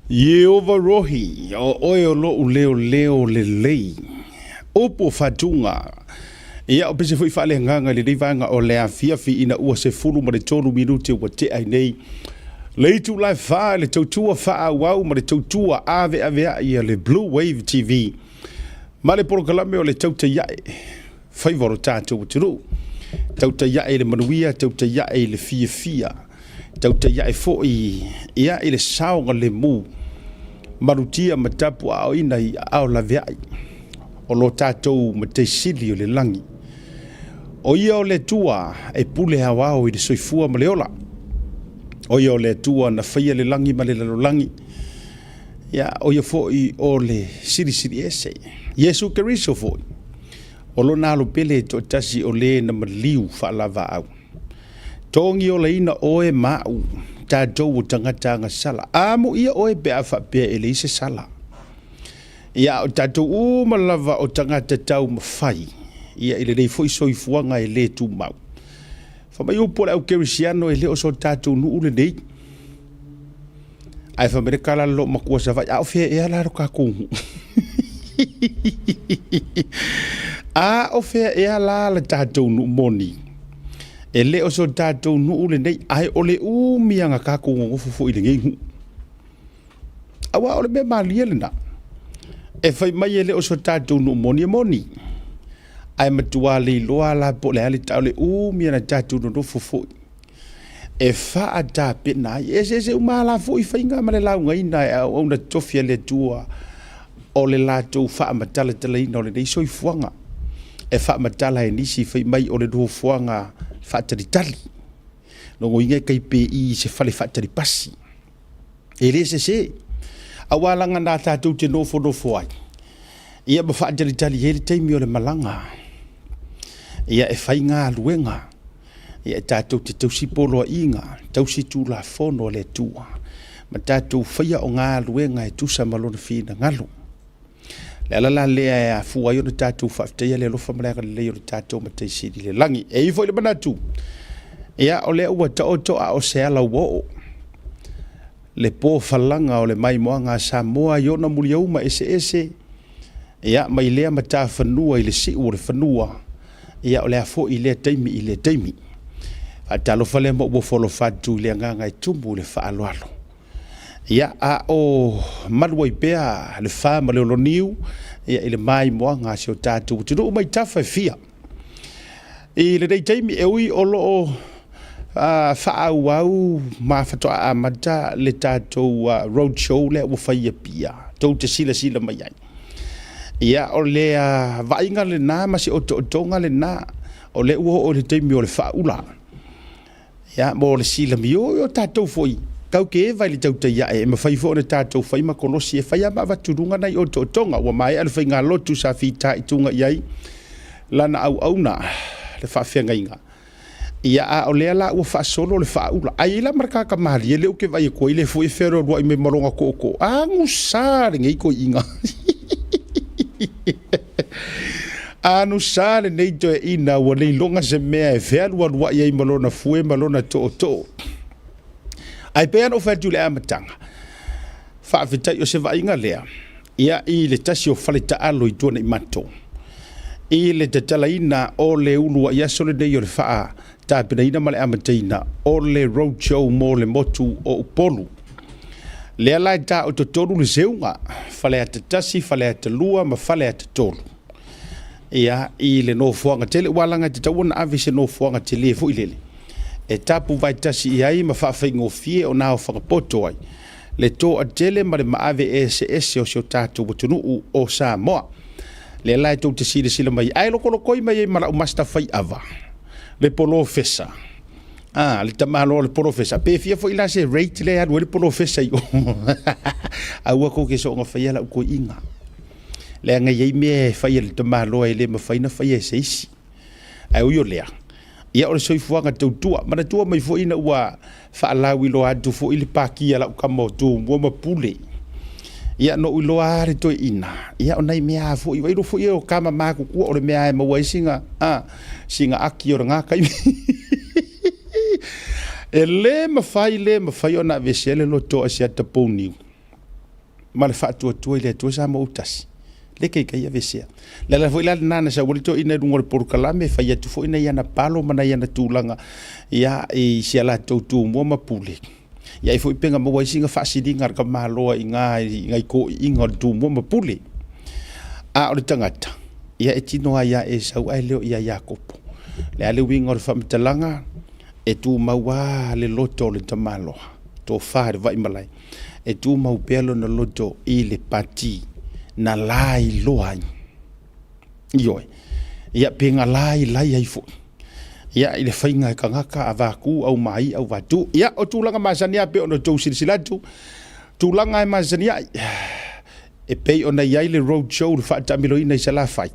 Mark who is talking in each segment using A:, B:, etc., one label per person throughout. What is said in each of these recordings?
A: Ieova Rohi, o oe o lo'u leoleo lelei. Upu o faatuga. Ia, o pese foi faaleagaga i lenei vaega o le afiafi ina ua 13 minute ua tea ai nei le itula e 4 i le tautua faaauau ma le tautua aveaveai a le Blue Wave TV ma le polokalame o le Tautai Ae Faiva o lo tatou atunuu. Tautai ae i le manuia, tautai ae i le fiafia, tautai ae foi ia i le saogalemu, malutia ma tapuaaoina i aao laveai o lo tatou Matai Sili o le lagi. O ia o le Atua e pule aoao i le soifua ma le ola. O ia o le Atua na faia le lagi ma le lalolagi. Ia, o ia foi o le Silisili Ese. Iesu Keriso foi, o lona alo pele e toatasi o le na maliu faalavaau. Togiolaina oe ma au, tatou o tagata agasala. Amuia oe pe a faapea e leai se sala. Ia, o tatou uma lava o tagata taumafai, ia i lenei foi soifuaga e le tumau. Fai mai upu a le au kerisiano e le o so tatou nuu lenei. Ae fai mai le tala a le loomatua Savaii, a o fea ea la lo tatou nuu? A o fea ea la le tatou nuu moni? E le o so tatou nuu lenei, ae o le umi lava na tatou nonofo foi i lenei nuu. Aua o le mea malie lena, e fai mai e le o so tatou nuu moni, e moni, ae matua leiloa la po o le a le tau, o le umi lava na tatou nonofo foi e faatapena ai. E eseese uma lava la foi faiga ma le laugaina e auauna totofi a le Atua o le latou faamatalatalaina o lenei soifuaga e faamatala e nisi fai mai o le nofoaga faatalitali. Logoina e tai pe i se fale faatalipasi. E le sese, aua laga na tatou te nofonofo ai, ia ma faatalitali ai le taimi o le malaga, ia e fai galuega, ia e tatou te tausi poloaiga, tausi tulafono a le Atua, ma tatou faia o galuega e tusa ma lona finagalo. Le ala la lea e afua ai ona tatou faafetaia le alofa ma le agalelei o le tatou Matai Sili i le lagi. E i ai foi le manatu, ia o lea ua taoto a o se ala ua oo le pofalaga o le maimoaga a Samoa i ona muliauma eseese, ia mai lea matafanua i le siu o le fanua, ia o le a foi lea taimi i lea taimi. Faatalofa lea ma ou ofo alofa atu i le agaga e tumu i le faaaloalo. Ia, a o malu ai pea le fa ma le oloniu ia, i le maimoaga a si o tatou atunuu mai tafa e fia. I lenei taimi, e ui o lo o faaauau ma faatoa amata le tatou road show lea ua fai i Apia, tou te silasila mai ai. Ia, o le vaaiga lena ma se otootoga lena, o lea ua oo i le taimi o le faaula. Ia, mo le silamio o tatou foi, tau ke eva i le tautai ae, e mafai foi ona tatou fai ma kolosi e fai lava ma avatu i luga nai otootoga. Ua maea le faigalotu sa fitaituga i ai lana auauna, le faafeagaiga. Ia, a o lea la ua faasolo le faaula. Ai i ai la ma le tagata malie lea ou te vaai atu ai, lea foi e fealualuai mai ma lona tootoo. Agusa lenei toeaina. Anusa lenei toeaina ua leiloga se mea e fealualuai ai ma lona fue ma lona tootoo. Ae pei lava ona ou fai atu i le amataga, faafetai o se vaaiga lea, ia i le tasi o faletaalo i Tuanaimato, i le tatalaina o le uluai aso lenei o le faatapenaina ma le amataina o le road show mo le motu o Upolu. Lea la e taototolu le seuga, Faleata 1, Faleata 2 ma Faleata 3. Ia, i le nofoaga tele, ua laga e tatau ona ave i se nofoaga tele foi lele, e tapu vaetasi i ai ma faafaigofie ona aofaga poto ai le toatele ma le maave eseese o si o tatou atunuu o Samoa. Lea la e tou te silasila mai ai, ae lokolokoi mai ai ma lau master faiava, le polofesa. A, le tamaloa o le polofesa, pe fia foi la se rate lea e alu ai le polofesa i o. Aua tou te soona faia lau toeaina. Leaga e i ai mea e fai e le tamaloa e le mafai ona faia e se isi. Ae ui o lea, ia o le soifuaga tautua. Manatua mai foi ina ua faalauiloa atu foi le paki a lau tama o Tumua ma Pule. Ia na ou iloa lava le toeaina, ia o nai mea lava foi, vaai loa foi o tama matutua o le mea lava e maua ai sina, a, sina aki o lena taimi. E le mafai, le mafai ona aveesea le loto a Asiata Pouniu. ma le Faatuatua i le Atua Samoa ua Tasi, le kaikai aveesea. O le ala foi la lena na sau ai le toeaina i luga o le polokalame e fai atu foi nai ana palo ma nai ana tulaga ia, i si a latou Tumua ma Pule. Ia ai foi pe na maua ai sina faasiliga a le tamaloa i ina i nai toeiina o le Tumua ma Pule. A o le tagata, ia e tino lava ia Esau ae le o ia Iakopo. O le a le uiga o le faamatalaga? E tumau lava le loto o le tamaloa, tofa i le vaimalae, e tumau pea lona loto i le pati na lailoa ai. Ioe. Ia pe na lailai ai foi. Ia i le faiga e tagata avatu aumai auvatu. Ia o tulaga masani lava pei ona outou silasila atu, tulaga e masani ai e pei ona i ai le road show le faataamiloina i Salafai.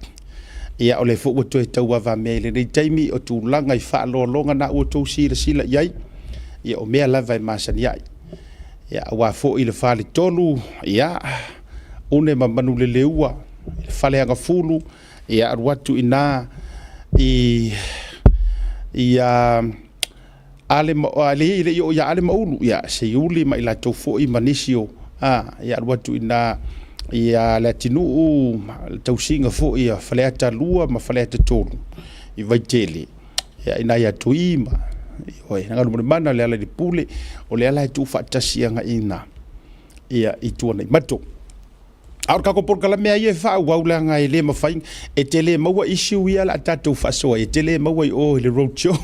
A: Ia o lea foi ua toe tauavamea i lenei taimi o tulaga i faaaloaloga na ua outou silasila i ai. Ia o mea lava e masani ai. Ia aua foi le faletolu, ia une ma Manuleleua, le Faleagafulu, ia alu atu i ina i ia Ale ma, le i oo ia Ale ma Ulu, ia Seiuli ma i latou foi ma nisi o, ia alu atu i ina ia Leatinuu, ma le tausiga foi a Faleata 2 ma Faleata 3 i Vaitele, ia i ina ia Tui ma ioe, Galumalemana Lealailepule, o lea la e tuufaatasi agai i ina, ia i Tuanaimato. A o le tatou polokalame lava ia e faaauau leaga e le mafai, e te le maua issue ia o le a tatou faasoa ai, e te le maua i o i le road show.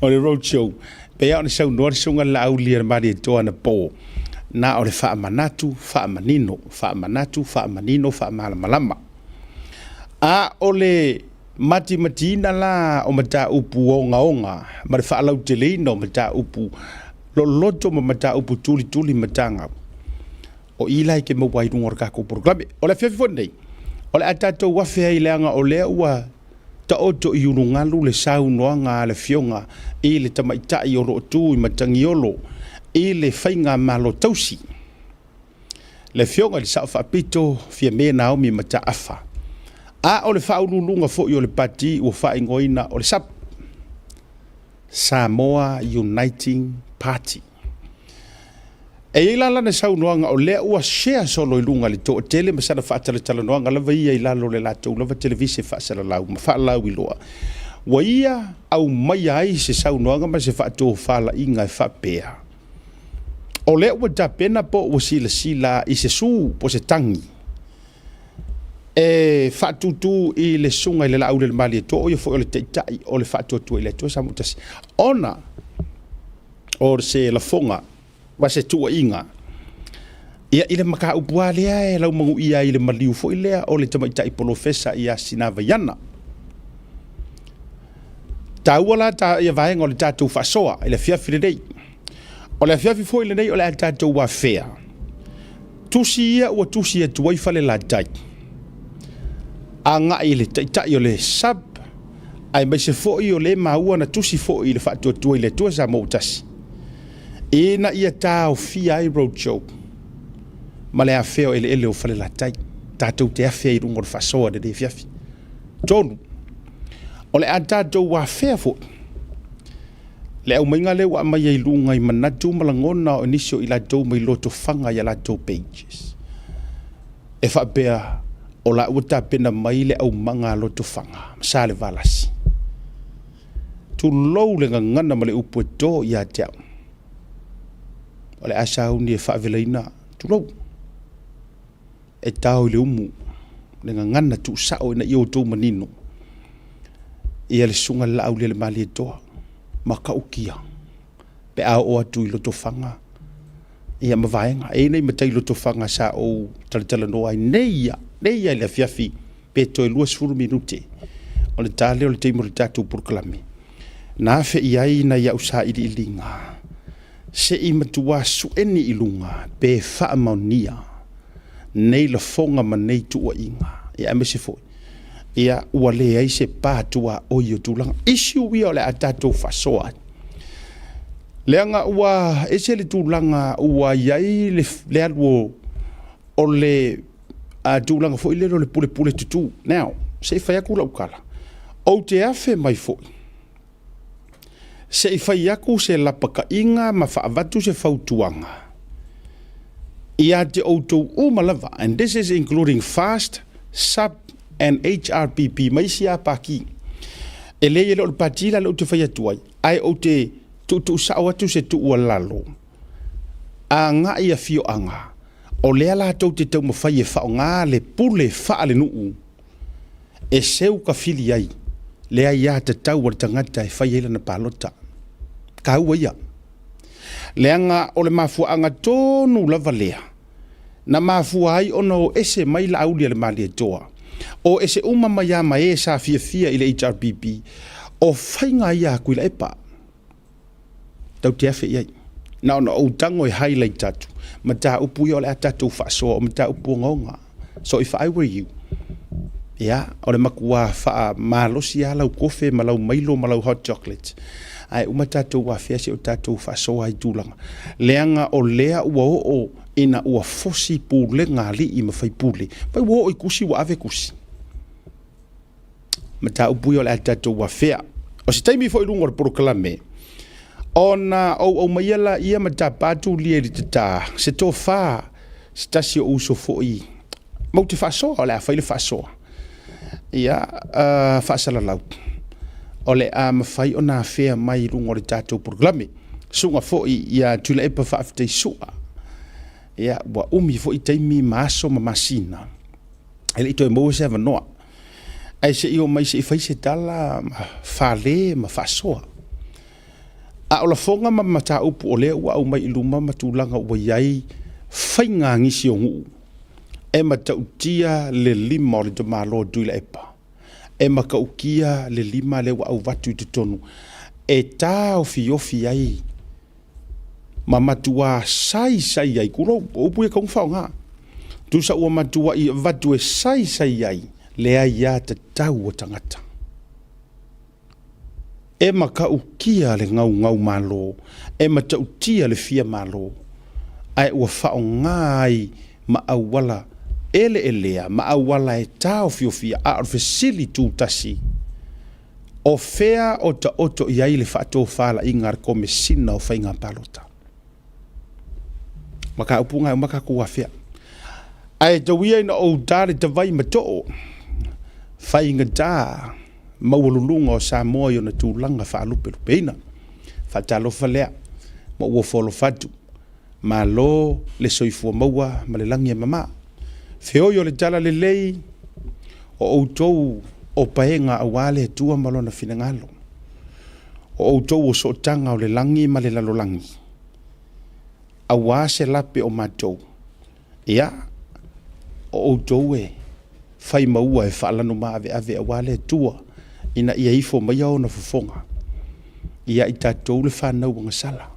A: O le road show, pei lava ona saunoa le Susuga i le Laauli a le Malietoa anapo, na o le faamanatu, faamanino, faamanatu, faamanino, faamalamalama. A o le matimatiina la o mataupu ogaoga ma le faalauteleina o mataupu loloto ma mataupu tulituli matagau, o i la e te maua ai i luga o le tatou polokalame. O le afiafi foi lenei, o le a tatou afe ai leaga o lea ua taoto i ulugalu le saunoaga a le Afioga i le Tamaitai o lo o tu i Matagiolo i le Faigamalo Tausi, le Afioga i le Sao Faapito Fiame Naomi Mataafa, a o le faauluuluga foi o le Pati ua faaigoaina o le SUP, Samoa Uniting Party. E i ai la lana saunoaga o lea ua share solo i luga i le toatele ma sana faatalatalanoaga lava ia i lalo o le latou lava televise faasalalau ma faalauiloa, ua ia aumaia ai se saunoaga ma se faatofalaiga e faapea, O lea ua tapena po ua silasila i se su po o se tagi e faatūtū i le Susuga i le Laaulialemalietoa, o ia foi o le Taitai o le Faatuatua i le Atua Samoa Tasi, ona o se lafoga ma se tuuaiga ia i le mataupu lava lea e laumanuia ai i le maliu foi lea o le tamaitai polofesa ia Sinavaiana. Taua la ta, ia vaega o le tatou faasoa i le afiafi lenei. O le afiafi foi lenei o le a tatou afea tusi ia ua tusi atu ai Falelatai agai i le taitai o le SUB aemaise foi o le maua na tusi foi i le Faatuatua i le Atua Samoa ua Tasi ina ia taofia ai roadshow ma le afea o eleele o Falelatai. Tatou te afe ai i luga o le faasoa i lenei afiafi. 3, o le a tatou afea foi le aumaiga lea ua aumai ai luga i manatu ma lagona o nisi o i latou mai Lotofaga i a latou pages. E faapea o la ua tapena mai le aumaga a Lotofaga ma Salevalasi. Tulou le gagana ma le upu e to ia te au. O le a sauni e faavelaina, tulou. E tao i le umu le gagana tuusao ina ia outou manino ia le Susuga i le Laaulialemalietoa matautia pe a oo atu i Lotofaga ia ma vaega. E i ai nai matai Lotofaga sa ou talatalanoa ai nei ia, nei ia i le afiafi pe toe 20 minute o le ta lea o le taimi o le tatou polokalame. Na afe i ai nai au sailiiliga se i matua sueni i luga pe faamaonia nei lafoga ma nei tuuaiga, ia aemaise foi ia ua leai se pa tuaoi o tulaga issue ia o le a tatou faasoa ai. Leaga ua ese le tulaga ua i ai le alu o le tulaga foi lele o le pulepule tutū. Now, se i fai atu lau tala, ou te afe mai foi se i fai atu se lapataiga ma faavatu se fautuaga. Ia te outou uma lava, and this is including FAST, SUP and HRPP ma isi lava Pati. E leai e le o le Pati la lea ou te fai atu ai, ae ou te tuutuusao atu se tuualalo agai i afioaga, o lea latou te taumafai e faaaoga le pule faalenuu e seu kafili ai le aiatatau a le tagata e fai ai lana palota. Taua ia. Leaga o le mafuaaga tonu lava lea na mafua ai ona o ese mai Laauli a le Malietoa, o ese uma mai lava ma e sa fiafia i le HRPP, o faiga ia a Tuilaepa. Tatou te afe i ai. Na ona ou tago e highlight atu mataupu ia o le a tatou faasoa, o mataupu ogaoga. So if I were you, ia, o le matua faamalosi lava lau kofe ma lau mailo ma lau hot chocolate, ae uma tatou afea se i o tatou faasoa i tulaga, leaga o lea ua oo ina ua fosi pulega a alii ma faipule, vai ua oo i tusi ua ave tusi. Mataupu ia o le a tatou afea. O se taimi foi i luga o le polokalame, ona ou aumaia laia ma tapa Tulia i le tata, se tofa, se tasi o uso foi, ma ou te faasoa, o le a fai le faasoa, ia, faasalalau, o le a mafai ona afea mai i luga o le tatou polokalame. Susuga foi ia Tuilaepa Faafetai Sua, ia, ua umi foi taimi ma aso ma masina, e le i toe maua se avanoa, ae se i oo mai se i fai se tala ma fale ma faasoa. A o lafoga ma mataupu o lea ua aumai i luma ma tulaga ua i ai faiga a nisi o nuu, e matautia le lima o le tamaloa Tuilaepa, e matautia le lima lea ua auvatu i totonu e taofiofi ai ma matua saisai ai, tulou, o upu ia e tatau ona faaaoga, tusa ua matuai avatu e saisai ai le aiatatau a tagata. E matautia le gaugau malo, e matautia le fia malo, ae ua faaaoga ai ma auala eleelea ma auala e taofiofia, a o le fesili tutasi, o fea o taoto i ai le faatofalaiga a le Komesina o Faiga Palota? Mataupu na e uma tatou afea. Ae tau ia ina ou ta le tavai ma too, faigata maualuluga o Samoa i ona tulaga faalupelupeina. Faatalofa lea ma ou ofo alofa atu. Malo le soifua maua ma le lagi e mama. Feoi o le talalelei o outou o paega aua le Atua ma Lona finagalo. O outou o sootaga o le lagi ma le lalolagi, aua se lape o matou, ia, o outou e fai maua e faalanumaaveve aua le Atua ina ia ifo maia ona fofoga ia i tatou le fanau agasala.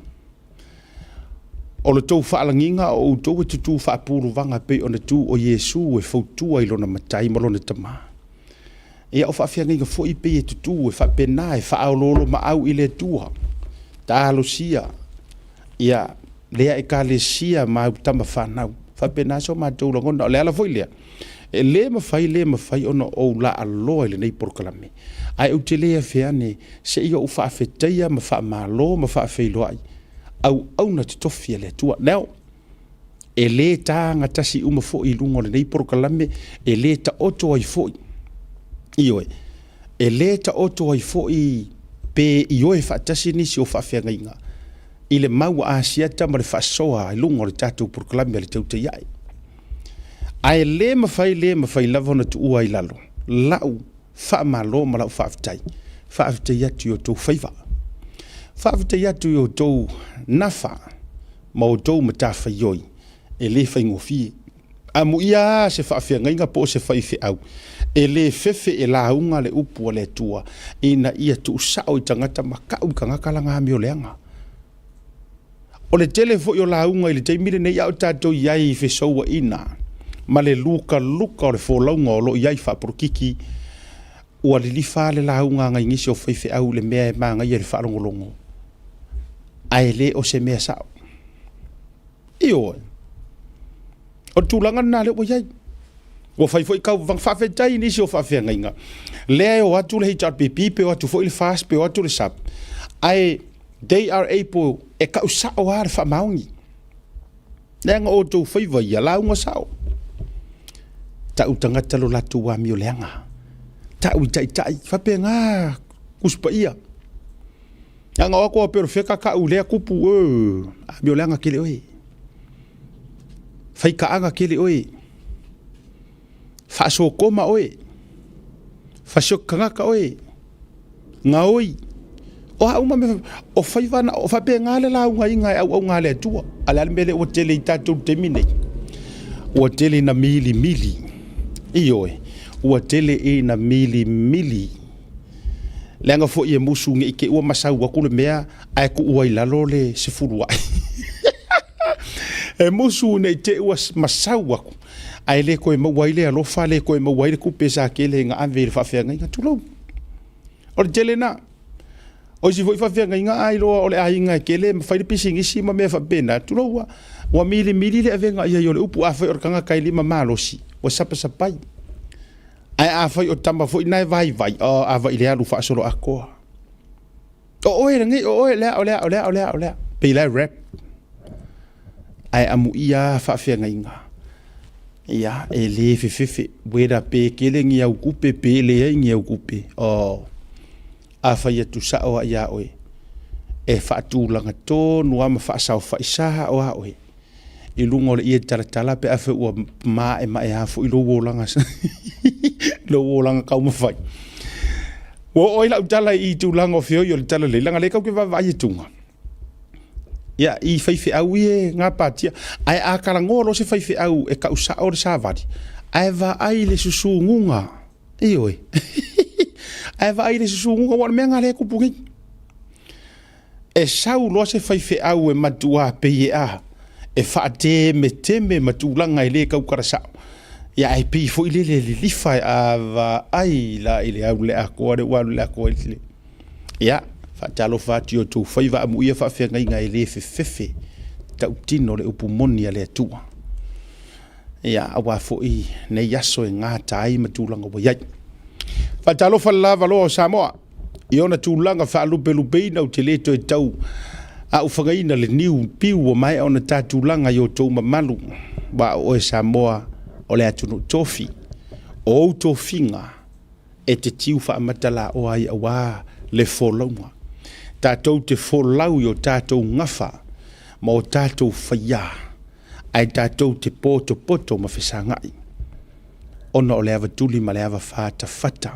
A: O le tou faalagiga o outou e tutū faapuluvaga pei ona tu o Iesu e fautua i lona Matai ma lona Tama. Ia, o faafeagaiga foi pei e tutū e faapena e faaoloolomaau i le Atua, talosia ia lea Ekalesia ma au tama fanau. Faapena so matou lagona. O le ala foi lea, e le mafai le mafai ona ou laaloa i lenei polokalame, ae ou te le afe ane se i ou faafetaia ma faamalo ma faafeiloai auauna totofi a le Atua. Now, e le tagatasi uma foi i luga o lenei polokalame, e le taoto ai foi, ioe, e le taoto ai foi pe ioe faatasi nisi o faafeagaiga i le mau a Asiata ma le faasoa i luga o le tatou polokalame a le Tautai Ae. Ae le mafai le mafai lava ona tuua i lalo lau faamalo ma lau faafetai. Faafetai atu i outou faiva. Faafetai atu i outou nafa ma outou matafaioi e le faigofie. Amuia lava se faafeagaiga po o se faifeau e le fefe e lauga le upu a le Atua ina ia tuusao i tagata ma tau i tagata lana amio leaga. O le tele foi o lauga i le taimi lenei a o tatou i ai i fesouaina ma le lukaluka o le folauga o lo o i ai faapolokiki, ua lilifa le lauga a nai nisi o faifeau i le mea e manaia i le faalogologo, ae le o se mea sao. Ioe. O le tulaga lena lea ua i ai. Ua fai foi tauvaga faafetai i nisi o faafeagaiga. Lea e o atu le HRPP pe o atu foi le FAST pe o atu le SUP, ae they are able e tau sao lava le faamaoni. Leaga o outou faiva ia lauga sao. Tau tagata lo latou amio leaga. Tau i taitai, faapena Tusi Paia. Leaga o atu a perofeta tau lea tupu, e, amio leaga tele oe. Faitaaga tele oe. Faasotoma oe. Fasioti tagata oe. Gaoi. O a uma mea, o faiva na, o faapena le laugaina e auauna a le Atua. A o le a le mea lea ua tele i tatou i le taimi nei? Ua tele ina milimili. Ioe, ua tele ina milimili. Leaga foi e musu ne i te i ua masau atu le mea ae tuu ai i lalo le sefuluai. E musu ne i te i ua masau atu ae le toe maua ai le alofa, le toe maua ai le tupe sa tele ina ave i le faafeagaiga. Tulou. O le tele lena. O isi foi faafeagaiga a iloa o le aiga e tele ma fai le pisinisi ma mea faapena, tulou lava, ua milimili le avega i ai o le upu. Afai o le tagata e lima malosi, ua sapasapai. Ae afai o tama foi na e vaivai, oh, ava i le alu faasoloatoa. O oe lenei, o oe lea, o lea, o lea, o lea, o lea. Pei la e rap. Ae amuia faafeagaiga. Ia, e le fefefe, whether pe tele ni au tupe, pe leai ni au tupe. Oh, afai atu sao lava ia oe, e faatulaga tonu lava ma faasaofai sao lava oe i luga o le ie talatala pe afai ua maemaea foi lou olaga lou olaga taumafai. Ua oo ai lau tala i tulaga o feoi o le talalelei, leaga o lea tatou te vaavaai atuga ia i faifeau ia e gapatia. Ae a talanoa loa se faifeau e tau sao le savali, ae vaai i le susunuga, ioe, ae vaai i le susunuga, aua o le mea lena o lea e tupu nei. E sau loa se faifeau e matua pei e a, e faatemeteme ma tulaga e le tautala sao, ia ae pei foi lele e lilifa e a vaai la i le au le atoa lea ua alu le atoa i le. Ia, faatalofa atu i outou faiva amuia faafeagaiga e le fefefe tautino le upu moni a le Atua. Ia, aua foi nei aso e gata ai ma tulaga ua i ai. Faatalofa le lavaloa o Samoa i ona tulaga faalupelupeina ou te le toe tau aufagaina le niu piu ua maea ona ta tulaga i outou mamalu, aua o oe Samoa o le atunuu tofi, o ou tofiga e te tiu faamatalaoa ai aua le folauga. Tatou te folau i o tatou gafa ma o tatou faiā, ae tatou te potopoto ma fesagai, ona o le ava tuli ma le ava fatafata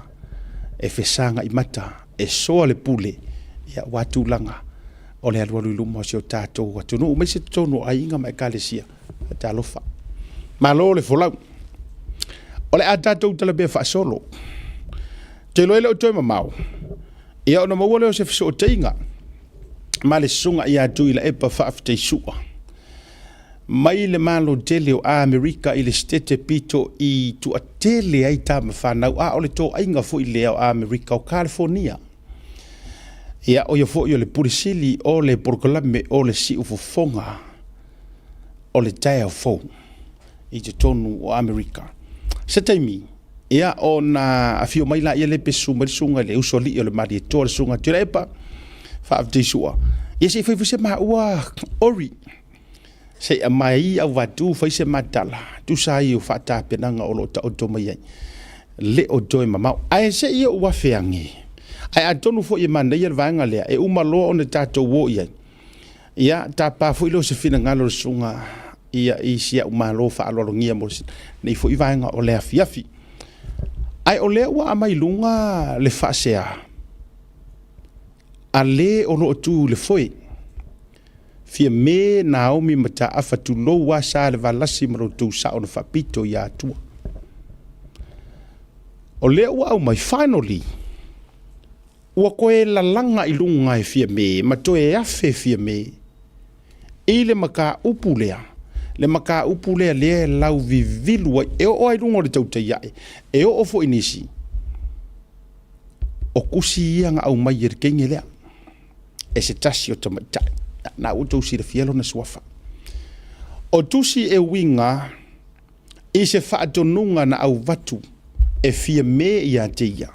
A: e fesagai mata, e soa le pule, ia aua tulaga o le alualu i luma o si o tatou atunuu, aemaise totonu o aiga ma ekalesia. Talofa. Malo le folau. O le a tatou talapea faasolo. Te iloa e le o toe mamao, ia ona maua lea o se fesootaiga ma le susuga ia Tuilaepa Faafetai-Sua mai le Malo tele o Amerika i le Setete pito i tuatele ai tama fanau, a o le toaiga foi lea o Amerika o Kalifonia. Ia, o ia foi o le Pule Sili o le polokalame o le Siufofoga o le taeao fou i totonu o Amerika. Se taimi, ia ona afio mai laia lea pe susu mai le susuga i le usoalii o le Malietoa, le susuga Tuilaepa Faafetai-Sua. Ia se i fai foi se maua ori, se i aumai auvatu fai se matala, tusa ai o faatapenaga o lo o taoto mai ai. Le o toe mamao. Ae se i ou afe ane, ae atonu foi e manaia le vaega lea, e uma loa ona tatou o i ai. Ia, tapa foi lea o se finagalo o le susuga ia i si au malo faaaloalogia mo nei foi vaega o le afiafi. Ae o lea ua aumai luga le faasea a le o lo o tu i le foe. Fiame Naomi Mataafa tulou lava sa le Valasi ma lo outou sao na faapito ia Atua. O lea ua aumai finally Ua toe lalaga i luga e Fiame ma toe afe Fiame i le mataupu lea, le mataupu lea lea e lauvivilu ai, e oo lava i luga o le tautai ae, e oo foi i nisi, o tusi ia na aumai e le teine lea, e se tasi o tamaitai. Na ua outou silafia lona suafa. O tusi e uiga i se faatonuga na auvatu e Fiame ia te ia,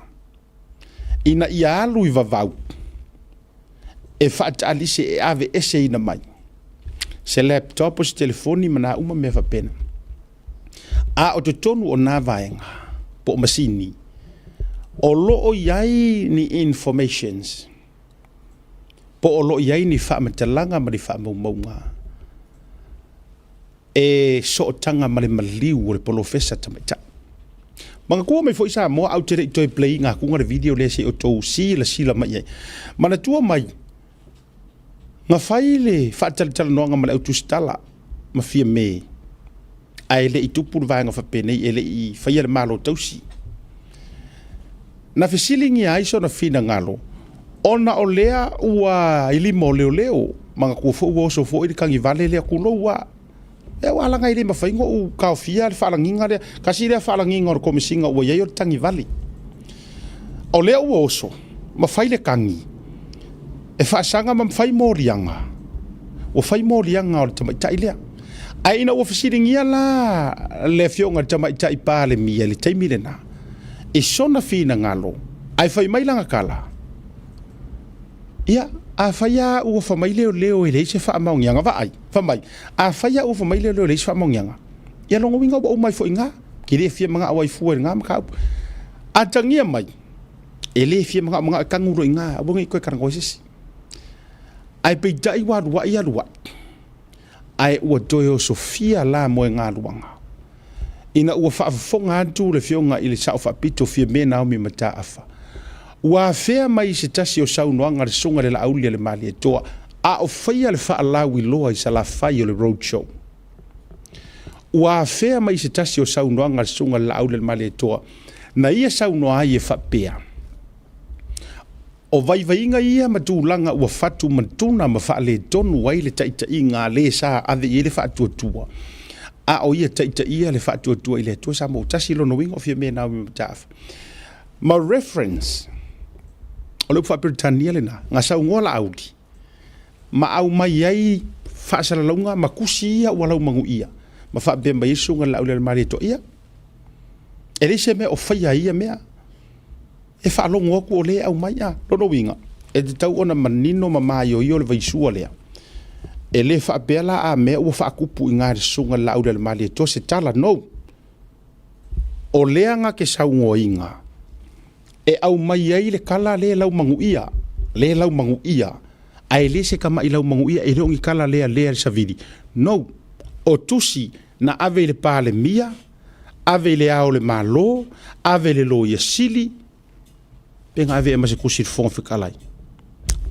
A: ina ia alu i vavau e faataalise e aveeseina mai. Se laptop o se telefoni ma nā uma mea faapena. A o totonu o nā vaega po o masini, o lo o i ai ni informations po o lo o i ai ni faamatalaga ma ni faamaumauga e sootaga ma le maliu o le polofesa tamaitai. Manatua mai foi Samoa, ae ou te le i toe play ina atuga le video lea se i outou silasila mai i ai. Manatua mai, na fai le faatalatalanoaga ma le au tusitala ma Fiame, ae le i tupu le vaega faapenei, e le i faia le Malo tausi. Na fesiligia ai sona finagalo, ona o lea ua i lima o leoleo, manatua foi ua oso foi le tagivale lea, tulou lava. E ua laga e le mafai ona ou taofia le faalagiga lea. Tasi lea faalagiga o le Komesina ua i ai o le tagivale. O lea ua oso ma fai le tagi e faasaga ma fai moliaga. Ua fai moliaga o le tamaitai lea. Ae ina ua fesiligia la le afioga i le tamaitai Palemia i le taimi lena i sona finagalo, ae fai mai lana tala, Ia, afai lava ua fai mai leoleo e leai se faamaoniaga, vaai, fai mai, afai lava ua fai mai leoleo e leai se faamaoniaga, ia lona uiga ua uma ai foi i ina, e le fia manao ai fua i lena mataupu. Atagia mai, e le fia manao manao e tanu loa i ina, aua ne i toe talanoa i se isi. Ae peitai ua alu ai alu ai, ae ua toe osofia la moegaluaga ina ua faafofoga atu le Afioga i le Sao Faapito Fiame Naomi Mataafa, ua afea mai i se tasi o saunoaga a le Susuga i le Laauli a le Malietoa a o faia le faalauiloa i Salafai o le Road Show. Ua afea mai i se tasi o saunoaga a le Susuga i le Laauli a le Malietoa na ia saunoa ai e faapea, O vaivaiga ia ma tulaga ua fatu matuna ma faaletonu ai le taitaiga a le sa ave i ai le faatuatua, a o ia taitaia le faatuatua i le Atua Samoa ua tasi lona uiga o Fiame Naomi Mataafa. Ma reference, o le upu faa-Peretania lena, na saunoa Laauli ma aumai ai faasalalauga ma tusi ia ua laumanuia ma faapea mai ai Susuga i le Laauli a le Malietoa, ia, e leai se mea o faia ai ia mea. E faalogo atu o lea e aumai, a. Lona uiga, e tatau ona manino ma maioio le vaisua lea. E le faapea la a mea ua faatupu i ina i le Susuga i le Laaulialemalietoa se tala, no. O lea na te saunoaina e aumai ai le tala lea laumanuia, lea laumanuia, ae le se tama'i laumanuia, e le o ni tala lea lea le savili. No. O tusi na ave i le Palemia, ave i le Ao o le Malo, ave i le Loia Sili, pe na ave ea ma se tusi i le Fofoga Fetalai.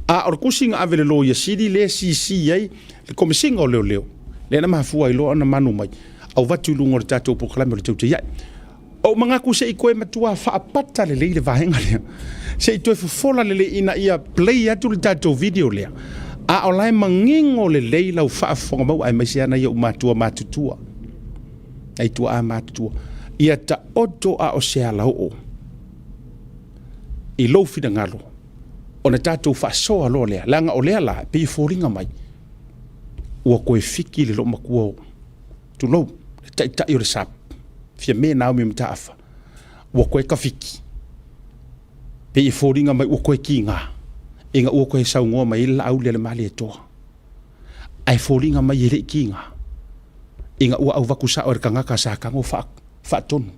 A: A o le tusi na ave i le Loia Sili lea e CC ai le Komesina o Leoleo, lea na mafua ai loa ona manu mai, avatu i luga o le tatou polokalame o le Teuteia'i. Ou manatu se i toe matua faapata lelei le vaega lea, se i toe fofola lelei ina ia play atu le tatou video lea, a o la e manino lelei lau faafofoga maua aemaise lava nai ou matua matutua. Nai tuaa matutua, ia taoto a o se alaoo i lou finagalo ona tatou faasoa loa lea, leaga o lea la e pei e foliga mai ua toe fiki le loomatua, tulou, le taitai o le SAP, Fiame Naomi Mataafa, ua toe tafiki, pei e foliga mai ua toe kiga ina ua toe saunoa mai ai le Laauli a le Malietoa. Ae foliga mai e le i kiga ina ua auvatu sao e le tagata sa tago faatonu.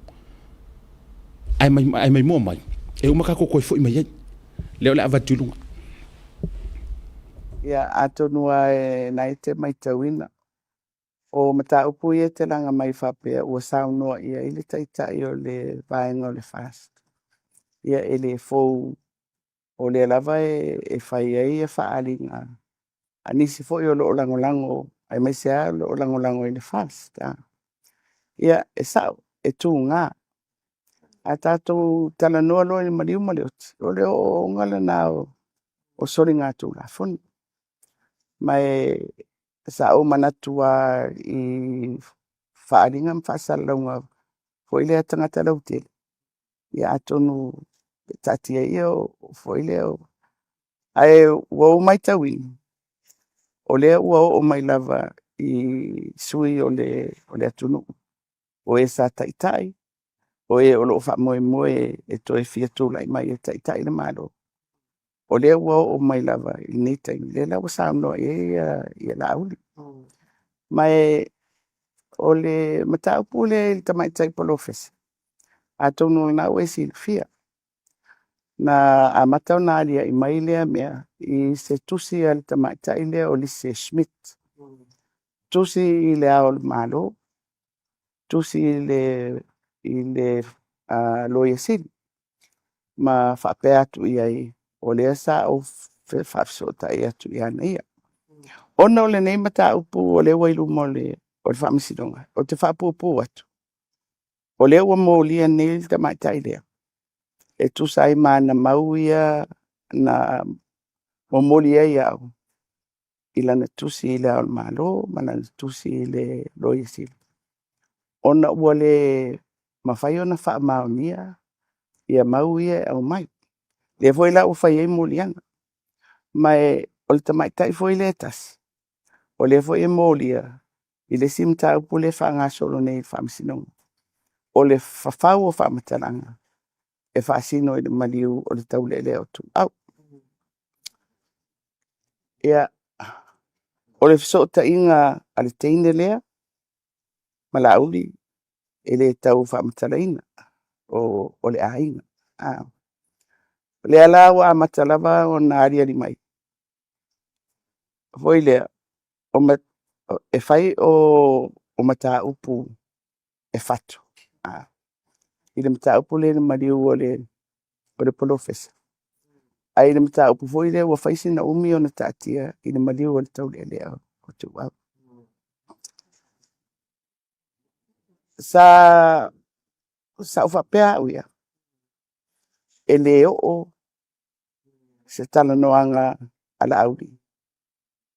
A: Ae mai, ae mai mua mai, e uma tatou toe foi mai ai. Lea o le a avatu i luga.
B: Ia, atonu lava e na e te matauina, o mataupu ia e te laga mai faapea ua saunoa i ai le Taitai o le Vaega o le FAST, ia e le fou o lea lava e fai ai faaaliga a nisi foi o lo o lagolago, aemaise lava o lo o lagolago i le FAST. Ia, e sao, e tuga. A tatou talanoa loa i le maliu ma le oti, o le ooooga lena o soligatulafono. Ma e sa ou manatu lava i faaaliga ma faasalalauga foi lea a tagata lautele, ia atonu e taatia ia foi lea. Ae ua ou matauina, o lea ua oo mai lava i sui o le atunuu, o e sa taitai, o e o lo o faamoemoe e toe fia tulai mai e taitai le Malo, o lea ua oo mai lava i lenei taimi, lea la ua saunoa i ai Laauli. Ma e o le mataupu lea i le tamaitai polofesa, atonu o lena ua e silafia, na amata ona alia'i mai lea mea i se tusi a le tamaitai lea o Lise Schmidt, tusi i Le Ao o le Malo, tusi i le Loia Sili ma faapea atu i ai, o lea sa ou faafesootai atu ia ia. Ona o lenei mataupu o lea ua i luma o le Faamasinoga, ou te faapuupuu atu, o lea ua molia nei le tamaitai lea e tusa ai ma ana mau ia na momoli ai au i lana tusi i Le Ao o le Malo ma lana tusi i le Loia Sili, ona ua le mafai ona faamaonia ia mau ia e aumai. Lea foi la ua fai ai moliaga. Ma o le tamaitai foi lea e tasi, o lea foi e molia i le isi mataupu lea e faagasolo nei i le Faamasinoga, o le fafau o faamatalaga e faasino i le maliu o le Taulealea o Ituau. Ia, o le fesootaiga a le teine lea ma Laauli, e le tau faamatalaina, o le aiga. O lea la ua amata lava ona aliali mai, foi lea, e fai o mataupu e fatu i le mataupu lea i le maliu o le polofesa, ae i le mataupu foi lea ua fai sina umi ona taatia i le maliu o le Taulealea o Ituau. Sa ou faapea au ia, e le oo se talanoaga a Laauli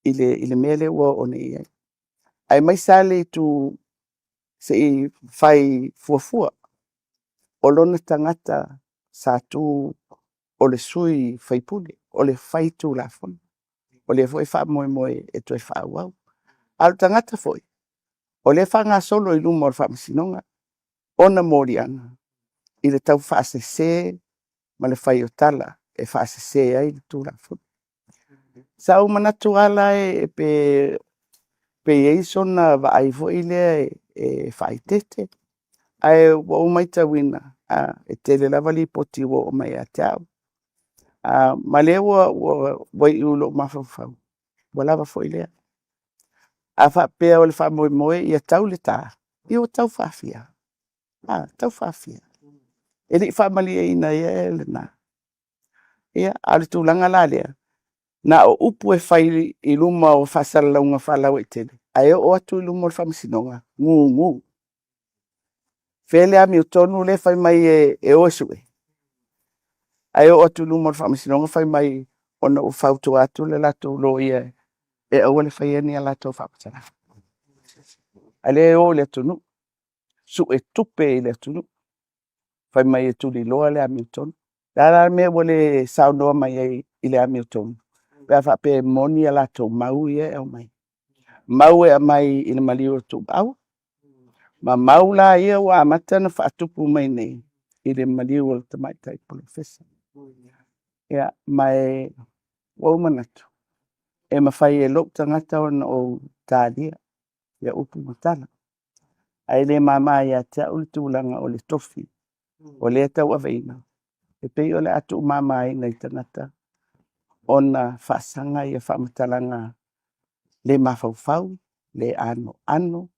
B: i le mea lea ua oo nei i ai, aemaise lava le itu se i fai fuafua, o lona tagata sa tu o le sui usufono, o le faitulafono, o lea foi e faamoemoe e toe faaauau. A o le tagata foi o lea e faagasolo i luma o le Faamasinoga ona moliaga i le taufaasese ma le fai o tala e faasese ai le Tulafono. Sa ou manatu lava la pe i ai sona vaai foi lea e faaeteete, ae ua ou matauina, e tele lava Lipoti ua oo mai ia te au, ma o lea ua iu i lou mafaufau, ua lava foi lea. A faapea o le faamoemoe ia tau le ta, ia ua tau faafia? A, tau faafia? E le i faamalieina ea lena? Ia, a o le tulaga la lea, na o upu e fai i luma o faasalalauga faalauaitele, ae oo atu i luma o le Faamasinoga, gugu. Fea le amiotonu lea e fai mai e o e sue, ae oo atu i luma o le Faamasinoga fai mai ona ua fautua atu le latou loia e aua le faia ni a latou faamatalaga. A o lea e o i le atunuu, sue tupe i le atunuu, fai mai e tuliloa le amiotonu. O le a la le mea ua le saunoa mai ai i le amiotonu pe a faapea e moni a latou mau ia e aumai? Mau e aumai i le maliu o Tuiaua, ma mau la ia ua amata ona faatupu mai nei i le maliu o le tamaitai polofesa. Ia, ma ua ou manatu, e mafai e lou tagata ona ou talia ia upu ma tala, ae le mama ia te au le tulaga o le tofi o lea e tauaveina, e pei o le a tuumamaina i tagata ona faasaga ia faamatalaga le mafaufau, le anoano,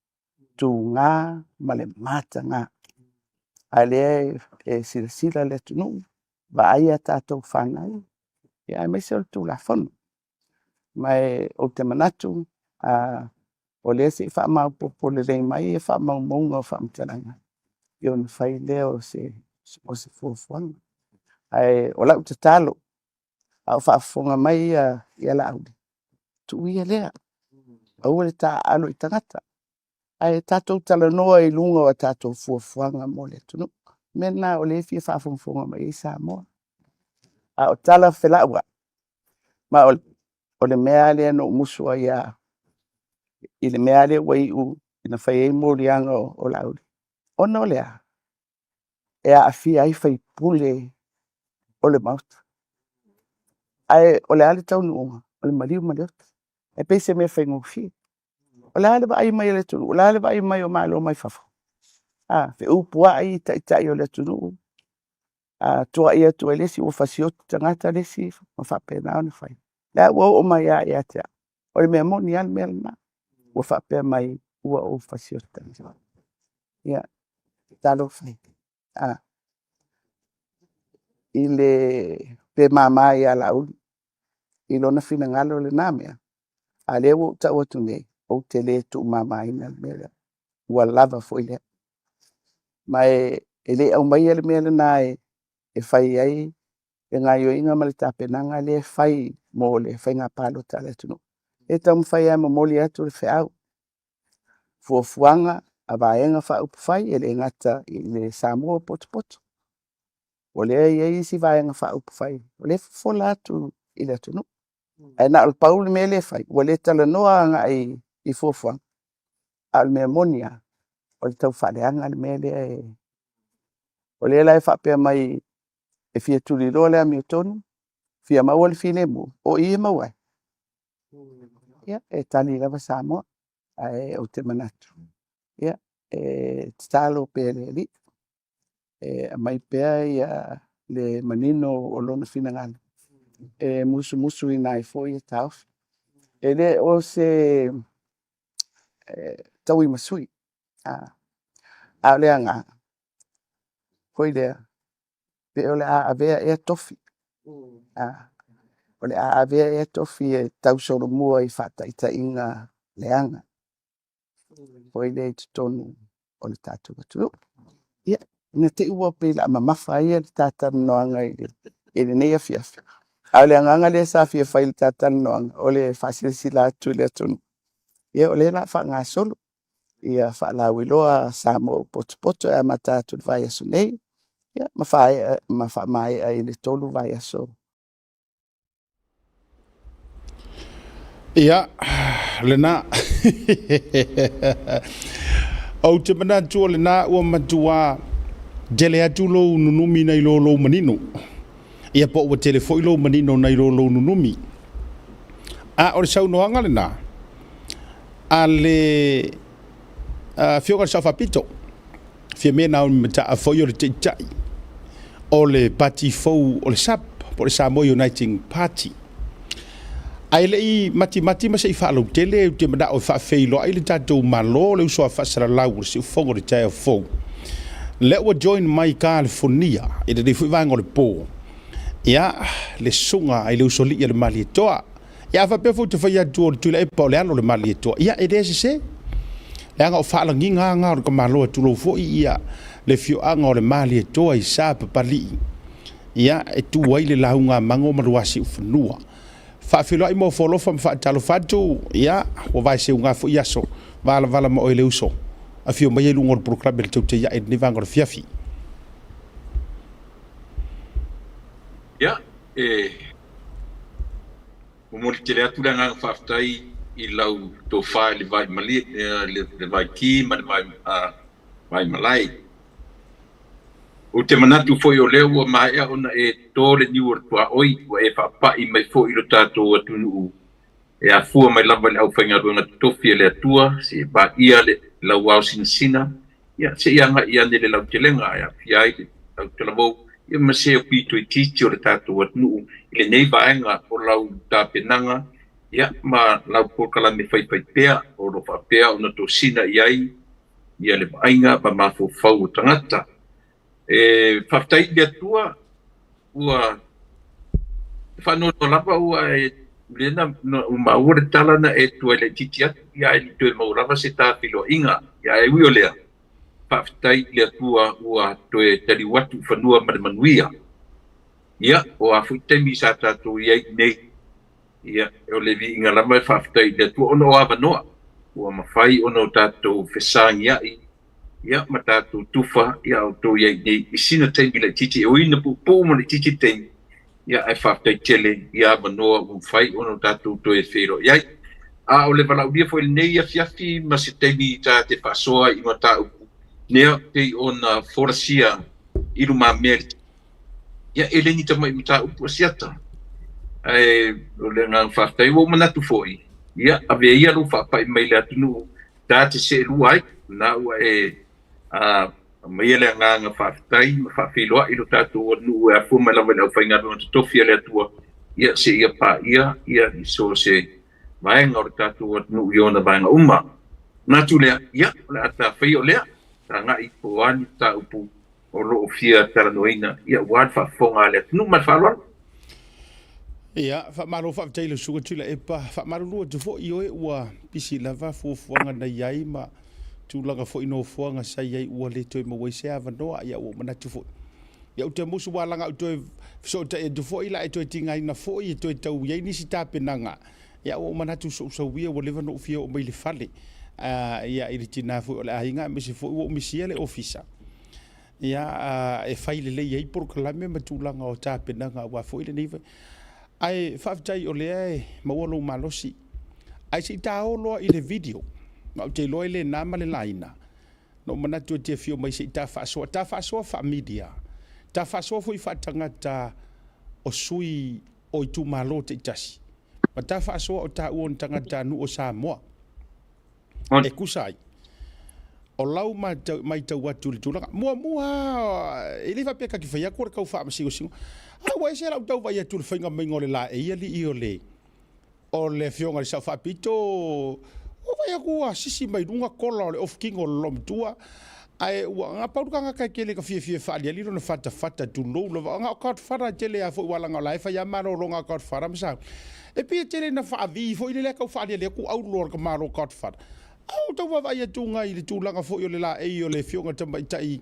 B: tuga ma le mataga. A o lea e silasila le atunuu, vaai a tatou fanau, aemaise o le Tulafono. Ma ou te manatu, o lea se i faamaopoopo lelei mai faamaumauga o faamatalaga, ia ona fai lea o se fuafuaga. Ae o lau tatalo, a o faafofoga mai Laauli, tuu ia lea, aua le taaalo i tagata, ae tatou talanoa i luga o a tatou fuafuaga mo le atunuu. O le mea lena o lea e fia faafogafoga mai ai Samoa. A o tala felauai, ma o le mea lava lea na ou musu ai lava i le mea lava lea ua iu ina fai ai moliaga o Laauli, ona o le a? E aafia ai sui usufono o le Maota. Ae o le a le taunuuga? O le maliu ma le oti. E pei o se mea faigofie. O le a le vaai mai a le atunuu? O le a le vaai mai o Malo mai fafo? A, feupuai taitai o le atunuu, a tuuai atu ai le isi ua fasioti tagata le isi ma faapena ona fai. Lea ua oo mai lava ia te au. O le mea moni lava le mea lena. Ua faapea mai ua ou fasioti tagata. Ia, talofa e. A, i le pe mama ia Laauli i lona finagalo lena mea, a lea ua ou tau atu nei, ou te le tuumamaina le mea lea. Ua lava foi lea. Ma e le aumaia le mea lena e fai ai le gaoioiga ma le tapenaga lea e fai mo le faiga palota a le atunuu. E taumafai lava e momoli atu le feau, fuafuaga a Vaega Faaupufai, e le gata i le Samoa potopoto, o lea e i ai isi Vaega Faaupufai o lea e fofola atu i le atunuu. Ae na o le pau le mea lea e fai, ua le talanoa agai i fuafuaga, a o le mea moni lava, o le taufaaleaga le mea lea e... O lea la e faapea mai e fia tuliloa le amiotonu, fia maua le filemu, o i e maua ai. Ia, e tali lava Samoa, ae ou te manatu, ia, e tatalo pea i le Alii, e aumai pea ia le manino o lona finagalo, e musumusuina ai foi ia taofi. E le o se tauimasui, a o le agaga foi lea, pe o le a avea ea tofi, o le a avea ea tofi e tausolomua i faataitaiga leaga foi lea i totonu o le tatou atunuu. Ia, ina te i ua pei o le a mamafa ai le ta talanoaga i lenei afiafi, a o le agaga lea sa fia fai i le ta talanoaga, o le faasilasila atu i le atunuu, ia o lea o le a faagasolo ia faalauiloa Samoa ua potopoto e amata atu i le vaiaso nei, ia, ma faaea ma faamaea i le 3 vaiaso.
A: Ia, lena. Ou te manatu o lena ua matua tele atu lou nunumi nai lo lou manino. Ia po ua tele foi lou manino nai lo lou nunumi. A o le saunoaga lena a le Afioga i le Sao Faapito, Fiame Naomi Mataafa foi o le Taitai o le Pati fou o le SUP, po o le Samoa Uniting Party. Ae le i matimati ma se i faalautele, ou te manao e faafeiloai le tatou Malo, le uso a faasalalau o le siufofoga o le taeao fou. Lea ua join mai Kalifonia i lenei foi vaega o le po, ia, le susuga i le usoalii a le Malietoa. Ia a faapea foi ou te fai atu o le Tuilaepa o le alo o le Malietoa, ia e le sese. Leaga o faalagiga lava na o le tamaloa, tulou foi ia le afioaga o le Malietoa i Sapapalii, ia e tu ai le lauga a Mago ma Luasiufanua. Faafeiloai ma ofo alofa ma faatalofa atu, ia ua vaeseuga foi aso, valavala ma oe le uso. Afio maia i luga o le polokalame le Tautai Ae i lenei vaega o le afiafi.
C: Ia, e momoli tele atu le agaga faafetai i lau tofa i le vai malie, le vai ki ma le vai malae. Ou te manatu foi o lea ua maea ona e to le niu o le tuaoi, ua e faapai mai foi i lo tatou atunuu e afua mai lava i le aufaigaluega totofi a le Atua, seia paia le lauao sinasina, ia se i agai ane le lautelega e aafia ai le lautalavou, ia ma se pito itiiti o le tatou atunuu i lenei vaega o lau tapenaga, ia ma lau polokalame faifaipea o lo o faapea ona tosina i ai ia le vaaiga ma mafaufau o tagata. E faafetai i le Atua ua faanoanoa lava ua e lea na ua maua le tala na e tuai laitiiti atu ia ae le i toe maua lava se tafeiloaiga. Ia ae ui o lea, faafetai i le Atua ua toe taliu atu i fanua ma le manuia. Ia, o a foi taimi sa tatou i ai i inei, ia, o le viiga lava e faafetai i le Atua ona o avanoa ua mafai ona o tatou fesagiai ia ma tatou tufa ia a outou i ai nei i sina taimi laitiiti e ui ina puupuu ma laitiiti le taimi, ia ae faafetai tele i avanoa ua mafai ona o tatou toe feiloai ai. A o le valaaulia foi i lenei afiafi ma se taimi ta te faasoa i mataupu nea pei ona folasia i lumamea i le Ia, e le ni tamai mataupu a siata. Ae o le agaga faafetai, ua ou manatu foi, Ia, avea ia lou faapai mai i le atunuu ta te seelua ai, na ua e aumaia le agaga faafetai ma faafeiloai i lo tatou atunuu e afua mai lava i le aufaigaluega totofi a le Atua, ia seia paia ia i so o se vaega o le tatou atunuu i ona vaega uma. Manatu lea, ia, o le a ta faia o lea, ta agai po o a ni mataupu o lo o fia talanoaina, ia, aua le faafofoga a le atunuu. Ma le faaaloalo.
A: Ia, faamalo faafetai i lau Susuga Tuilaepa. Faamalulu atu foi i oe ua pisi lava fuafuaga na i ai ma tulaga foi nofoaga sa i ai ua le toe maua ai se avanoa. Ia, ua ou manatu foi, ia ou te musu ua laga ou toe fesootai atu foi la e toe tigaina foi e toe tau i ai nisi tapenaga. Ia, ua ou manatu sousou ia ua leva ona ou fia oo mai i le fale, ia, i le tina foi o le aiga aemaise foi ua ou misia le ofisa. Ia, e fai lelei ai polokalame ma tulaga o tapenaga aua foi lenei. Ae faafetai o lea e maua lou malosi. Ae se i ta o loa i le video, ma ou te iloa e le na ma le laina. Na ou manatu e te afio mai se i ta faasoa, ta faasoa faa-media, ta faasoa foi faatagata o sui o itumalo taitasi, ma ta faasoa o taua o ni tagatanuu o Samoa. E tusa ai, o lau matau atu i le tulaga, muamua lava, e le faapea ta te fai atu o le tau faamasigosigo, a ua ese lau tau vaai atu i le faiga maiga o le laei alii o le o le afioga i le Sao Faapito, ua vaai atu ua sisi mai luga kola o le ofutino o le loomatua, ae ua na pau le tagata e tele na fiafia e faaaliali lona fatafata, tulou lava, na o Godfather e tele lava foi aua leaga o la e fai lava malologa a Godfather ma Saul. E pei e tele ina faavi foi lea tau faaaliali atu aulo a le tamalo Godfather. A ua tau vaavaai atu ngai i le tulaga foi o le laei o le afioga i le tamaitai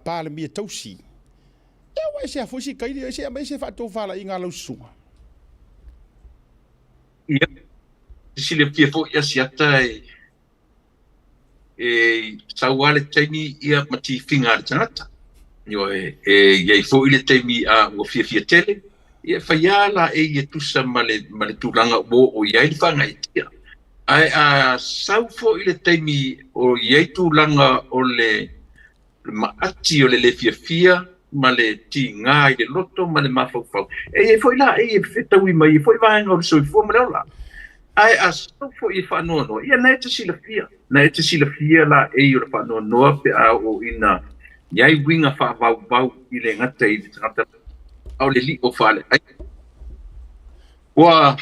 A: Palemia tausi. Ia ua ese lava foi si kaili, se i aumai se faatofalaiga a lau susuga.
C: Ia, e silafia foi Asiata e sau lava le taimi ia ma tifiga a le tagata. Ioe, e i ai foi le taimi a ua fiafia tele, ia e fai lava laei e tusa ma le, ma le tulaga ua oo i ai le faagaeetia. Ae a sau foi le taimi o i ai tulaga o le le maati o le le fiafia ma le tiga i le loto ma le mafaufau. E i ai foi laei e fetaui mai ai foi vaega o le soifua ma le ola. Ae a sau foi e faanoanoa, ia na e te silafia. Na e te silafia laei o le faanoanoa pe a oo ina i ai uiga faavauvau i le gata i le tagata a o le lio faaleai. Ua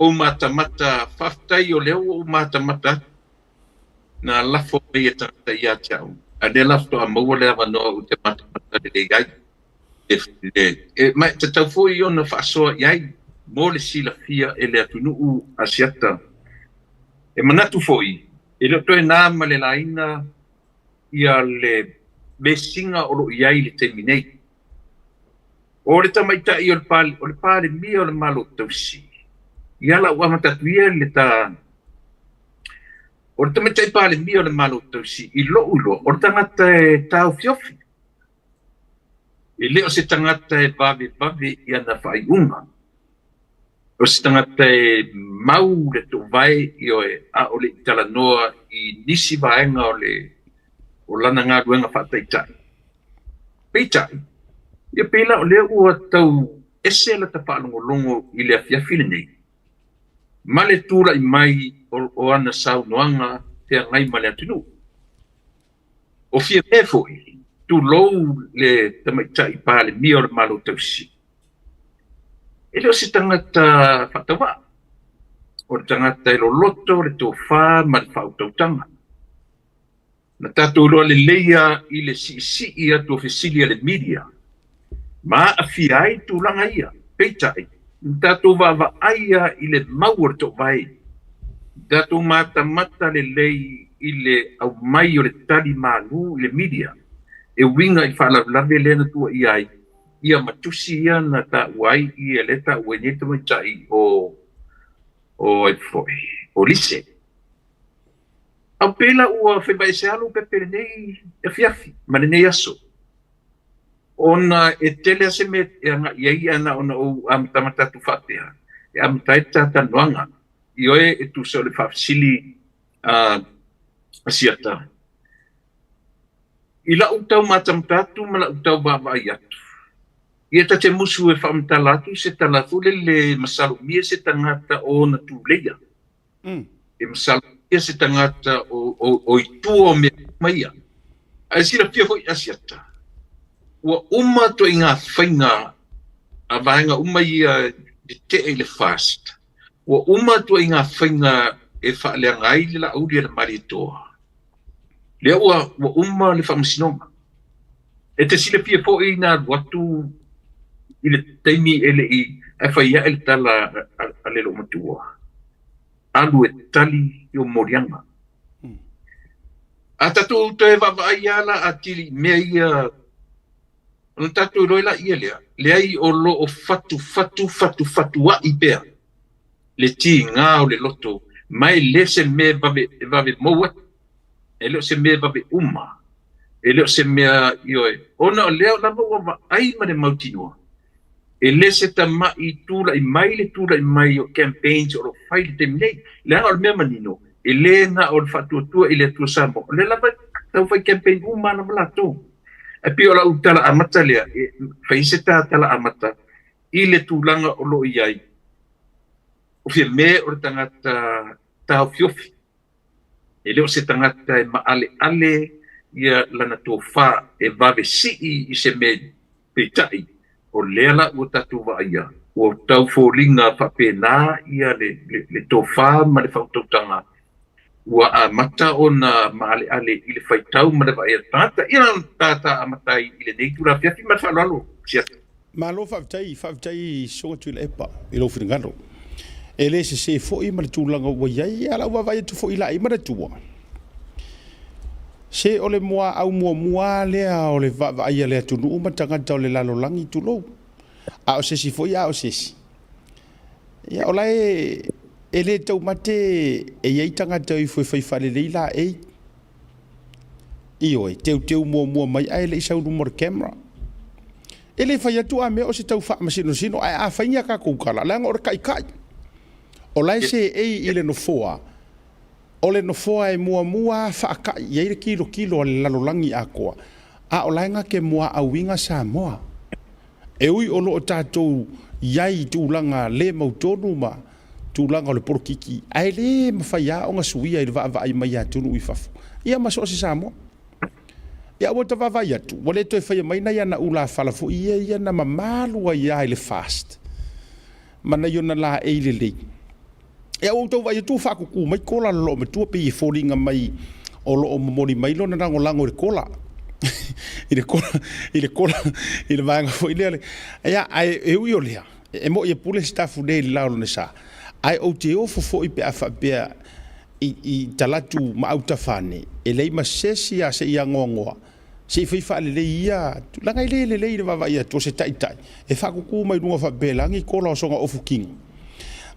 C: ou matamata, faafetai o lea ua ou matamata atu na lafo mai e tagata ia te au, a o lea la faatoa maua le avanoa ou te matamata lelei ai. E, ma e tatau foi ona faasoa i ai mo le silafia e le atunuu Asiata. E manatu foi, e le o toe na ma le laina ia le vesiga o lo o i ai i le taimi nei. O le tamaitai o le, o le Palemia o le Malo Tausi, ia la ua amata atu ia le ta O le tamaitai Palemia o le Malo Tausi, i lou iloa, o le tagata e taofiofi. E le o se tagata e vavevave i ana faaiuga. O se tagata e mau le toovae, ioe, a o le i talanoa i nisi vaega o le o lana galuega faataitai. Peitai, ia pei la o lea ua tau ese lata faalogologo i le afiafi lenei, ma le tulai mai o ana saunoaga feagai ma le atunuu. O Fiamē foi, tulou le tamaitai Palemia o le Malo Tausi, e le o se tagata faatauvaa, o le tagata e loloto le tofa ma le faautautaga. Na tatou iloa lelei lava i le siisii atu o fesili a le media ma aafia ai tulaga ia. Peitai, na tatou vaavaai lava i le mau o le toovae. Na tatou matamata lelei i le aumai o le tali malu i le media e uiga i faalavelave lea na tuuaia ai ia ma tusi ia na taua ai ia lea e taua ai nei le tamaitai o o ai foi o Lise. A pei la ua faiva ese lava Lopepe i lenei afiafi ma lenei aso, ona e tele lava se mea e agai ai ae na ona ou amatamata atu faapea, e amata ai le ta talanoaga. Ioe, e tusa o le faafesili a Asiata. I lau tau matamata atu ma lau tau vaavaai atu, Ia ta te musu e faamatala atu se tala foi lele e masalomia se tagata o ona tuleia. E masalomia se tagata o i tua o mea uma ia. Ae silafia foi Asiata, ua uma ituaiga faiga a vaega uma ia e tetee i le FAST, ua uma ituaiga faiga e faaleaga ai le Laauli a le Malietoa. Lea ua uma le faamasinoga. E te silafia foi na alu atu i le taimi e le i ae fai ae le tala a le loomatua, alu e tali i ou moliaga. A tatou toe vaavaai lava la atili i mea ia, ona tatou iloa ai laia lea, leai o lo o fatufatu fatufatua'i pea le tiga o le loto, ma e le se mea e vave mou atu. E le o se mea vave uma, e le o se mea, ioe, ona o lea lava ua vaai ma le mautinoa, e le se tama'i tula'i mai le tula'i mai o campaigns o lo o fai i le taimi nei. Leaga o le mea manino, e le na o le Faatuatua i le Atua Samoa, o lea lava e tau fai campaign uma lava latou. Ae pei o lau tala amata lea, e fai ai se ta tala amata i le tulaga o lo o i ai, o Fiame o le tagata taofiofi. E le o se tagata e maaleale ia lana tofa e vave sii i se mea, peitai, o lea la ua tatou vaaia, ua tau foliga faapena ia le tofa ma le faautautaga ua amata ona maaleale i le faitau ma le vaai a le tagata. Ia na ta amata ai i lenei itula afiafi ma le faaaloalo. Siata.
A: Malo faafetai, faafetai Soga Tuilaepa i lou finagalo. E le sese foi ma le tulaga ua i ai, a o lau vaavaai atu foi i laei manatua, se o le muaau muamua lava lea o le vaavaai a le atunuu ma tagata o le lalolagi, tulou, a o se isi foi a o se isi. Ia, o la e le taumate e i ai tagata o ifo e fai faalelei laei. Ioe, teuteu muamua mai ae le i sau i luma o le camera. E le fai atu a mea o se tau faamasinosino, ae a fai ni a tatou tala, leaga o le taitai, o la e seei i le nofoa, o le nofoa e muamua lava faata'i i ai le tilotilo a le lalolagi atoa, a o la e na te muaauina Samoa. E ui o lo o tatou i ai i tulaga le mautonu ma tulaga o le polokiki, ae le mafai lava ona suia i le vaavaai mai a atunuu i fafo, ia ma so o se Samoa. Ia ua ta vaavaai atu, ua le toe faia mai nai ana ulafala foi ia ia na mamalu ai lava i le FAST ma nai ona laei lelei. Ia ua ou tau vaai atu ua faakuku mai kola a le loomatua pei e foliga mai o lo o momoli mai lona lagolago i le kola i le kola i le kola i le vaega foi lea. Ia ae e ui o lea, e moi e pule sitafu nei i le la o lona sa, ae ou te ofo foi pe a faapea i talatu ma autafane, e leai ma se isi a se i agoagoa, se i fai faalelei ia tulaga e le lelei i le vaavaai atu o se taitai e faakuku mai luga faapela ni kola o sona ofu kino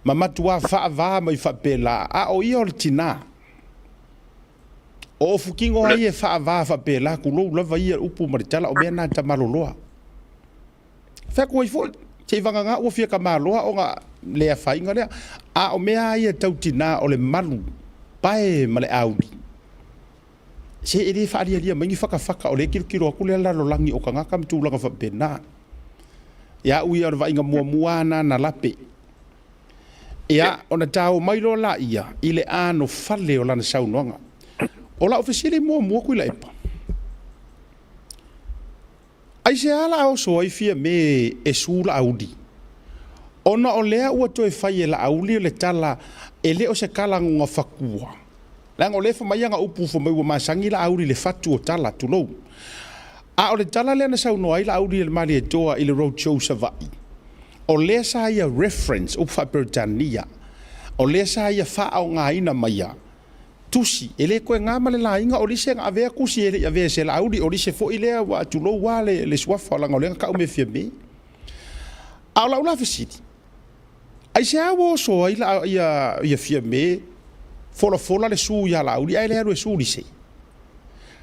A: ma matuā faavā mai faapela, a o ia o le tinā. O ofu kino ai e faavā faapela, tulou lava ia upu ma le tala, o mea na ta maloloa. Fai atu ai foi, se i vagana ua fia tamaloa ona le afaina lea. A o mea lava ia tau tina o le malu pae ma le auli, se e le faalialia mai ni fatafata o lea e tilotilo atu le lalolagi o tagata ma tulaga faapena. Ia au ia o le vaaiga muamua lava lena na lape. Ia, ona tao mai loa laia i le anofale o lana saunoaga. O lau fesili muamua Tuilaepa, Aisea la oso ai Fiame e su Laauli? Ona o lea ua toe fai e Laauli le tala e le o se tala gogafatua. Leaga o lea e fai mai ana upu fai mai ua masani Laauli i le fatu o tala, tulou. A o le tala lea na saunoa ai Laauli e le Malietoa i le road show i Savaii, o lea sa ia reference, upu faa-Peretania, o lea sa ia faaaogaina maia Tusi, e le toe na ma le laina o lise na avea tusi e le i avea e se Laauli, o lise foi lea ua tulou a le suafa leaga o lea na tau mea Fiame. A o lau la fesili, aisea ua oso ai la ia Fiame folafola le su ia Laauli ae le alu e su lise?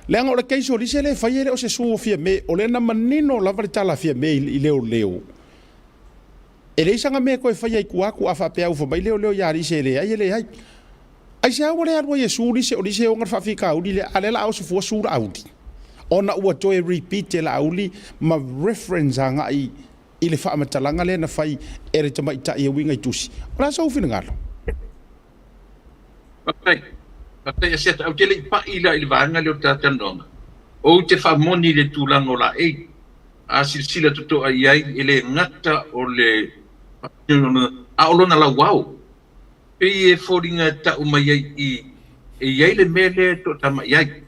A: Leaga o le case o lise lea e fai e le o se su o Fiame, o lea na manino lava le tala a Fiame i leoleo. E leai sana mea e toe faia i tua atu a faapea ua fai mai leoleo ia Lise e leai e leai. Aisea ua le alu ai e su Lise o Lise e ona le faafitauli lea a lea la a oso fua su Laauli ona ua toe repeat e Laauli ma reference agai i le faamatalaga lea na fai e le tamaitai e uiga i tusi. O le a sou finagalo?
C: Faafetai. Faafetai Asiata. Ou te le i pai la i le vaega lea o le talatalanoaga. Ou te faamoni i le tulaga o laei. A silasila totoa i ai, e le gata o le a o lona lauao. Pei e foliga e tau mai ai i e i ai le mea lea e toatamai ai.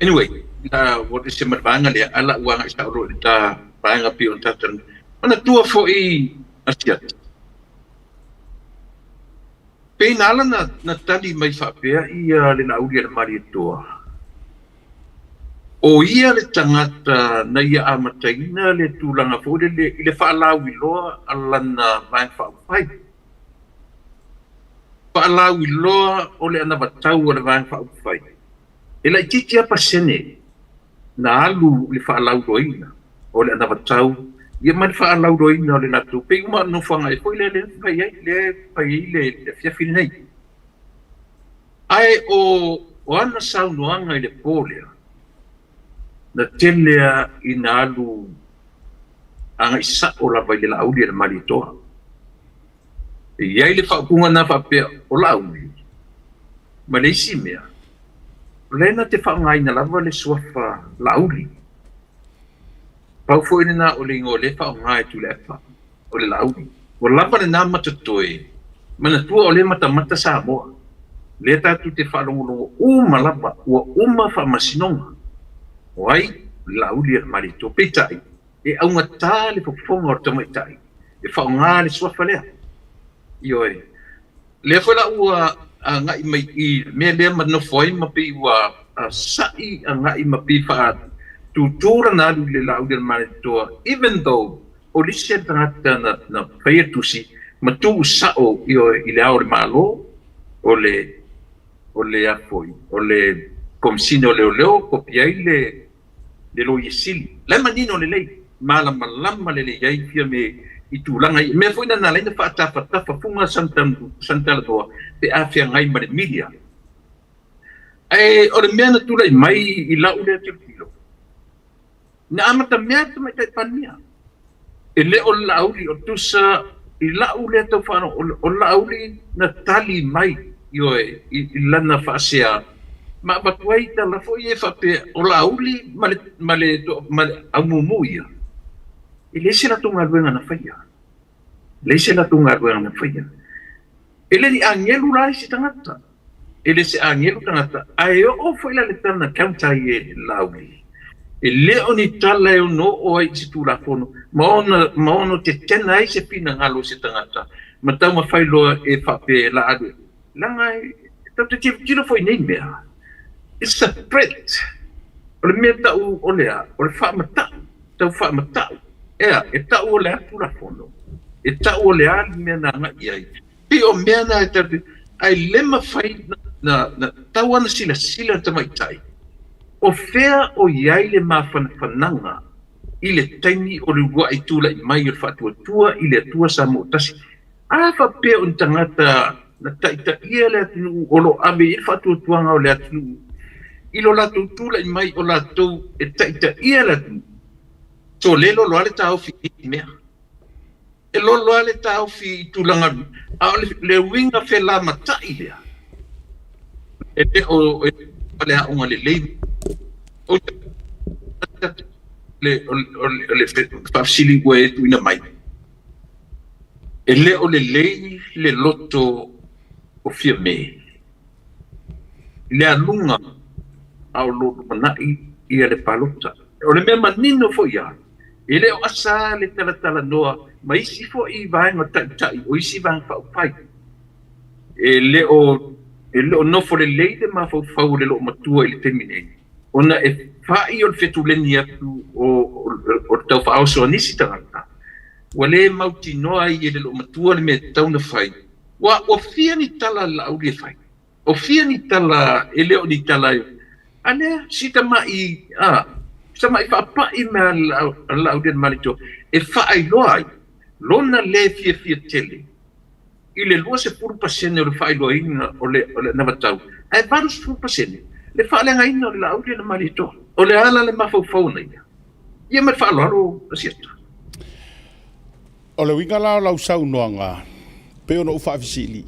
C: Anyway, la ua ese ma le vaega lea, ae la ua agai sao loa i le ta vaega pei ona talatalanoa. Manatua foi Asiata, pei na ala na tali mai faapea ia le Laauli a le Malietoa, o ia le tagata na ia amataina le tulaga foi lele i le faalauiloa a lana Vaega Faaupufai. Faalauiloa o le anavatau a le Vaega Faaupufai, e laitiiti lava pasene na alu i le faalauiloaina o le anavatau ia ma le faalauiloaina o le latou pei uma nofoaga foi lea lea fai ai lea fai ai le afiafi lenei. Ae o o ana saunoaga i le po lea, na tele lava ina alu agai sao lava i le Laauli a le Malietoa. E i ai le faaupuga na faapea, o Laauli ma le isi mea, o lea na te faaaogaina lava le suafa Laauli. Pau foi lena o le igoa o lea e faaaoga e Tuilaepa, o le Laauli. Ua lava lena matatoe, manatua o lea e matamata Samoa. O lea tatou te faalogologo uma lava, ua uma faamasinoga. O ai? O le Laauli a le Malietoa. Peitai, e augata le fofoga o le tamaitai e faaaoga le suafa lea. Ioe. Lea foi la ua agai mai i le mea lea ma nofo ai ma pei ua sa'i agai ma pei faatutū lana alu i le Laauli a le Malietoa even though o le isi tagata na na faia tusi ma tuu sa'o ioe i le Ao o le Malo o le o le a foi o le Komesina o Leoleo kopi ai le le Loia Sili. La e manino lelei, malamalama lelei ai Fiame i tulaga ia. Mea foi na na ala ai ona faatafatafa fuga Sanatalanoa pe a feagai ma le media. Ae o le mea na tulai mai i lau lea tilotilo, na amata mea le Tamaitai Palemia. E le o le Laauli, o tusa i lau lea tau faalogo, o le Laauli na tali mai, ioe, i lana faasea, ma avatu ai tala foi ia faapea, o Laauli ma le, ma le, ma le aumumu ia, e leai se latou galuega na faia. E leai se latou galuega na faia. E le ni agelu la isi tagata. E le se agelu tagata, ae oo foi la le tala na counter ai e Laauli, e le o ni tala e ono oo ai i se Tulafono ma ona, ma ono tetena ai se finagalo o se tagata ma taumafai loa e faapea e la alu. Leaga e tatou te tilotilo foi i nei mea, it's a threat. O le mea tau o le a? O le faamatau, tau faamatau. Ea, e tau o le a Tulafono? E tau o le a le mea na agai i ai? Pei o mea na e tatou te, ae le mafai na, na tau ana silasila le tamaitai, o fea o i ai le mafanafanaga i le taimi o le uluai tulai mai o le faatuatua i le Atua Samoa Tasi. A faapea o ni tagata na taitaia le atunuu o lo o ave i ai le faatuatuaga o le atunuu i lo latou tulai mai o latou e taitaia le atunuu, so le loloa le taofi i nei mea. E lolo lava le taofi i tulaga, a o le uiga felamatai lea, e le o le aoga lelei. O le faafesili ua e tuuina mai, e le o lelei le loto o Fiame i le aluga a o lo o lumanai le palota. O le mea manino foi lava, E le o asa le talatalanoa ma isi foi vaega taitai o isi vaega faaupufai. E le o e le o nofo lelei le mafaufau o le loomatua i le taimi nei, ona e fa'i o le fetuleni atu o o le taufaaoso a nisi tagata, ua le mautinoa ai e le loomatua le mea e tatau ona fai, ua ua fia ni tala a le Laauli e fai. O fia ni tala e le o ni tala e a lea si tamaʻi a si tamaʻi faapaʻi mea a le Laaulialemalietoa e faailoa ai lona lē fiafia tele i le 20% o le faailoaina o le o le anavatau ae 80% le faaleagaina o le Laaulialemalietoa. O le a la le mafaufau ona ia? Ia ma le faaaloalo Asiata.
A: O le uiga la o lau saunoaga, pei ona ou faafesili,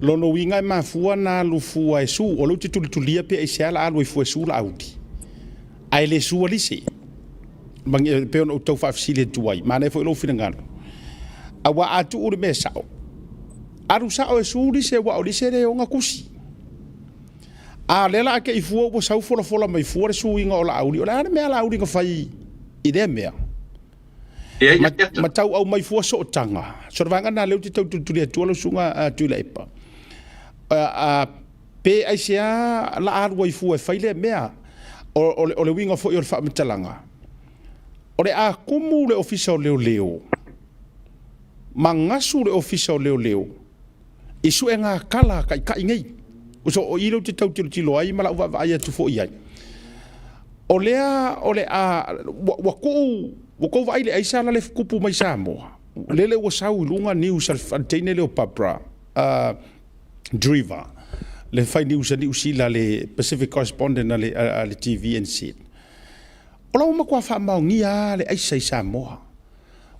A: lona uiga e mafua ona alu fua e su, o lea ou te tulitulia pe aisea la alu ai fua e su Laauli, ae le sua Lise. E pei ona ou tau faafesili atu ai, manaia foi lou finagalo. Aua a tuu le mea sao, alu sao e su Lise aua o Lise le ona tusi. A o lea la a te i fua ua sau folafola mai fua le suiga o Laauli, o le a le mea a Laauli na fai i lea mea? Ma, ma tau aumai fua sootaga. So le vaega lena lea ou te tau tulituli atua lau susuga Tuilaepa. Pe aisea la alu ai fua e fai lea mea? O le uiga foi o le faamatalaga, o le a tumu le Ofisa o Leoleo ma gasu le Ofisa o Leoleo i suega tala a taitai nei. So o i lea ou te tau tilotilo ai ma lau vaavaai atu foi i ai. O lea o le a ua tuu ua tou vaai i le aisa la le tupu mai Samoa. Lele ua sau i luga news a le teine lea o Barbara Driver, le fai news a Niu Sila, le Pacific Correspondent a le TVNZ. O la ua matua faamaonia lava le aisa i Samoa.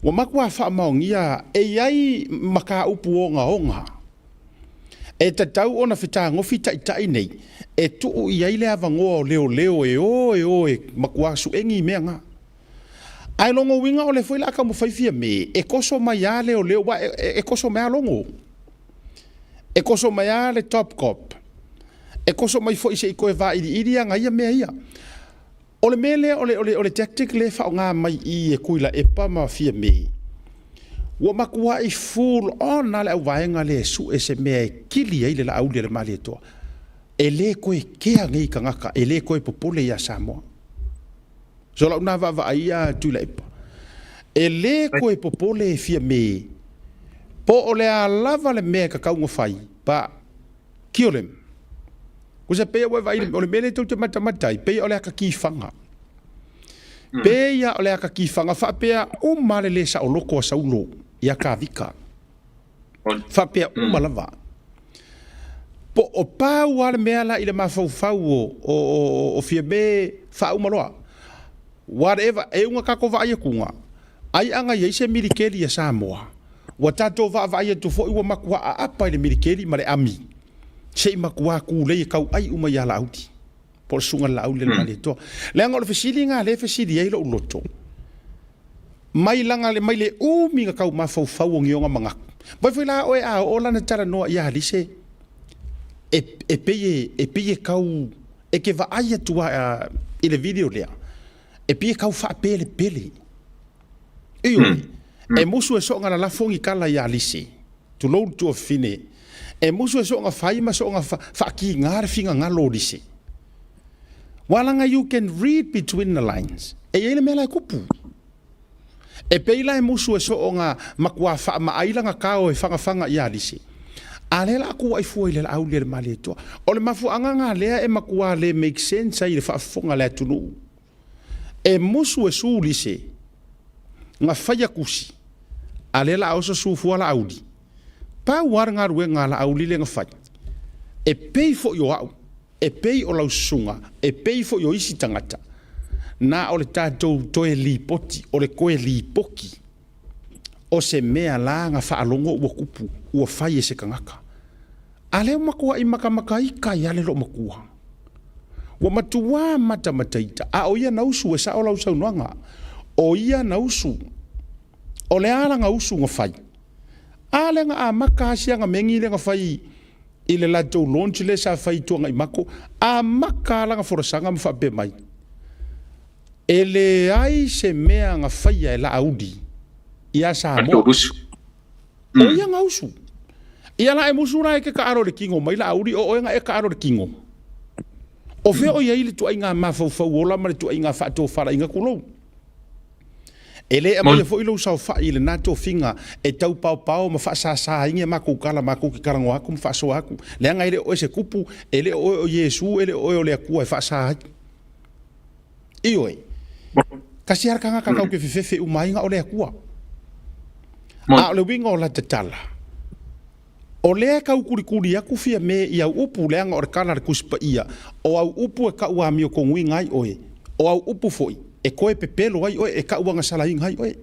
A: Ua matua faamaonia e i ai mataupu ogaoga e tatau ona fetagofi taitai nei e tuu i ai le avanoa o leoleo e o e o e matua suegi mea na. Ae lona uiga o lea foi o le a taumafai Fiame e toso mai lava leoleo, aua e toso mai lava Logo, e toso mai lava le Top Cop, e toso mai foi se i toe vailiili ana ia mea ia. O le mea lea, o le tactic lea e faaaoga mai i i e Tuilaepa ma Fiame, ua matuai full on lava le auvaega lea e sue se mea e kili ai le Laauli a le Malietoa. E le toe kea nei tagata, e le toe popole ia Samoa. So lau na vaavaai ia Tuilaepa, e le toe popole Fiame po o le a lava le mea e tatau ona fai, but kill him. Kusa pei ua e vaai, o le mea lea tou te matamata ai, pei o le ata tifaga. Pei lava o le ata tifaga faapea uma le le saoloto a Saulo ia Kavika. Faapea uma lava. Po o pau lava le mea la i le mafaufau o Fiame faauma loa. Whatever, e uga tatou vaai atuga, ai ana i ai se milikeli a Samoa, ua tatou vaavaai atu foi ua matua aapa i le milikeli ma le ami. Se i matua tulei e tauai uma ia Laauli, po o le susuga i le Laauli a le Malietoa. Leaga o le fesili lena lea e fesili ai lou loto, mai laga mai le umi na tau mafaufau o ni ona manatu. Vaai foi la oe a oo lana talanoa ia Lise, e pei e pei e tau e ke vaai atu a i le video lea, e pei e tau faapelepele. Ioe, e musu e soona lalafo ni tala ia Lise, tulou le tuafafine, e musu e soona fai ma soona faakigā le finagalo o Lise. Ua laga you can read between the lines, e i ai le mea la e tupu. E pei la e musu e soona matua faamaai lana tao e fagafaga ia Lise. A lea la atu ai fua i le Laauli a le Malietoa. O le mafuaaga lena lea e matua le make sense ai i le faafofoga a le atunuu. E musu e su lise na faia kusi, a lea la a oso su fua Laauli. Pau a le galuega a Laauli lea na fai, e pei foi o au, e pei o lau susuga, e pei foi o isi tagata, na o le tatou toe lipoti, o le toe lipoki o se mea la na faalogo ua tupu, ua fai e se tagata. A lea ua matuai matamataita ai lava le loomatua. Ua matuā matamataita, a o ia na usu, e sao lau saunoaga, o ia na usu. O le a lana usu na fai? A lea na amata lava si ana megi lea na fai i le latou launch lea sa fai i Tuanaimato, amata lava lana folasaga ma faapea mai, E leai se mea na faia e Laauli ia Samoa. O ia na usu. Ia la e musu la e ke taalo i le tino mai Laauli, o oe na e taalo i le tino. O fea o i ai le tuaiga mafaufau ola ma le tuaiga faatofalaiga tulou? E le aumaia foi lou saofai i lena tofiga e tau paopao ma faasasa ai ni a matou tala matou te talanoa atu ma faasoa atu, leaga e le o oe se kupu, e le o oe o Iesu, e le o oe o le Atua e faasa ai. Ioe, tasi lava le tagata tatou te fefefe uma ai na o le Atua. A o le uiga o lata tala, O lea e tau kulikuli atu Fiame i au upu leaga o le tala a le Tusi Paia, o au upu e tau amiotonuiga ai oe, o au upu foi e toe pepelo ai oe, e tau agasalaina ai oe.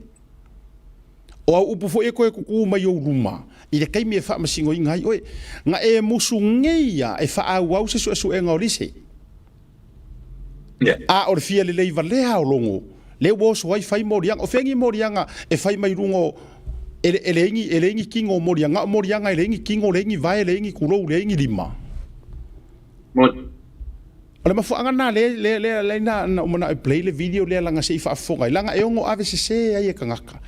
A: O au upu foi e toe kukū mai ou luma i le taimi e faamasinoina ai oe. Na e musu nei ia e faaauau se suesuega o lise. A o le fia lelei valea o logo, lea ua oso ai fai moliaga. O fea ni moliaga e fai mai luga o e leai ni, e leai ni tino o moliaga. O moliaga e leai ni tino, leai ni vae, leai ni kulou, leai ni lima. O le mafuaaga lena lea, lea, lea, lea na, na ou manao e play le video lea leaga se i faafofoga ai, leaga e ono ave sese ai e tagata.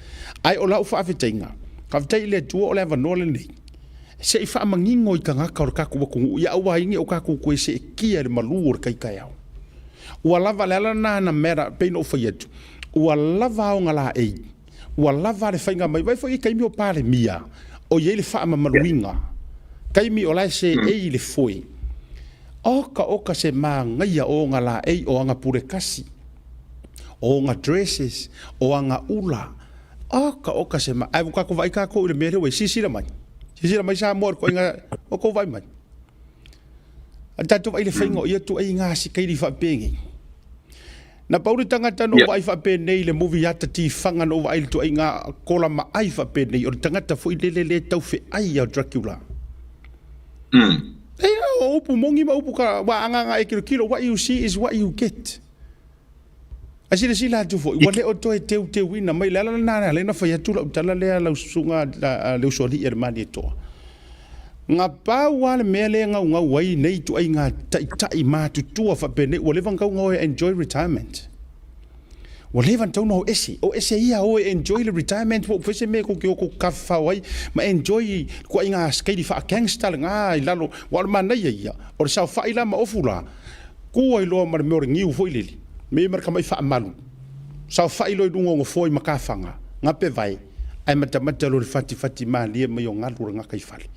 A: Ae o lau faafetaiga, faafetai i le Atua o le avanoa lenei, se i faamanino i tagata o le tatou atunuu ia aua ai ne i o tatou toe seetia i le malu o le tai taeao. Ua lava, le ala lena na mea pei ona ou fai atu, ua lava aoga laei, ua lava le faiga mai. Vaai foi i taimi o Palemia, o i ai le faamamaluina, taimi o la e seei le foe. Oka oka se manaia o ona laei, o ana pule kasi, o ona dresses, o ana ula. Oka oka se ma... Ae ua tatou vaai tatou i le mea lea ua i ai. Silasila mai. Silasila mai Samoa i le ituaiga, ua tou vaai mai. A tatou vaai i le faiga o ia ituaiga asikaili faapenei. Na pau le tagata na ou vaai faapenei i le movie ata tifaga na ou vaai i le ituaiga kola maai faapenei, o le tagata foi lele lea e tau feai ia o Dracula. E o upu moni ma upu ka, ua agaga e kilokilo, what you see is what you get. Ae silasila atu foi, ua le o toe teuteuina mai. Le ala lena na ala ai ona fai atu lau tala lea lau susuga le usoalii a le Malietoa. Na pau lava le mea lea e naunau ai nei ituaiga taitai matutua faapenei, ua leva ona tatau ona o e enjoy retirement. Ua leva ona tatau ona o ese, o ese ia o e enjoy le retirement po o fai se mea tou te o tou tafafao ai ma enjoy ituaiga skeili faa-gangster lena i lalo. Aua o le manaia ia, o le saofai la ma ofu la, tu ai loa ma le mea o le niu foi lele, me ma le tamai faamalu, saofai loa i luga o nofoa i matafaga, gape vae, ae matamata loa i le fatifati malie mai o galu o le gataifale.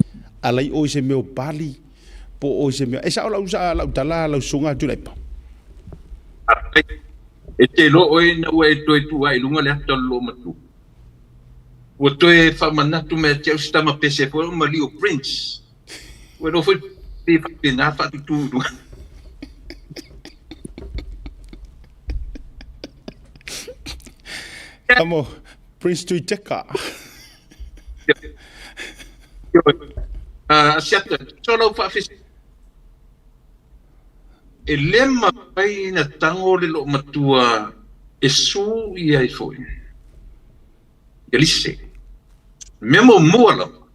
A: Alai oe i se mea o pali, po o oe i se mea. E sao lau, lau tala lau susuga Tuilaepa?
C: E te iloa oe ina ua e toe tuu ae i luga le ata o le loomatua. Ua toe faamanatu mai ia te au se tama pese foi o Malio Prince. Ua iloa foi pe faapena faatutū i luga.
A: Amo, Prince Tuiteka.
C: Asiata, so lau faafesili. E le mafai na tago le loomatua e su i ai foi. Ia lise. Mea muamua lava,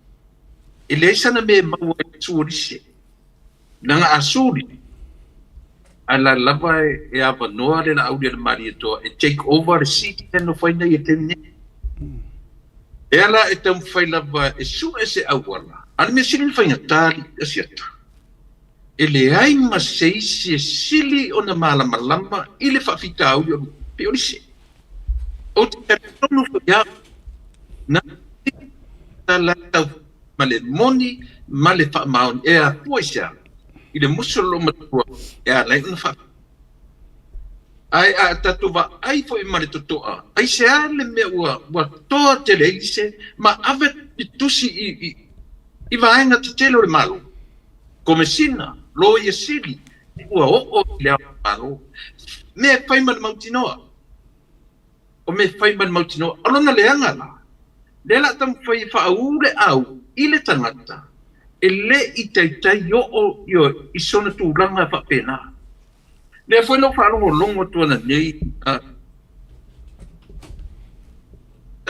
C: e leai sana mea e maua ai le su o lise. Leaga a su lise, ae la lava e avanoa le Laauli a le Malietoa e take over le seat lea e nofo ai nei i le taimi nei. E ala e taumafai lava e sue se auala, a o le mea sili ona faigata alii asiata, e leai ma se isi e sili ona malamalama i le faafitauli o pei o lise. Ou te talitonu foi au, na tala ma le moni ma le faamaoni e afua i se a? I le musu o le loomatua e ala ai ona faafetai. Ae a tatou vaai foi ma le totoa, aisea le mea ua ua toa tele ai lise ma ave le tusi i i i vaega tetele o le Malo, Komesina, Loia Sili, ua oo i le Ao o le Malo, mea e fai ma le mautinoa. O mea e fai ma le mautinoa. O lona leaga la, lea la taumafai e faaū le au i le tagata e le i taitai oo ioe i sona tulaga faapena. Lea foi na ou faalogologo atu ananei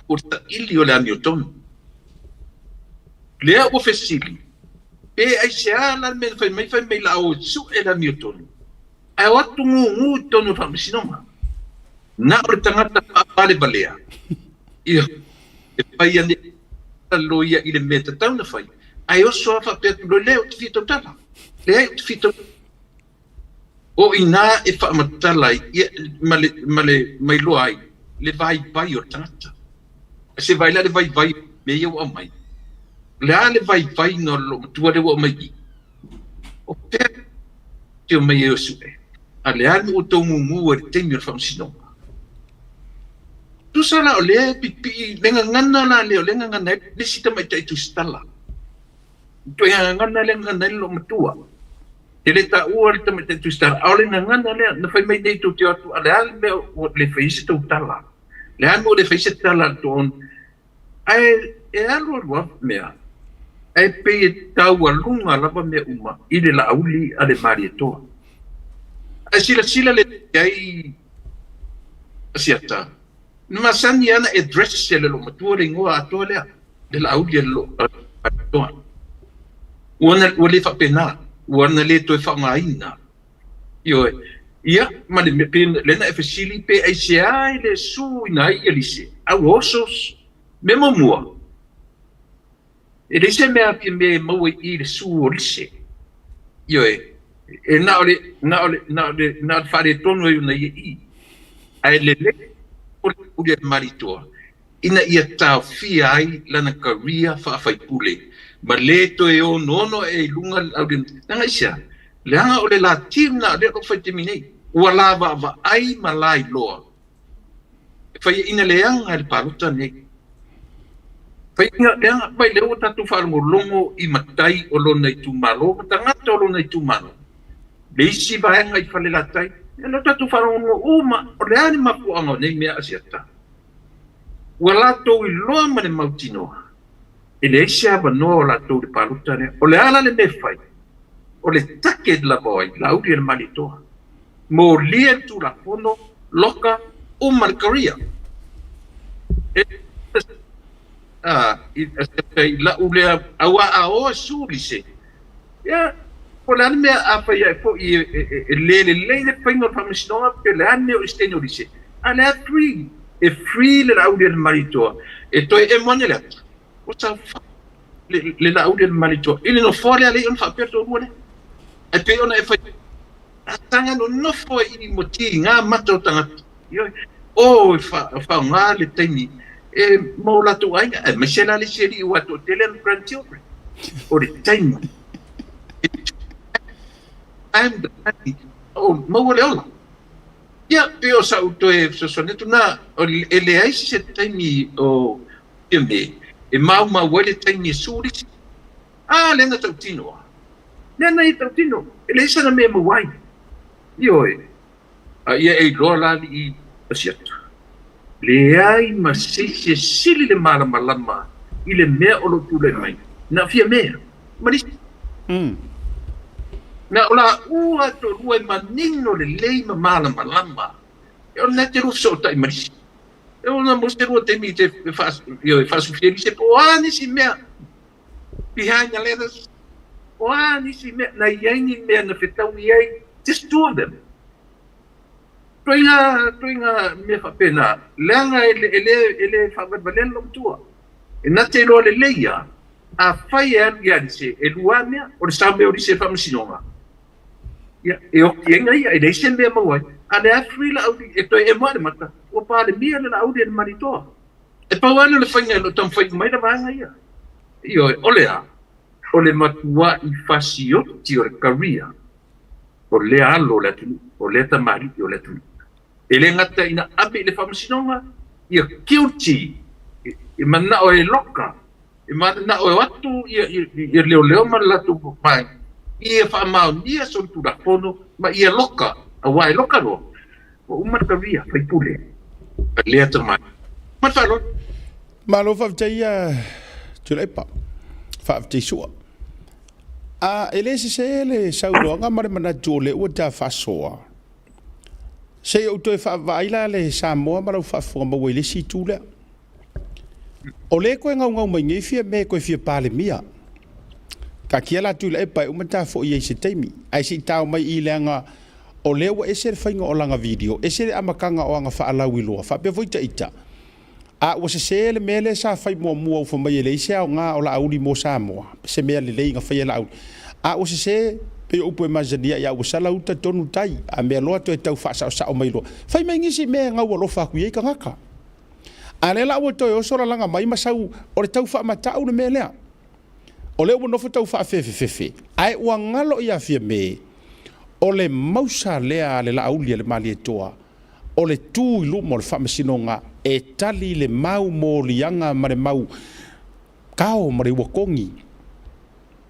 C: o le saili o le amiotonu. Lea ua fesili, pe aisea la le mea na fai mai, fai mai la o e sue le amiotonu, ae o atu gugu i totonu o le faamasinoga. Na o le tagata faavalevalea ia e fai ane loia i le mea e tatau ona fai, ae oso lava faapea atu loa, leai ou te fia tautala, leai ou te fia tautala. O i ina e faamatala ai ia, ma le, ma le mailoa ai le vaivai o le tagata. Se vaai la le vaivai o mea ia ua aumai. O le a le vaivaiga o le loomatua lea ua aumai i i? O fea te omai ai o sue? A le a le mea ua outou gugu ai i le taimi o le faamasinoga? Tusa la o lea e pipii le gagana la lea o lea e gagana ai le isi tamaitai tusitala. Ituaiga gagana lea e gagana ai le loomatua. E le taua le tamaitai tusitala, a o le gagana lea na fai mai nei tou te o atu, a le a le mea ua le fai ai se tautala? Le a le mea ua le fai ai se tala a le toaono? Ae e alualu lava mea, ae pei e taualuga lava mea uma i le Laauli a le Malietoa. Ae silasila lelei i ai Asiata, na masani lava ona address e le loomatua le igoa atoa lea, le Laauli a le Malietoa. Ua le faapena, ua na le toe faaaogaina. Ioe. Ia, ma le mea, pe, lea na e fesili pe aisea e le suina ai ia lise, a ua oso mea muamua, e leai se mea fia mea e maua i i i le su o lise. Ioe. E na o le, na o le, na o le, na o le faaletonu ai ona ia i i. Ae lelei o le uli a le Malietoa ina ia taofia ai lana career faa-faipule ma le toe onoono ae i luga le au leaga aisea? Leaga o le lati lena o lea o lo o fai i le taimi nei, ua la vaavaai ma la iloa e faiaina leaga e le palota nei. Faiaina leaga mai lea ua tatou faalogologo i matai o lona itumalo ma tagata o lona itumalo le isi vaega i Falelatai, ia lea ua tatou faalogologo uma o le a le mafuaaga o nei mea asiata. Ua latou iloa ma le mautinoa, e leai se avanoa o latou i le palota lea. O le a la le mea e fai? O le target lava o ai? Laauli a le Malietoa. Molia le Tulafono, loka, uma le career. E i lau lea, aua a o e suli se, ia, po o le a le mea a fai ae foi e le lelei le faiga o le faamasinoga pe o le a le mea o extend o lise, a o lea free, e free le Laauli a le Malietoa e toe emo ane le ata, ua saofai le Laauli a le Malietoa i le nofoa lea, leai ona faapea le toalua lea. Ae pei ona e fai atu, a taga nonofo ai i tiga mata o tagata, ioe, o e faaaoga le taimi e mo latou aiga, aemaise la le isi alii ua toatele ana grandchildren. O le taimi e time the money o maua le ola. Ia, pei o sau toe fesoasoani atu na, e leai se taimi o me e maumau ai le taimi e su le isi. A, lea na tautino a. Lea na ia tautino, e leai sana mea e maua ai. Ioe. A ia e iloa la alii Asiata, leai ma se isi e sili le malamalama i le mea o lo o tulai mai, na o Fiamea ma le isi. Na o laua toalua e manino lelei ma malamalama, e ona e te lua fesootai ma le isi. E ona mo se lua taimi e te faasufia le isi po o a nisi mea behind the letters, o a nisi mea, na i ai ni mea na fetaui ai, just two of them. Toiga, toiga mea faapena, leaga e le, e le, e le faavalevalea le loomatua. E na te iloa lelei ia, afai e alu ia Lise, e lua lava mea, o le sao mea o Lise e faamasinoga, ia, e oti ai ia, e leai se mea e maua ai. A lea free Laauli, e toe emo lava le mata, ua palemia le Laauli e le Malietoa. E pau lava lea o le faiga e le o taumafai uma ai la vaega ia. Ioe, o le a? O le matua'i fasioti o le career o lea alo o le atunuu, o lea tamalii o le atunuu. E le gata ina ave i le faamasinoga, ia guilty, e manao e loka, e manao e o atu ia leoleo ma le latou vaega, ia faamaonia solitulafono ma ia loka, aua e loka loa, Ua uma le career faipule a lea tamalii. Ma le faaaloalo.
A: Malo faafetai ia Tuilaepa. Faafetai Sua. A e le sese le saunoaga ma le manatu o lea ua ta faasoa. Se i ou toe faavaai la le Samoa ma lau faafofoga maua i le isi itu lea. O lea e toe gaugau mai nei Fiame e toe fia Palemia. Taatia la Tuilaepa e uma ta foi ai i se taimi. Ae se i tao mai i leaga o lea ua ese le faiga o lana video, ese le amataga o ana faalauiloa, faapea foi ita. A ua sese le mea lea sa fai muamua ua fai mai e leai se aoga o Laauli mo Samoa, se mea lelei na faia e Laauli. A ua sese, pei o upu e masani ai, a ua sala uta tonu tai, a mea loa toe tau faasaosao mai loa. Fai mai nisi mea e gaualofa atu i ai tagata. A lea la ua toe oso lalaga mai ma sau, o le tau faamatau le mea lea. O lea ua nofo tau faafefefefe, ae ua galo ia Fiame, o le mausa lea a le Laauli a le Malietoa, o le tu i luma o le faamasinoga e tali le mau moliaga ma le mau kao ma le uakogi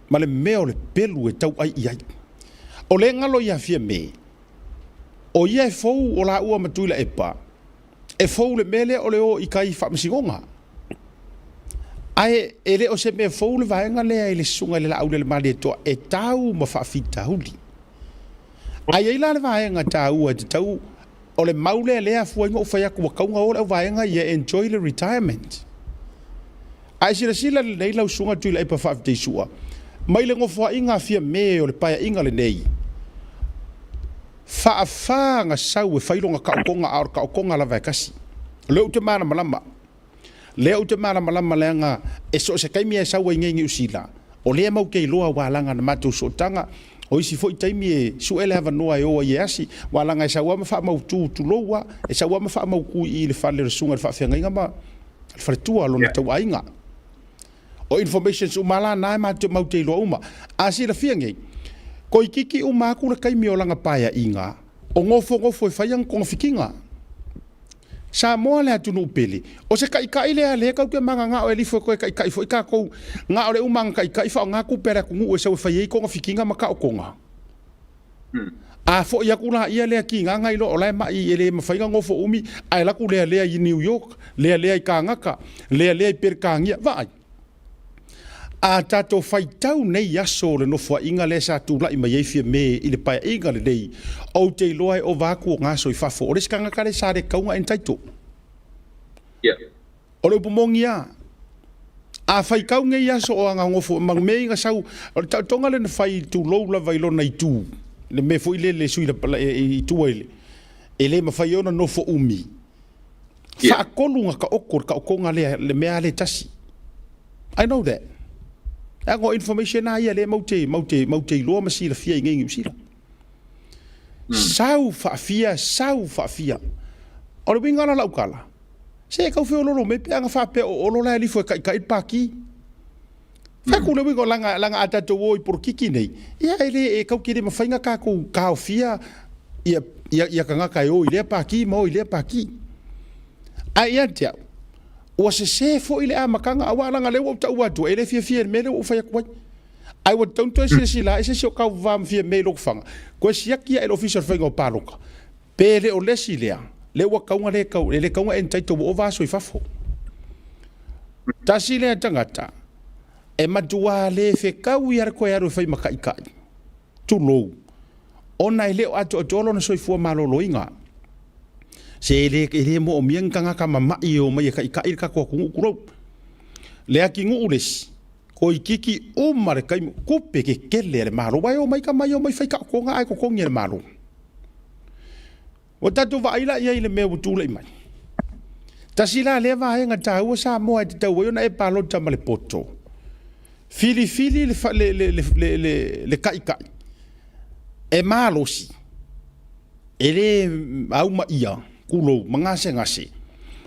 A: ma le mea o le pelu e tauai i ai. O lea e galo ia Fiame, o ia e fou o laua ma Tuilaepa, e fou le mea lea o le o i tai faamasinoga. Ae e le o se mea fou le vaega lea i le Susuga i le Laaulialemalietoa e tau ma faafitauli. Ae i ai la le vaega taua e tatau, o le mau lea lea afua ai ona ou fai atu ua tatau ona o le auvaega ia e enjoy le retirement. A e silasila lelei lau Susuga Tuilaepa Faafetai-Sua, mai le nofoaiga a Fiame o le Paeaiga lenei, faafa na sau e fai lona taotoga a o le taotoga lava e tasi. O lea ou te malamalama. Lea ou te malamalama leaga e so o se taimi e sau ai nei i Niu Sila, o lea matou te iloa aua leaga na matou sootaga, o isi foi taimi e sue le avanoa e o ai e asi, aua leaga e sau lava ma faamautu, tulou lava, e sau lava ma faamautu i i le fale o le susuga i le faafeagaiga ma le faletua o lona tauaiga. O informations uma la na e matou te iloa uma. A silafia nei, toeitiiti uma atu le taimi o lana paeaiga, o nofonofo e fai ana togafitiga. Samoa le atunuu pele. O se taitai lea lea tatou te mananao e lifo e toe taitai foi tatou. Na o le uma ana taitai faaaoga tupe a le atunuu e sau e fai ai togafitiga ma taotoga. A foi atu laia lea tigaga iloa o la e mai e le mafai ona nofo umi ae alu atu lealea i New York, lealea i Kanata, lealea i Peretania. Vaai. A tatou faitau nei aso o le Nofoaiga lea sa tulai mai ai Fiame i le Paeaiga lenei, ou te iloa e ova atu ona aso i fafo. O le isi tagata lea sa le tatau ona entitle. O le upu moni lava, a faitau nei aso o ana nofo, ma mea ia na sau, o le taotoga lea na fai, tulou lava i lona itu, le mea foi lele sui i tua i le, e le mafai ai ona nofo umi. Faatolu na taoto le taotoga lea, le mea lea e tasi. I know that. Leaga o information lava ia lea matou te, matou te, matou te iloa ma silafia i inei i Niu Sila. Sau faafia, sau faafia. O le uiga la o lau tala, se e tau feololo mai pe ana faapea o Olo la e lifo e taitai le Pati. Fai atu le uiga o laga, laga a tatou o i polokiki nei, ia e le, e tatou te le mafai ona tatou taofia ia, ia, ia tagata e o i lea pati ma o i lea pati. Ae ia te au, ua sese foi le amataga, aua leaga lea ua ou taua atu, e le fiafia i le mea lea ua ou fai atu ai. Ae ua tatau ona toe silasila ae se isi o tauva ma Fiame i Lotofaga, toe siaki ae le Ofisa o le Faiga o Palota, pe le o le isi lea, lea ua tatau ona le tau, e le tatau ona entitle ua ova aso i fafo. Tasi lea tagata e matua le fetaui lava le toe alu e fai ma taitai, tulou, ona e le o atoatoa lona soifua maloloina. Se e le, e le moomia ni tagata mama'i e omai e taitai le tatou atunuu, tulou. Le atinuu le isi, toeitiiti uma le taimi, tupe tetele a le Malo, aua e omai tama ia omai fai taotoga ae totogi e le Malo. Ua tatou vaai la i ai i le mea ua tulai mai. Tasi la lea vaega taua Samoa e tatau ai ona e palota ma le poto. Filifili le, le, le, le, le, le, le taitai e malosi, e le aumaia, tulou, ma gasegase.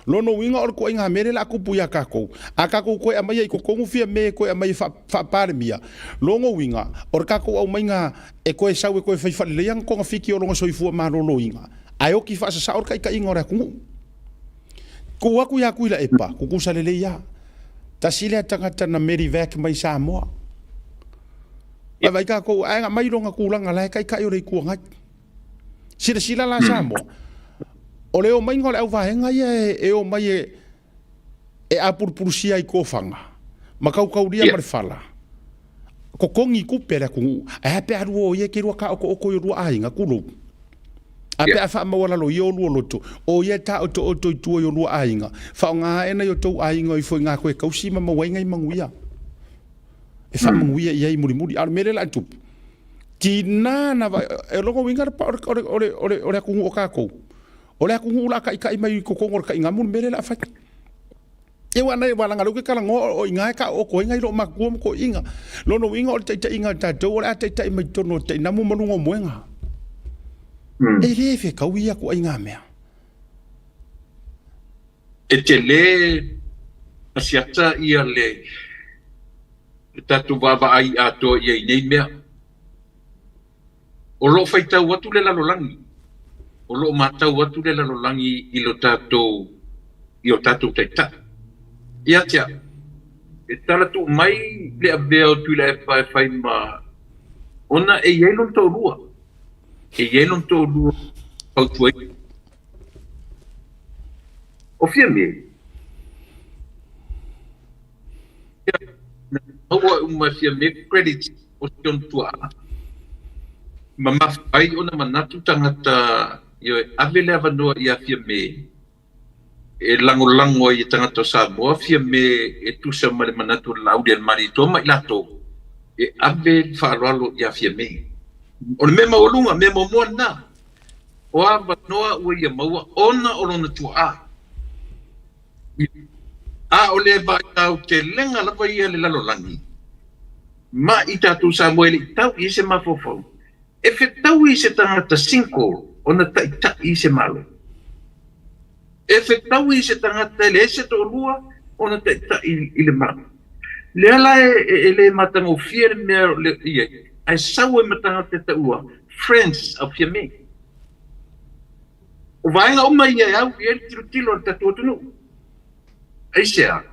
A: Lona uiga o le ituaiga mea lea o le a tupu ia tatou, a tatou toe aumaia i totonu Fiame e toe aumai e faa-Palemia, lona uiga o le tatou aumaiga e toe sau e toe fai faalelei ana togafiti o lona soifua maloloina, ae oti faasasao le taitaiga o le atunuu. Tuu atu ia Tuilaepa, tutusa lelei lava. Tasi lea tagata na medevac mai Samoa. Vaavaai tatou, ae aumai lona tulaga la e taitai o le Itu Agai. Silasila la Samoa, o le omaiga o le auvaega ia e omai e apulupulusia ai tofaga ma tautaulia ma le fala, totogi tupe a le atunuu, ae a pe a alu o ia e te lua taotooto i o lua aiga, tulou. A pe a faamaualalo ia o lua loto, o ia e taotooto i tua i o lua aiga, faaaoga ae nai o tou aiga o ifo i ngā koe tausi ma maua ai nai manuia e faamanuia i ai mulimuli. A o le mea lea o le a tupu, Tina na vaai, e lona uiga o le atunuu o tatou, o le atunuu o le a taitai mai i totonu o le taigamu le mea lea o le a fai. Ia aua nei, aua leaga o lea ou te talanoa o i ina e taoto ai nai loomatutua ma toeaiina. Lona uiga o le taitaiga a tatou o le a taitai mai totonu o le tainamu ma luga o moega. E le fetaui ia ituaiga mea.
C: E tele asiata ia le tatou vaavaai atoa i ai i nei mea. O lo o faitau atu le lalolagi, o lo o matau atu le lalolagi i lo tatou, i o tatou taitai. Ia te au, e tala tuu mai le avea o Tuilaepa e fai ma, ona e i ai lona toalua, e i ai lona toalua fautuaina. O Fiame? Maua uma e Fiame credits o si ona tuaa. Ma mafua ai ona manatu tagata, ioe, ave le avanoa ia Fiame e lagolago ai e tagata o Samoa Fiame e tusa ma le manatu o le Laaulialemalietoa ma i latou e ave le faaaloalo ia Fiame. O le mea maualuga, mea muamua lena, o avanoa ua ia maua ona o lona tuaa. A o le vaitautelega lava ia le lalolagi, ma i tatou Samoa e le i tau i ai se mafaufau, e fetaui se tagata single ona taitai i se Malo. E fetaui se tagata e leai se toalua ona taitai i le Malo. Lea la e le matagofie le mea i ai, ae sau ai ma tagata e taua friends of Fiame. O vaega uma ia e au i ai le tilotilo a le tatou atunuu. Aisea?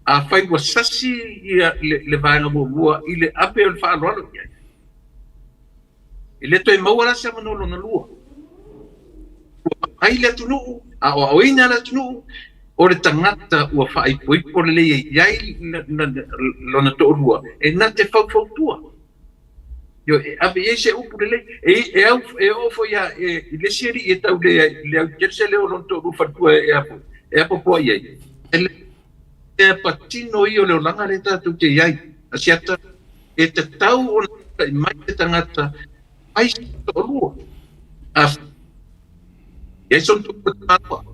C: Afai ua sasi ia le vaega muamua i le ave o le faaaloalo i ai, e le toe maua la se avanoa lona lua. Ua vaai le atunuu, aoaoina le atunuu, o le tagata ua faaipoipo lelei e i ai lona toalua, e na te faufautua. E ave i ai se upu lelei, e oo foi i le isi alii e tau le autele se leo o lona toalua faletua e apoapoai i ai. E le patino ia o le olaga lea tatou te i ai. Asiata, e tatau ona tulai mai le tagata ai se toalua. I ai sona toalua,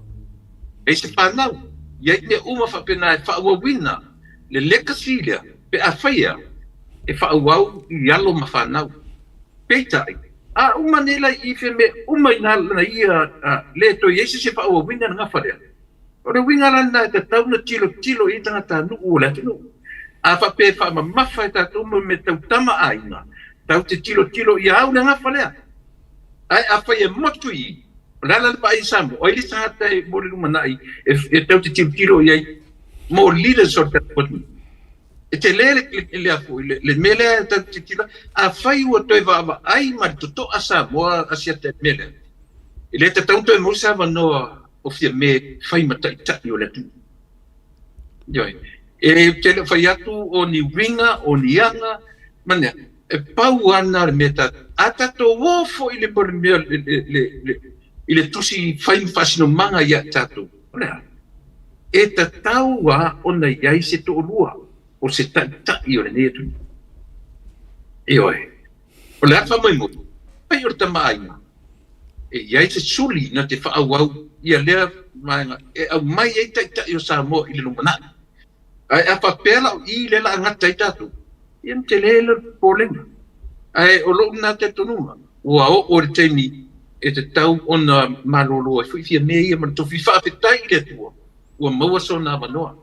C: i ai se fanau, i ai mea uma faapena e faaauauina le legacy lea pe afai e faaauau i alo ma fanau. Peitai, a uma nei la i Fiame uma i lana ia le toe i ai se faaauauina le gafa lea. O le uiga la lena e tatau ona tilotilo i tagatanuu o le atunuu. A faapea e faamamafa e tatou ma mea tau tama aiga, tau te tilotilo ia au le gafa lea. Ae afai e motu i, o le ala le vaai i Samoa, o ai le tagata e mo le lumanai e tau te tilotilo i ai mo leaders o le tatou atunuu. E tele le mea lea e tau te tilotilo. Afai ua toe vaavaai ma le totoa Samoa Asiata i le mea lea, e le tatau toe maua se avanoa o Fiame fai ma taitai o le atunuu. Ioe. E te le fai atu o ni uiga, o ni aga, ma nea, e pau ana le mea tatou. A tatou o foi le mea i le tusi fai ma faasinomaga ia tatou. O le a? E tatau a ona i ai se toalua o se taitai o lenei atunuu. Ioe. O le a faamoemoe, fai o le tamaaiga, e i ai se suli na te faaauau ia lea vaega e aumai ai taitai o Samoa i le lumanai. Ae a faapea la o i lea la agata ai tatou, ia na tele le popolega. Ae o lou lena talitonuga, ua oo i le taimi e tatau ona malolo ai foi Fiame ia ma le tofi. Faafetai i le Atua ua maua sona avanoa.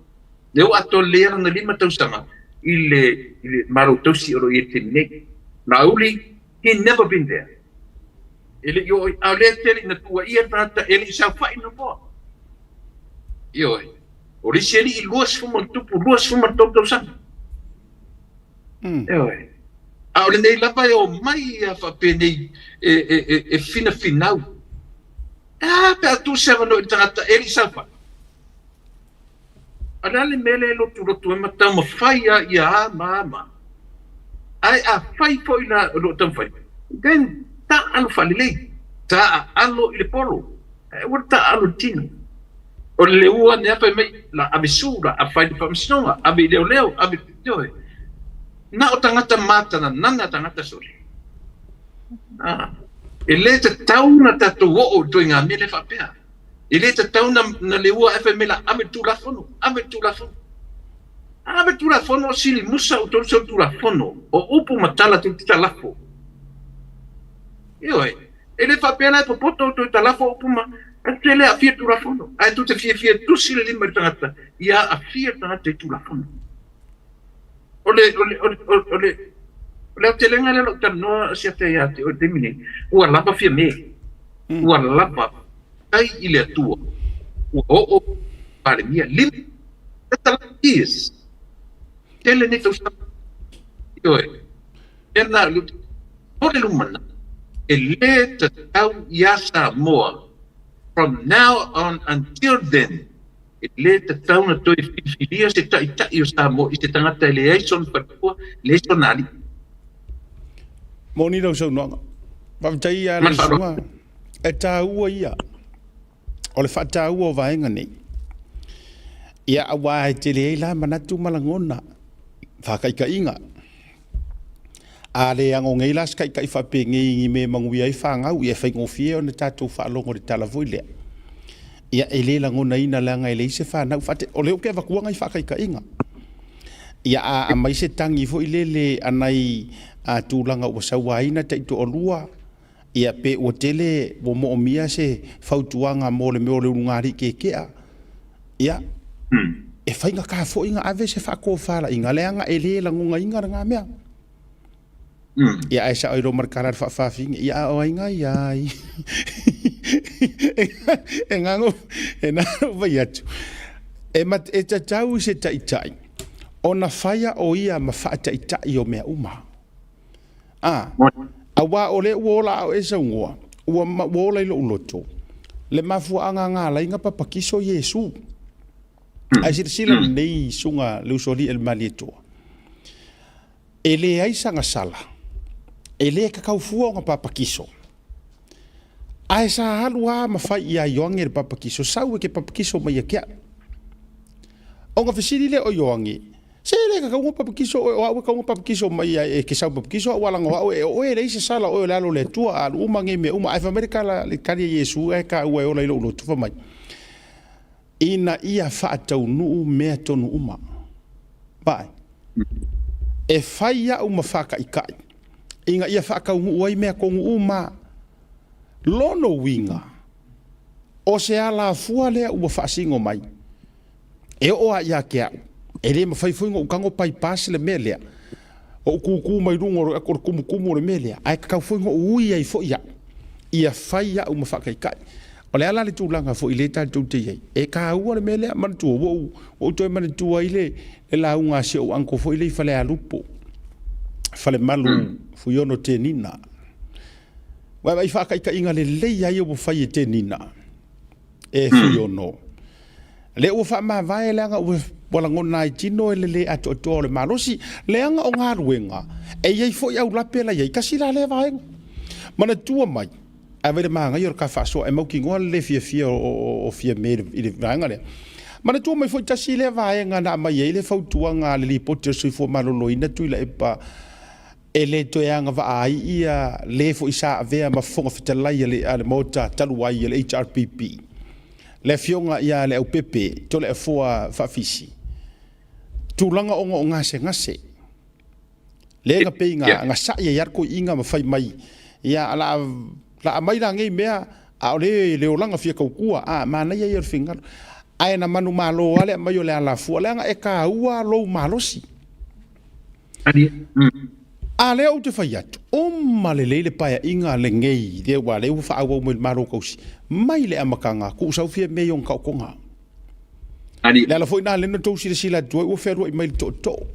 C: Lea ua atoa lelei lona 5 tausaga i le malo tausi o lo o i ai i le taimi nei. Laauli, he never been there. E le i oo, a o lea tele ina tuuaia le tagata e le i saofai i le nofoa. Ioe. O le isi alii 20 ma tupu, 23 tausaga. Ioe. A o lenei lava e o mai ia faapenei e finafinau. A pe a tuu se avanoa i le tagata e le i saofai. A le a le mea lea e lotulotu ai ma taumafai a ia a ma a ma. Ae a fai foi la o lo o taumafai, then taalo faalelei, taaalo i le polo, ae aua le taaalo i le tino. O le leua nea fai mai la ave su, la ave fai le faamasinoga, ave i leoleo, ave, ioe. Na o tagata matananana tagata sole. E le tatau na tatou oo i ituaiga mea lea faapea. E le tatau na leua ae fai mai la ave le Tulafono, ave le Tulafono. Ave le Tulafono o sili musa o tolu seu Tulafono, o upu ma tala tou te talafo. Ioe, e le faapea la e popoto outou e talafo upu ma, ae tou te le aafia i le Tulafono. Ae tou te fiafia e tusi le lima i le tagata, ia aafia le tagata i Tulafono. O le, o le, o le, o le, o le aotelega lea o lou talanoa Asiata ia te oe i le taimi nei, ua lava Fiame. Ua lava tai i le Atua. Ua oo Palemia. 5 years. Tele nei tausaga. Ioe. Lena, o le lumana, e le tatau ia Samoa from now on until then. E lē tatau ona toe filifilia se Taitai o Samoa i se tagata e leai sona faletua, leai sona alii.
A: Moni lau saunoaga. Faafetai ia
C: Ma
A: lau
C: le faaaloalo.
A: susuga. E taua ia o le faataua o vaega nei. Ia aua e tele ai la manatu ma lagona, faataitaiga. A le agogei la se taitai faapenei i ni mea e manuia ai fanau, ia e faigofie ona tatou faalogo i le tala foi lea. Ia e le lagonaina leaga e leai se fanau faate... O lea ou te avatua nai faataitaiga. Ia a aumai se tagi foi lele a nai a tulaga ua sauaina taitoalua, ia pe ua tele ua moomia se fautuaga mo le mea o le ulugalii keekea, ia e faigata foi ona ave se faatofalaiga leaga e le lagonaina lena mea. Ia ae sao ai loa ma le tala a le faafafine, ia a o ai na ia ai? E na ona ou fai atu, e tatau i se taitai ona faia o ia ma faataitai o mea uma. A, aua o lea ua ola a o e saunoa, ua ola i lou loto le mafuaaga na ala ai ona papatiso Iesu. Ae silasila lenei susuga le usoalii a le Malietoa, e leai sana sala, e le tatau fua ona papatiso. Ae sa alu lava ma fai ia Ioane le papatiso, sau e te papatiso mai ia te au. Ona fesili lea o Ioane, se e le tatau ona papatiso oe, o au e tatau ona papatiso mai ia e te sau papatiso au, aua leaga o au e o oe e leai se sala, o oe o le alo o le Atua, a alu uma nei mea uma. Ae fai mai le tala, le tali a Iesu ae taua e ola i lou loto, fai mai, ina ia faataunuu mea tonu uma. Vaai, e fai au ma faataitai, ina ia faataunuu ai mea tonu uma. Lona uiga, o se alafua lea ua faasino mai, e oo lava ia te au, e le mafai foi ona ou tago bypass le mea lea, ou tutu mai luga o le tumutumu o le mea lea, ae tatau foi ona ou ui ai foi au, ia fai au ma faataitai. O le a la le tulaga foi lea tatou te i ai, e taua le mea lea. Manatua, ua ou, ua ou toe manatua ai le, le lauga a si ou uncle foi lea i Falealupo, Falemalu Fuiono Tenina. Ua vaai faataitaiga lelei lava ia ua fai e Tenina, e Fuiono. Lea ua faamavae leaga ua, ua lagona ai tino e le lē atoatoa o le malosi, leaga o galuega, e i ai foi aulape la i ai, tasi la lea vaega. Manatua mai, Ae vaai le manaia o le ta faasoa e mautinoa le le fiafia o Fiame i le vaega lea. Manatua mai foi tasi lea vaega na aumai ai le fautuaga a le Lipoti o le Soifua Maloloina Tuilaepa e le toe agavaa ai ia le foi sa avea ma Fofoga Fetalai a le Maota talu ai a le HRPP, le Afioga ia Leaupepe Toleafoa Faafisi, tulaga ona o gasegase. Lea na pei na, na sa'i ai lava le toeaina ma fai mai, ia, la, la aumai la nei mea, a o le, le olaga fia tautua, a, manaia ia o le finagalo. Ae na manumalo lava le aumai o le alafua, leaga e taua lou malosi. A lea ou te fai atu, uma lelei le paeaiga lenei, lea aua lea ua faaauau mai le Malo Tausi, mai le amataga, tuusau Fiame i ona taotoga. Le ala foi lena lea na outou silasila atu ai ua fealuai mai le tootoo.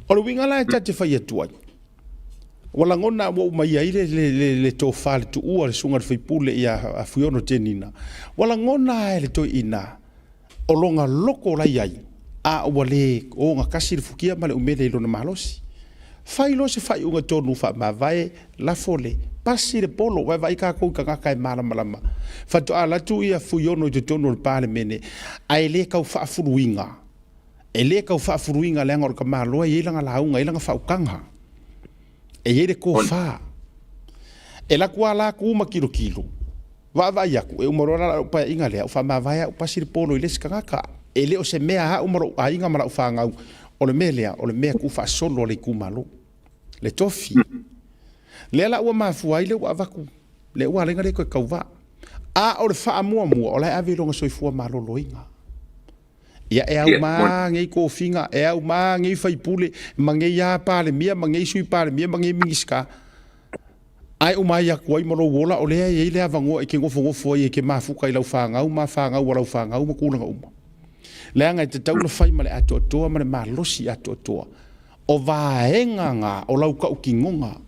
A: O le uiga la e ta te fai atu ai, ua lagona ua uma i ai le, le, le, le tofa le tuua le susuga i le faipule ia Fuiono Tenina, ua lagona e le toeaina o lona loko la i ai, a ua le ogatasi le futia ma le umele i lona malosi. Fai loa se faaiuga tonu faamavae, lafo le pasi le polo, vaevaai tatou i tagata e malamalama. Faatoa alu atu ia Fuiono i totonu o le Palemene, ae le tau faafuluina. E le tau faafuluina leaga o le tamaloa e i ai lana lauga, e i ai lana faautaga, e i ai le tofa. E alu atu lava la tu ma tilotilo, vaavaai atu, e uma loa la lau paeaiga lea, ua faamavae au pasi le polo i le isi tagata. E le o se mea a au ma lou aiga ma lau fanau, o le mea lea, o le mea tuufaasolo a le itumalo, le tofi. Lea la ua mafua ai lea ua avatu, lea ua ala ai ona le toe tauva. A o le faamuamua, o la e ave i lona soifua maloloina. Ia e auma nei tofiga, e auma nei faipule, ma nei a Palemia, ma nei Sui Palemia, ma nei Minisita, ae uma ai atu ai ma lou ola, o lea e i ai le avanoa e te nofonofo ai e te mafuta i lau fanau ma fanau a lau fanau ma tulaga uma. Leaga e tatau ona fai ma le atoatoa ma le malosi atoatoa o vaega na o lau tautinoga.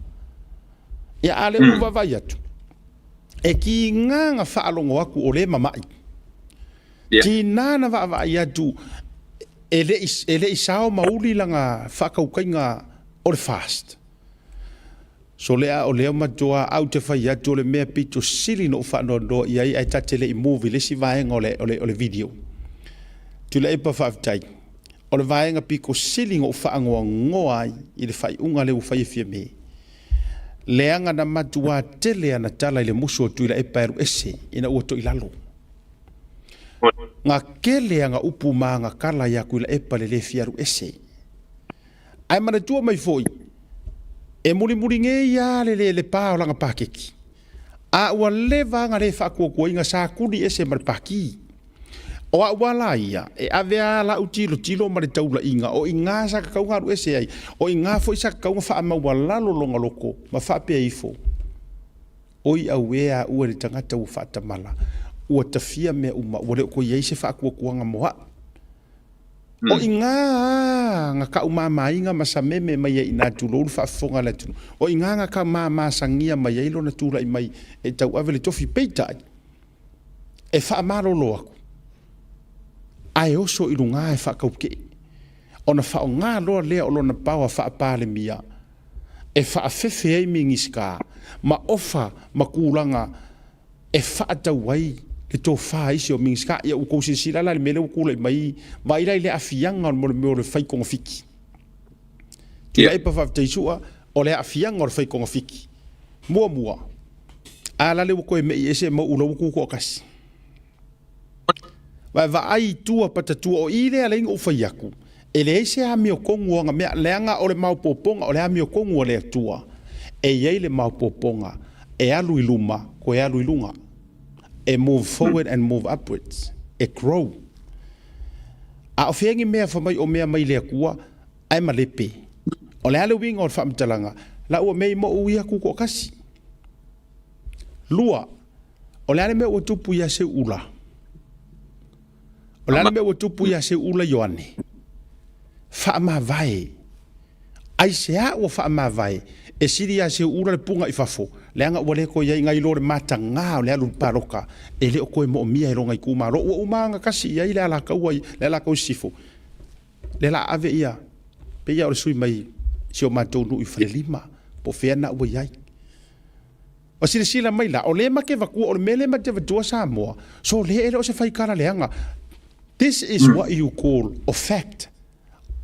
A: Ia a lea ua vaavaai atu, e tiga na faalogo atu o lea e mamai. Tiga na vaavaai atu e le i sao ma uli lana faatautaiga o le FAST. So lea o lea matua au te fai atu o le mea pito sili na ou faanoanoa i ai, ae ta te le i move i le isi vaega o le video. Tuilaepa faafetai. O le vaega pito sili na ou faanoanoa ai i le faaiuga lea ua fai e Fiame. Leaga na matua tele ana tala i le musu o Tuilaepa e alu ese ina ua toilalo. Na tele ana upu ma ana tala ia Tuilaepa le le fia alu ese. Ae manatua mai foi, e mulimuli nei lava le le pa o lana paketi. A ua leva lava na le faatuatuaina, sa tuli ese ma le pati. O au lava la ia, e ave lava lau tilotilo ma le taulaiga, o i ina sa tatau ona alu ese ai, o i ina foi sa tatau ona faamaualalo lona loto ma faapea ifo, oi auē a ue le tagata ua faatamala, ua tafia mea uma, ua le o toe i ai se faatuatuaga mo au. O i ina lava na taumamaina ma sameme mai ai i ina, tulou le faafofoga a le atunuu, o i ina na taumamasagia mai ai lona tulai mai e tauave le tofi. Peitai, e faamalolo atu, ae oso i luga e faatautee, ona faaaoga loa lea o lona power faa-Palemia e faafefe ai Minisita ma ofa ma tulaga e faatau ai le tofa a isi o Minisita. Ia ua tou silasila la i le mea lea ua tulai mai, vaai la i le aafiaga o le mea o le fai togafiti. Tuilaepa faafetai sua, o le aafiaga o le fai togafiti. Muamua, a la le ua toe mei ese ma ula ua tutoatasi. Vaai i tua patatua o i lea lea na ou fai atu, e leai se amiotonu o aga mea, leaga o le maopoopoga, o le amiotonu a le Atua, e i ai le maopoopoga, e alu i luma, toe alu i luga. E move forward and move upwards. E grow. A o fea ni mea fa mai o mea mai le Atua, ae malepe. O le a le uiga o le faamatalaga, la ua mei mo u ia tutoatasi. Lua, o le a le mea ua tupu ia Seuula? O le a le mea ua tupu ia Seuula Ioane? Faamavae. Aisea ua faamavae? E sili ia Seuula le puga i fafo, leaga ua le toe i ai nai lo le mataga o le alu i le palota, e le o toe moomia e lona itumalo. Ua uma ona kasi i ai le alataua i le alataua i sisifo. Le la ave ia, pei ia o le sui mai si o matou nuu i Falelima, po o fea na ua i ai. O silasila mai la, o le ma te vatua, o le mea le ma te vatua Samoa, so le e le o se faikala leaga. This is what you call a fact.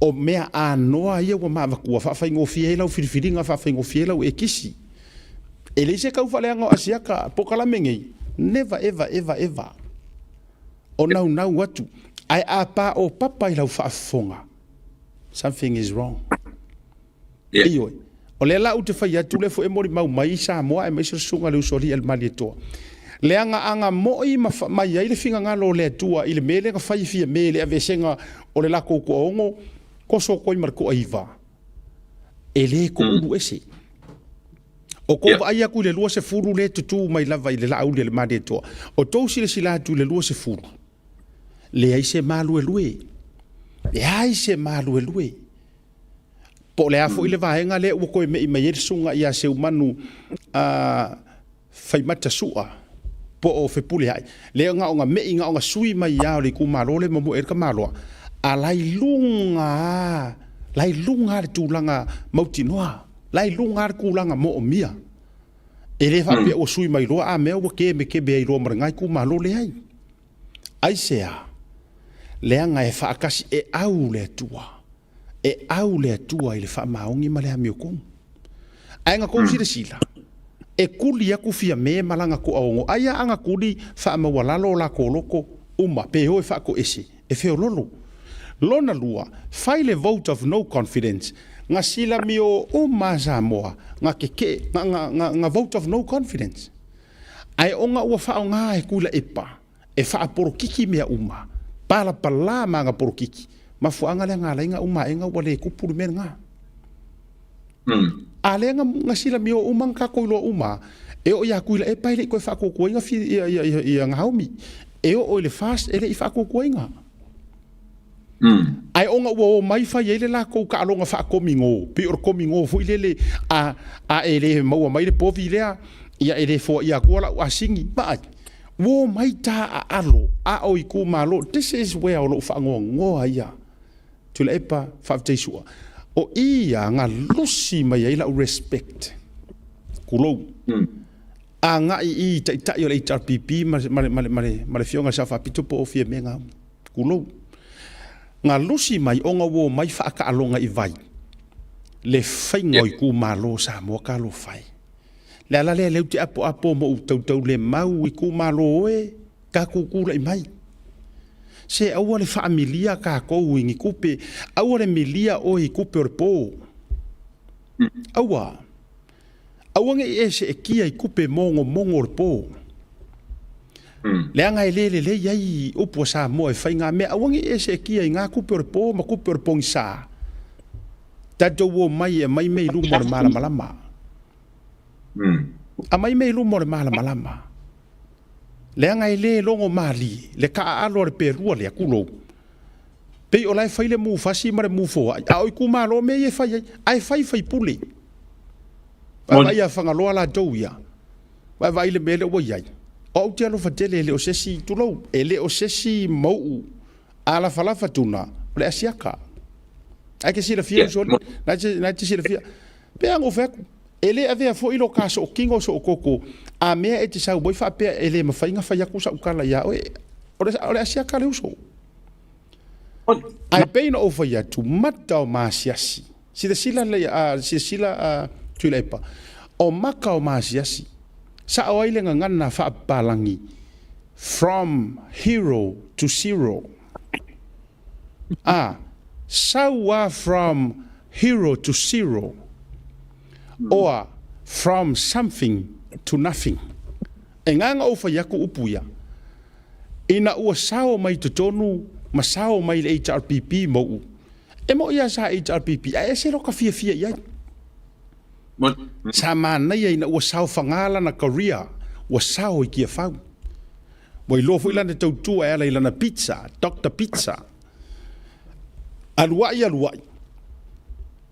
A: O mea anoa ia ua mavatua, faafaigofie ai lau filifiliga, faafaigofie ai lau ekisi. E leai se tau faaleaga o Asiata, polokalame nei, never ever ever ever. O naunau atu, ae a pa o papa i lau faafofoga, something is wrong. Ioe. O lea la ou te fai atu lea foi e molimau mai i Samoa aemaise le susuga i le Usoalii a le Malietoa. Leaga aga moi ma mai ai le finagalo o le Atua i le mea lea na fai e Fiame i le aveesega o le latou toaono, toso atu ai ma le toaiva, e le toulu ese. O tou vaai atu i le 20 lea e tutū mai lava i le Laauli a le Malietoa, o tou silasila atu i le 20, leai se maluelue. Leai se maluelue. Po o le a foi le vaega lea ua toe mei mai ai le susuga ia Seumanu Faimata Sua po o Fepuleai, lea na ona mei na ona sui mai lava o le itumalo lea e momoe ai le tamaloa, a la i luga lava, la i luga lava le tulaga mautinoa, la i luga lava le tulaga moomia. E le faapea ua sui mai loa a mea ua kemekeme ai loa ma lena itumalo, leai. Aisea? Leaga e faatasi, e au le Atua. E au le Atua i le faamaoni ma le amiotonu. Ae na tou silasila, e tuli atu Fiame ma lana toaono, ai a ana tuli faamaualalo o latou loto uma, pe o e faatoese, e feololo. Lona lua, fai le vote of no confidence, na silamio uma a Samoa, na tetee, na vote of no confidence. Ae ona ua faaaoga e Tuilaepa e faapolokiki mea uma, palapala ma ana polokiki, mafuaaga lea na ala ai na uma aega ua le tupu le mea lena. A lea na silamio uma na tatou iloa uma, e oo ia Tuilaepa e le i toe faatuatuaina ia Naomi, e oo i le FAST e le i faatuatuaina. Ae ona ua omai fai ai le latou taaloga faakomingo, pei o le komingo foi lele a e le maua mai le povi lea, ia e le foaia atua lau asini. Vaai, Ua omai taaalo a o itumalo, this is where o lou faanoanoa ia Tuilaepa faafetai sua. O i ia galusi mai ai lau respect, tulou, agai i taitai o le HRPP ma le afioga i le Sao Faapito po o Fiame Naomi, tulou. Galusi mai ona ua omai faataaloga i vai le faiga o itumalo o Samoa talofa e. Le ala lea lea ou te apoapo ma ou tautaulemau itumalo e, tatou tulai mai. Se aua le faamilia tatou i ni tupe, aua le milia oe i tupe o le po. Aua. Aua ne i e seetia i tupe mogomogo o le po. Leaga e le lelei ai upu a Samoa e fai ngā mea, aua ne i e seetia i ngā tupe o le po ma tupe o le pogisa. Tatou omai e aumai mea i luma o le malamalama. Aumai mea i luma o le malamalama. Leaga e le logo malie le taaalo a le pelua lea, tulou. Pei o la e fai le mufasi ma le mufoai, a o itumalo mea ia e fai ai, ae fai faipule. Vaavaai ia Fagaloa latou ia, vaavaai le mea lea ua i ai. O au te alofa tele, e le o se isi, tulou, e le o se isi mau'u alafalafa tuna, o le Asiata. Ae te silafia uso, na te silafia. Pei lava ona ou fai atu, e le avea foi lo ta sootino sootoko a mea e te sau ai faapea e le mafai ona fai atu sau tala ia oe. O le asiata le uso. Ae pei ona ou fai atu, mata o maasiasi. Silasila lelei, silasila Tuilaepa, o maka o maasiasi. Sao ai le gagana faapapalagi, from hero to zero. A, sau a from hero to zero or from something to nothing. E ngā nga ou fai aku upu ia, ina ua sao mai totonu ma sao mai le HRPP mou, e moʻi a sa HRPP ae ese loka fiafia i ai. Sa manaia ina ua saofaga lana career, ua sao i Tiafau. Ua iloa foi lana tautua e ala i lana pizza, Doctor Pizza. Aluai aluai,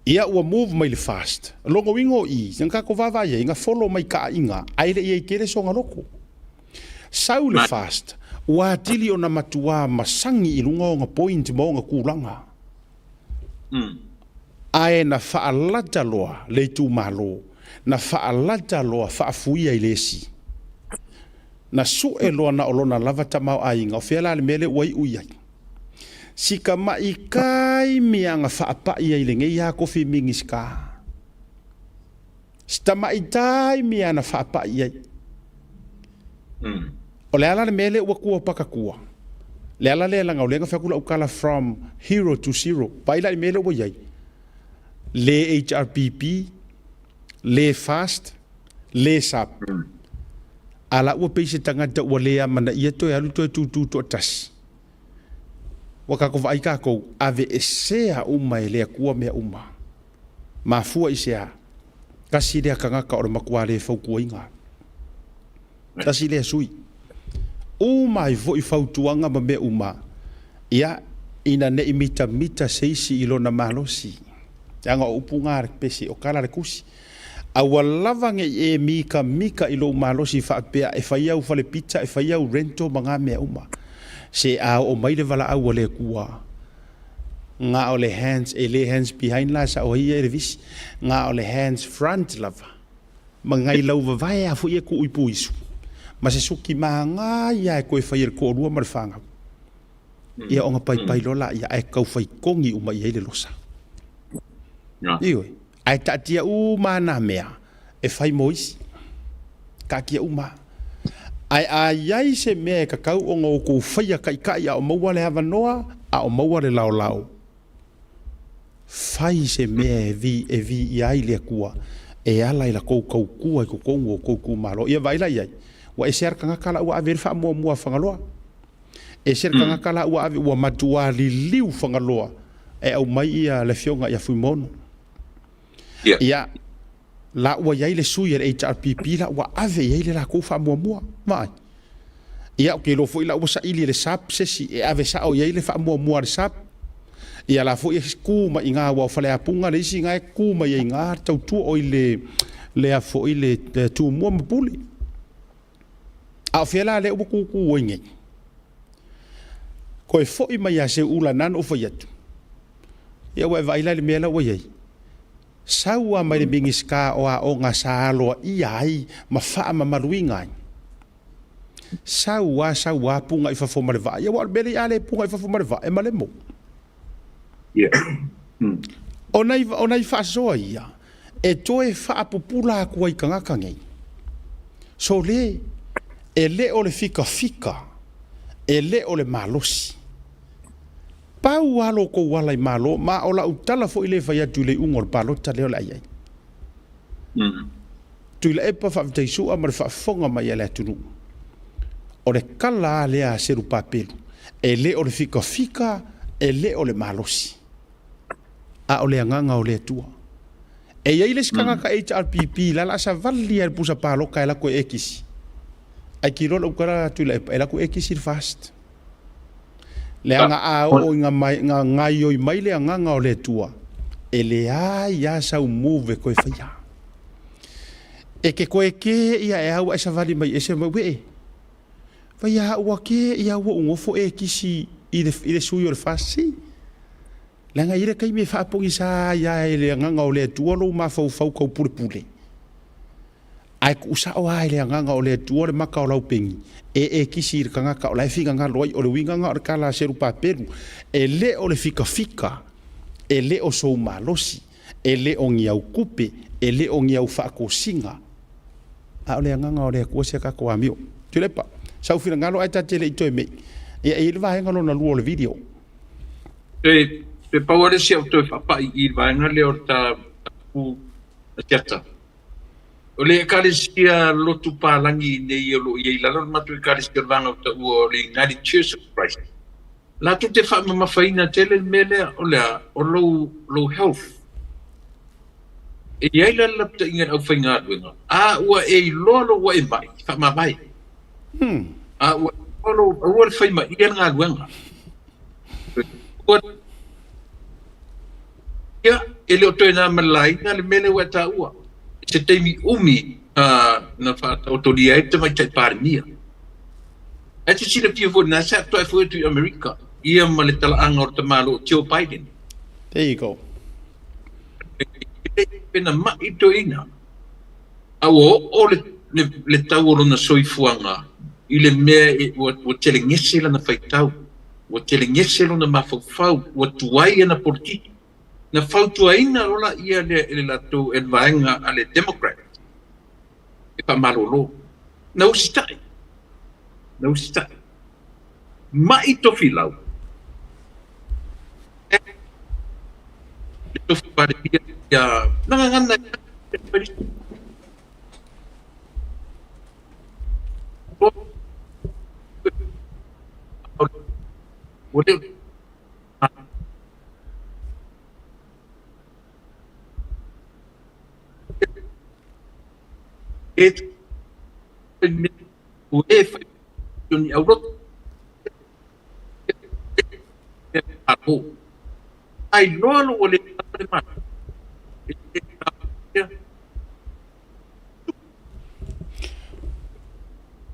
A: ia ua move mai le fast. Logoina o i, na tatou vaavaai ai, na follow mai taaiga, ae le i ai tele sona loto. Sau le fast, ua atili ona matua masagi i luga ona point ma ona tulaga. Ae na faalata loa le itumalo, na faalata loa faafuia i le esi. Na sue loa na o lona lava tamaoaiga, o fea la le mea lea ua iu i ai? Si tamaitai mea na faapai ai lenei a kofi Minisita. Si tamaitai mea na faapai ai. O le a la le mea lea ua tua pakatua? Le ala lea leaga o lea na fai atu lau tala from hero to zero. Vaai la i le mea lea ua i ai? Le HRPP, le fast, le sub. A la ua pei se tagata ua le amanaia toe alu toe tūtū toatasi. Ua tatou vaai tatou, aveesea uma e le Atua mea uma. Mafua i se a? Tasi lea tagata o le matua le fautuaina. Tasi lea sui. Uma ai foi fautuaga ma mea uma, ia, ina ne i mitamita se isi i lona malosi. Leaga o upu na a le pese, o tala a le tusi. Aua lava ne i e mitamita i lou malosi faapea e fai au fale pizza, e fai au rental ma na mea uma. Se a oo mai le valaau a le Atua, na o le hands, e le hands behind la e sao ai ia Elevisi, na o le hands front lava. Ma ngai lau vavae a foi e tuu i puisu, ma se suki manaia e toe fai e le toalua ma le fanau. Ia ona paipai loa laia ae tau fai togi uma i ai le losa. Ioe, ae taatia uma nā mea e fai mo isi. Taatia uma. Ae a i ai se mea e tatau ona outou faia taitai a o maua le avanoa, a o maua le laolao, Fai se mea e vi, e viia ai le Atua, e ala i la kou tautua i totonu o kou itumalo. Ia vaai la i ai, ua ese lava le tagata la ua ave i ai le faamuamua a Fagaloa. Ese le tagata la ua ave, ua matua liliu Fagaloa e aumai ia le afioga ia Fuimaono. Ia, la ua i ai le sui a le HRPP la ua ave i ai le latou faamuamua. Vaai. Ia, ou te iloa foi la ua saili e le SAP se isi e ave sao i ai le faamuamua a le SAP. Ia la foi e tu mai i ina aua o Faleapuga le isi na e tu mai ai i ina le tautua, oi le, le a foi le Tumua ma Pule. A o fea la lea ua kūkū ai nei? Toe foi mai ia Seuula na na ou fai atu. Ia ua e vaai la i le mea la ua i ai. Sau lava mai le Minisita o Aoga sa aloaia ai ma faamamaluina ai. Sau lava, sau lava puga i fafo ma le vaa. Ia aua o le mea lea a le puga i fafo ma le vaa, e malemo. O nai, o nai faasoa ia e toe faapupula atu ai i tagata nei. Sole, e le o le fikafika, e le o le malosi. Pau lava lo tou ala i Malo, ma o lau tala foi lea e fai atu i le iuga o le palota lea o le a i ai. Tuilaepa Faafetaisua ma le faafofoga mai a le atunuu. O le tala lava lea a Serupapelu, e le o le fikafika, e le o le malosi, a o le agaga o le Atua. E i ai le isi tagata HRPP la la savali lava i le pusa palota e alu atu e ekisi. Ae kiloa lau tala Tuilaepa, e alu atu ekisi le FAST. Leaga a oo ina gaioi mai le agaga o le Atua, e leai lava sau move e toe faia. E te toe kē ia e au ae savali mai ese mai, wee, vai a ua kē ia ua ou nofo e kisi i le, i le sui o le FAST. Leaga e i ai le taimi e faapogisa ai lava e le agaga o le Atua lou mafaufau taupulepule. Ae tuu sao lava i le agaga o le Atua le maka o lau peni, e e kisi i le tagata o la e finagalo ai. O le uiga lena o le tala a Serupapelu, e le o le fikafika, e le o sou malosi, e le o ni au tupe, e le o ni au faatosina, a o le agaga o le Atua si a tatou amio. Tuilaepa, sau finagalo ae ta te le i toe mei. Ia, e i ai le vaega lona lua o le video.
C: Pe pau lava le isi au toe faapai i le vaega lea o le ta asiata. O le Ekalesia lotu palagi nei o lo o i ai i lalo o le matou Ekalesia o le Vaega o Taua o le United Church of Christ, latou te faamamafaina tele le mea lea, o le a? O lou, lou health. E i ai la le lapataiga i le aufaigaluega, a ua e iloa lou ua e mai, faamavae. A ua iloa lou, aua le fai maia le galuega. Ia, e le o toe na ma le laina le mea lea ua e taua. I se taimi umi na faataotolia ai le Tamaitai Palemia. Ae te silafia foi lena sa toe foi atu i Amerika, ia ma le talaaga o le tamaloa o Joe Biden.
A: There you go.
C: E le pena mai toeaina, a ua oo le, le, le tau o lona soifuaga i le mea e, ua, ua telegese lana faitau. Ua telegese lona mafaufau, ua tuai ana polokiki. Na fautuaina loa laia lea e le latou e le vaega a le Democrat e faamalolo. Na usitai. Na usitai. Mai Tofilau. Le tofi Palemia ia na gagana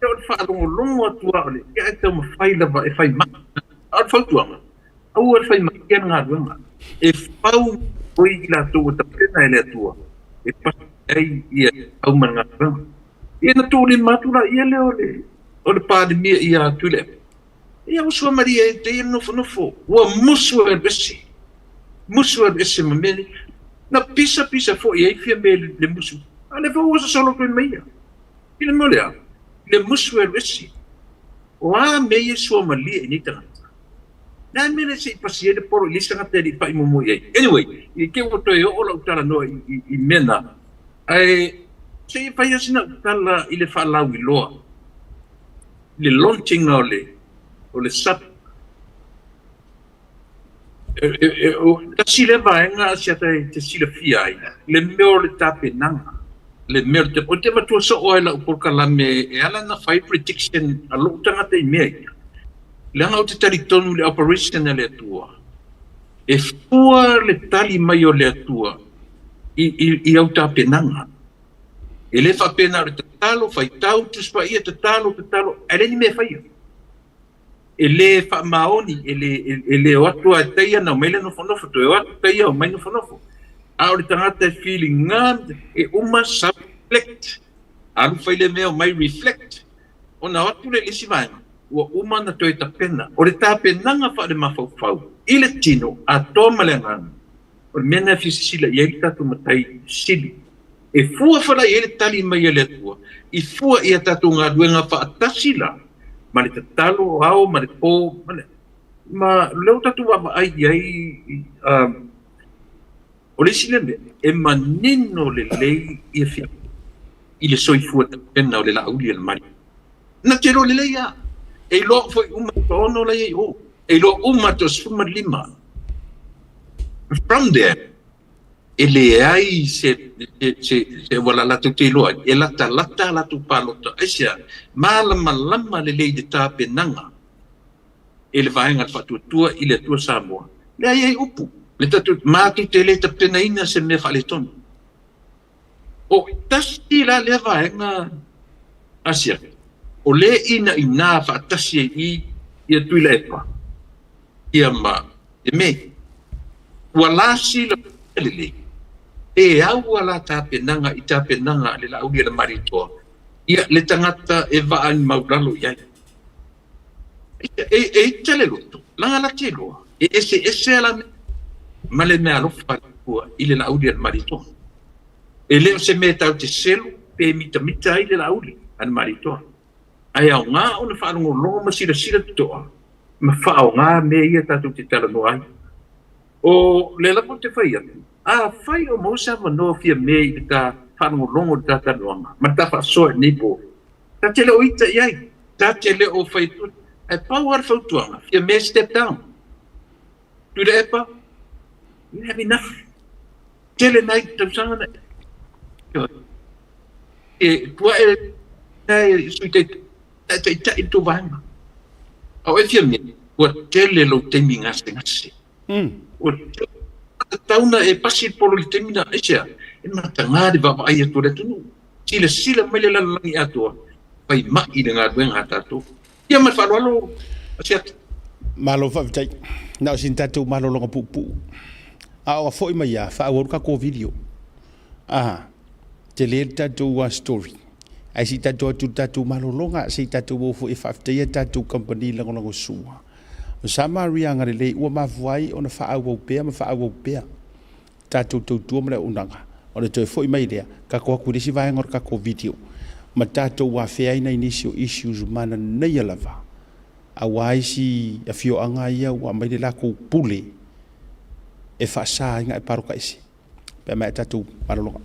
C: O le faalogologo atu lava o le ia ae taumafai lava e fai mai. A o le fautuaga, aua le fai mai ia le galuega. E fau mai i latou ua tapena e le Atua e pasi ai ia au ma le galuega. Ia na tuulima atu laia lea o le o le Palemia ia Tuilaepa. Ia ua suamalie ai te ia nofonofo, ua musu e alu ese. Musu e alu ese ma mea nei. Na pisa pisa foi ai Fiame le musu. A lea foi ua sosolo atu ai ma ia. I le mea o le a? Le musu e alu ese. O a mea ia e suamalie i nei tagata? Le a le mea lea se i pasi ai le polo i le isi tagata e le i pai muamua i ai? Anyway, i te i ua toe oo lau talanoa i mea na, ae se i fai lava sina au tala i le faalauiloa, i le launching o le, o le sub. Tasi lea vaega Asiata e te silafia ai, le mea o le tapenaga, le mea o le, ou te avatua soo lava i lau polokalame e ala ona fai prediction a lou tagata i mea ia, leaga ou te talitonu i le operation a le Atua, e fua le tali mai o le Atua i au tapenaga. E le faapena o le tatalo, faitau Tusi Paia, tatalo, tatalo, ae leai ni mea e faia. E le faamaoni, e le, e le o atu lava e taia ona omai lea nofonofo, toe o atu taia omai nofonofo. A o le tagata e filiga, e uma sau reflect, alu fai le mea omai reflect, ona o atu lea i le isi vaega, ua uma ona toe tapena. O le tapenaga faale-mafaufau i le tino atoa ma le agaga, O le mea lena e fia sisila i ai le tatou Matai Sili. E fua fala i ai le tali mai a le Atua, i fua i a tatou galuega faatasi la, ma le tatalo ao ma le po, ma le, ma lea ua tatou vaavaai i ai, o le isi lea mea, e manino lelei ia fia i le soifua tapena o le laauli a le Maria. Na te iloa lelei lava. E iloa foi uma e toaono la e i ai i o. E iloa uma atu 15. From there, e leai se, se, se auala latou te iloa ai, e latalata a latou palota. Aisea? Malamalama lelei le tapenaga e le Vaega Faatuatua i le Atua Samoa. Leai ai upu. Le tatou, matou te le tapenaina se mea faaletonu. O tasi la lea vaega Asia, o lea inaina faatasi ai i ia Tuilaepa ia ma le me. Ua lasi la lelei, e au a la tapenaga i tapenaga a le Laauli a le Malietoa, ia le tagata e vaai maulalo i ai. E, e ita le loto, laga la te iloa, e eseese a la mea ma le meaalofa a le Atua i le Laauli a le Malietoa. E le o se mea tatou te selu pe mitamita ai le Laauli a le Malietoa, ae aoga ona faalogologo ma silasila totoa ma faaaoga mea ia tatou te talanoa ai. O lea lava ou te fai atu, afai o maua se avanoa fia mea i le ta faalogologo i le ta talanoaga ma le ta faasoa i lenei po, ta te le o ita i ai, ta te le o fai atu, ae pau lava le fautuaga, fia mea step down. Tuilaepa, you have enough. Tele nai tausaga na e tua e e sui taitai le tou vaega. A o e fia mea, ua tele lou taimi gasegase. Ua tatau na e pasi le polo i le taimi na, aisea? E mataga le vaavaai atu o le atunuu. Silasila mai le lalolagi atoa, fai mai le galuega a tatou. Ia ma le faaaloalo Asiata.
A: Malo faafetai. Na o sina tatou malologa puupuu. A o foi mai lava, faaauau le tatou video. Aha, tele le tatou story. Ae se i tatou atu i le tatou malologa, se i tatou o foi e faafetaia tatou kamupani lagolagosua. O Samaria agalelei ua mafua ai ona faaauau pea ma faaauau pea tatou tautua ma le auaunaga. O le toe foi mai lea, tatou atu i le isi vaega o le tatou video ma tatou afea ai nai nisi o issues manaia lava aua isi afioaga ia ua aumai le latou pule e faasa ai ona e palota ese pe a maea tatou malologa.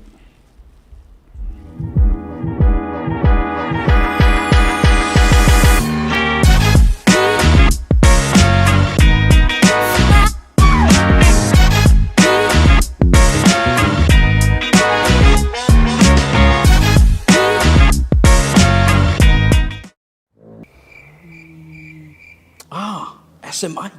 D: Ah, SMI.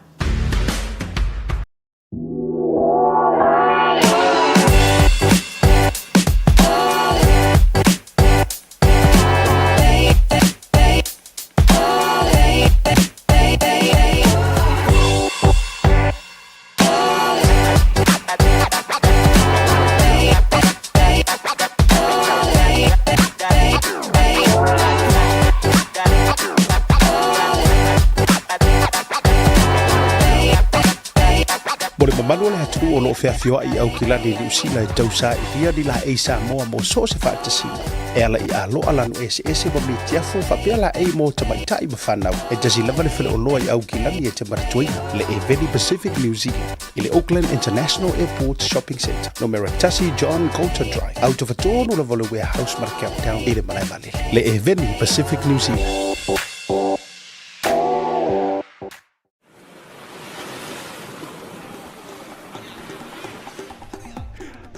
A: Mo le mamalu o le atunuu o lo o feafioai i Aukilani i Niu Sila e tausailia ni laei Samoa mo so o se faatasiga e ala i aloa lanu eseese ma mitiafu faapea laei mo tamaitai ma fanau e tasi lava le faleoloa i Aukilani e te manatuaina le Eveni Pacific New Zealand i le Auckland International Airport Shopping Centre, numera 1 John Coulter Drive, autofatonu lava o le Warehouse ma le Countdown i le malae vaalele. Le Eveni Pacific New Zealand.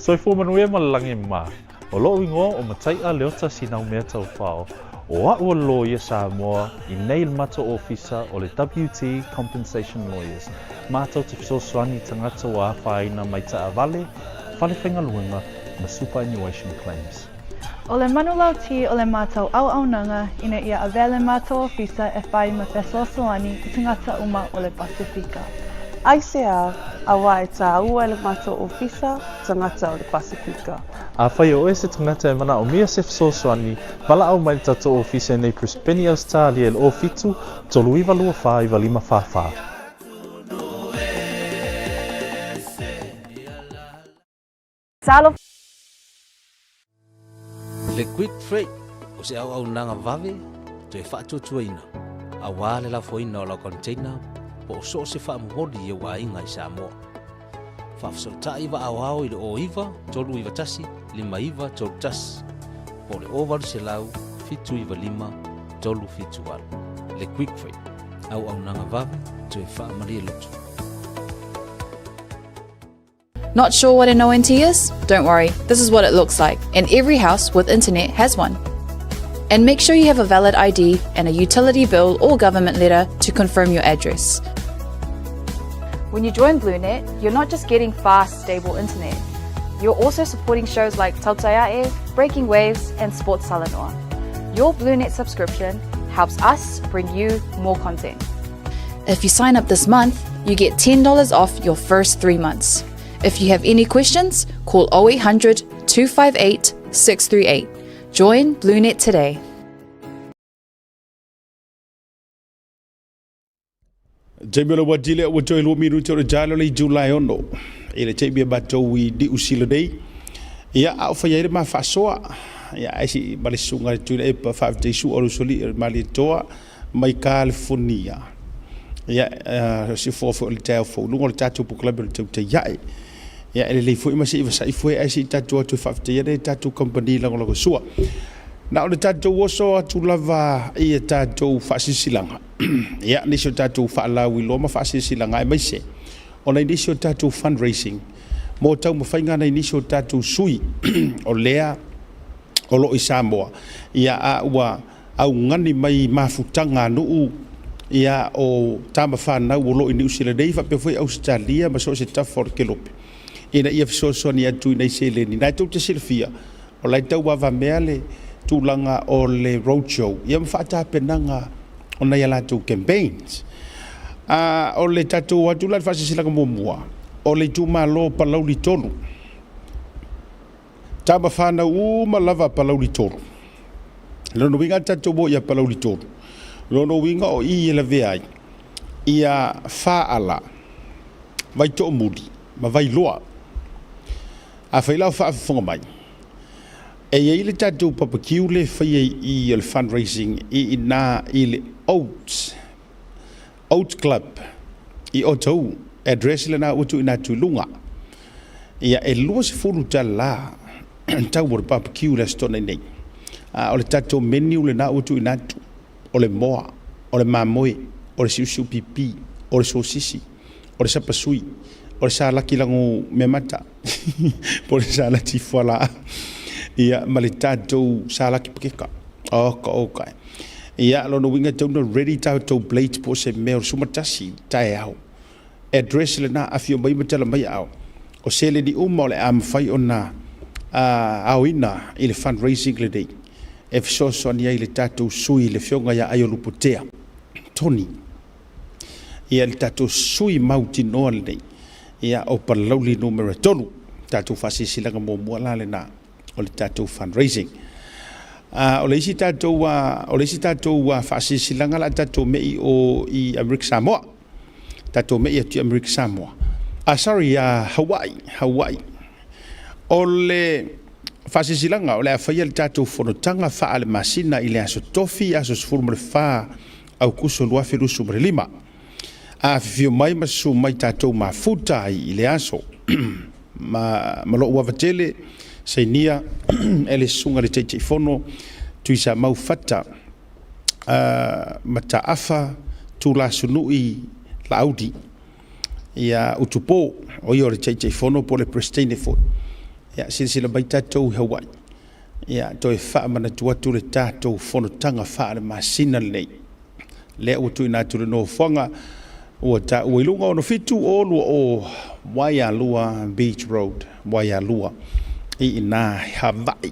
E: Soifua manuia ma le lagi ma. O loʻu igoa o Mataiʻa Leota Sinaumea Taufao, o aʻu o le loia Samoa i nei le matou ofisa o le WT Compensation Lawyers, matou te fesoasoani i tagata ua afaina mai taavale, fale faigaluega ma superannuation claims.
F: O le manulauti o le matou auaunaga ina ia avea le matou ofisa e fai ma fesoasoani i tagata uma o le Pasefika.
B: Aisea, auā e tāua e le matou ofisa tagata o le Pasefika.
E: Afai o oe se tagata e manaomia se fesoasoani, valaau mai le tatou ofisa i nei Brisbane, Ausetalia i le 07 39 24 95 44.
F: Talofa!
D: Le Quick Freight o se auaunaga vave toe faatuatuaina aua le lafoina o lau container po o so o se faamomoli i ou aiga i Samoa. Faafesootai vaaoao i le 09 391 5931 po o le 0800 795 378. Le Quick Freight, auaunaga vave toe faamalie loto.
F: Not sure what an ONT is? Don't worry, this is what it looks like, and every house with internet has one. And make sure you have a valid ID and a utility bill or government letter to confirm your address. When you join BlueNet, you're not just getting fast, stable internet. You're also supporting shows like Tautaiae, Breaking Waves, and Sports Talanoa. Your BlueNet subscription helps us bring you more content. If you sign up this month, you get $10 off your first three months. If you have any questions, call 0800 258 638. Join BlueNet today.
A: Taimi o le wati lea ua toe lua minute o le taalo le July 6 i le taimi e matou i Niu Sila nei. Ia, a o fai ai le ma faasoa. Ia, ai si ma le susuga le Tuilaepa faafetai sua o le usoalii o le Malietoa mai Kalifonia. Ia, si fofoga foi o le taeao fou i luga o le tatou polokalame o le Tautai Ae. Ia, e lelei foi ma se i vasai foe ae se i tatou atu e faafetaia le tatou kamupani lagolagosua. Na o le tatou oso atu lava i a tatou faasilasilaga, ia, nisi o tatou faalauiloa ma faasilasilaga aemaise o nai nisi o tatou fundraising mo taumafaiga a nai nisi o tatou sui o lea o lo o i Samoa, ia, a ua augani mai mafutaga a nuu ia o tama fanau o lo o i Niu Sila nei faapea foi Ausetalia ma so o se tafa o le kelope ina ia fesoasoani atu i nai seleni. Na e tou te silafia, o la e tauavamea le tulaga o le road show ia ma faatapenaga o nai a latou campaigns. A o le tatou atu la i le faasilasilaga muamua, o le itumalo o Palauli 3, Tama fanau uma lava a Palauli 3. Lona uiga a tatou o ia Palauli 3. Lona uiga o i e lavea ai ia Faala, Vaitoomuli ma Vailoa. Afai la o faafofoga mai, e i ai le tatou papakiu le faia i i o le fundraising i ina i le Oats, Oat Club i Otahuhu, address lena ua tuuina atu i luga. Ia, e 20 tala tau o le barbecue i le Aso Toonai nei. A o le tatou menu lena ua tuuina atu, o le moa, o le mamoe, o le siusiu pipi, o le sosisi, o le sapasui, o le salaki lago meamata, po o le salati fualaau, ia, ma le tatou salaki pakeka. Oka, oka. Ia, lona uiga e tatau ona ready tatou plate po o se mea o le 11 taeao. Address lena, afio mai ma tala mai aao. O seleni uma o le a mafai ona aoina i le fundraising lenei e fesoasoani ai i le tatou sui le Afioga ia Aiolupotea Tony. Ia, le tatou sui mautinoa lenei, ia, o Palauli numera 3. Tatou faasilasilaga muamua la lena. o le tatou fundraising. O le isi tatou, o le isi tatou faasilasilaga la tatou mei o i Amerika Samoa. Tatou mei atu i Amerika Samoa. Ah, sorry, Hawaii, Hawaii. O le faasilasilaga o le a faia le tatou fonotaga faale-masina i le aso Tofi, aso 14 Aukuso 2025. Afifio mai ma susu mai tatou mafuta ai i le aso. Ma, ma lou ava tele, sainia e le Susuga i le Taitaifono Tuisamau Fata Mataafa Tulasunui Laauli, ia Utupo, o ia o le Taitaifono po o le Peresetene foi. Ia, silasila mai tatou i Hawaii, ia, toe faamanatu atu le tatou fonotaga faale-masina lenei. Lea ua tuuina atu le nofoaga ua taua i luga 67 o 20 Waialua Beach Road, Waialua, i ina i Hawaii.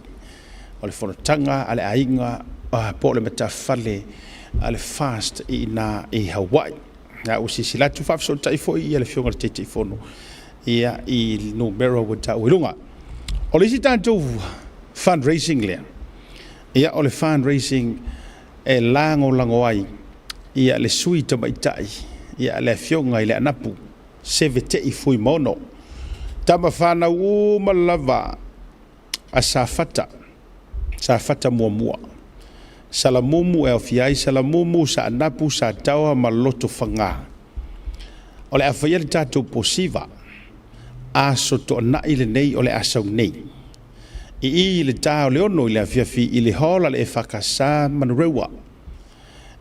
A: o le fonotaga a le aiga po o le matafale a le FAST i ina i Hawaii. A ua silasila atu faafesootai foi ia le Afioga i le Taitaifono ia i le numera ua taua i luga. O le isi tatou fundraising lea, ia o le fundraising e lagolago ai ia le sui tamaitai ia le Afioga i le Anapu Sevetei Fuimaono, tama fanau uma lava a Safata, Safata muamua, Salamumu e aofia ai Salamumu, Saanapu, Sataoa ma Lotofaga. O le a faia le tatou posiva aso toanai lenei o le a sau nei. I i le ta o le 6 i le afiafi i le hall a le EFKS Manurewa.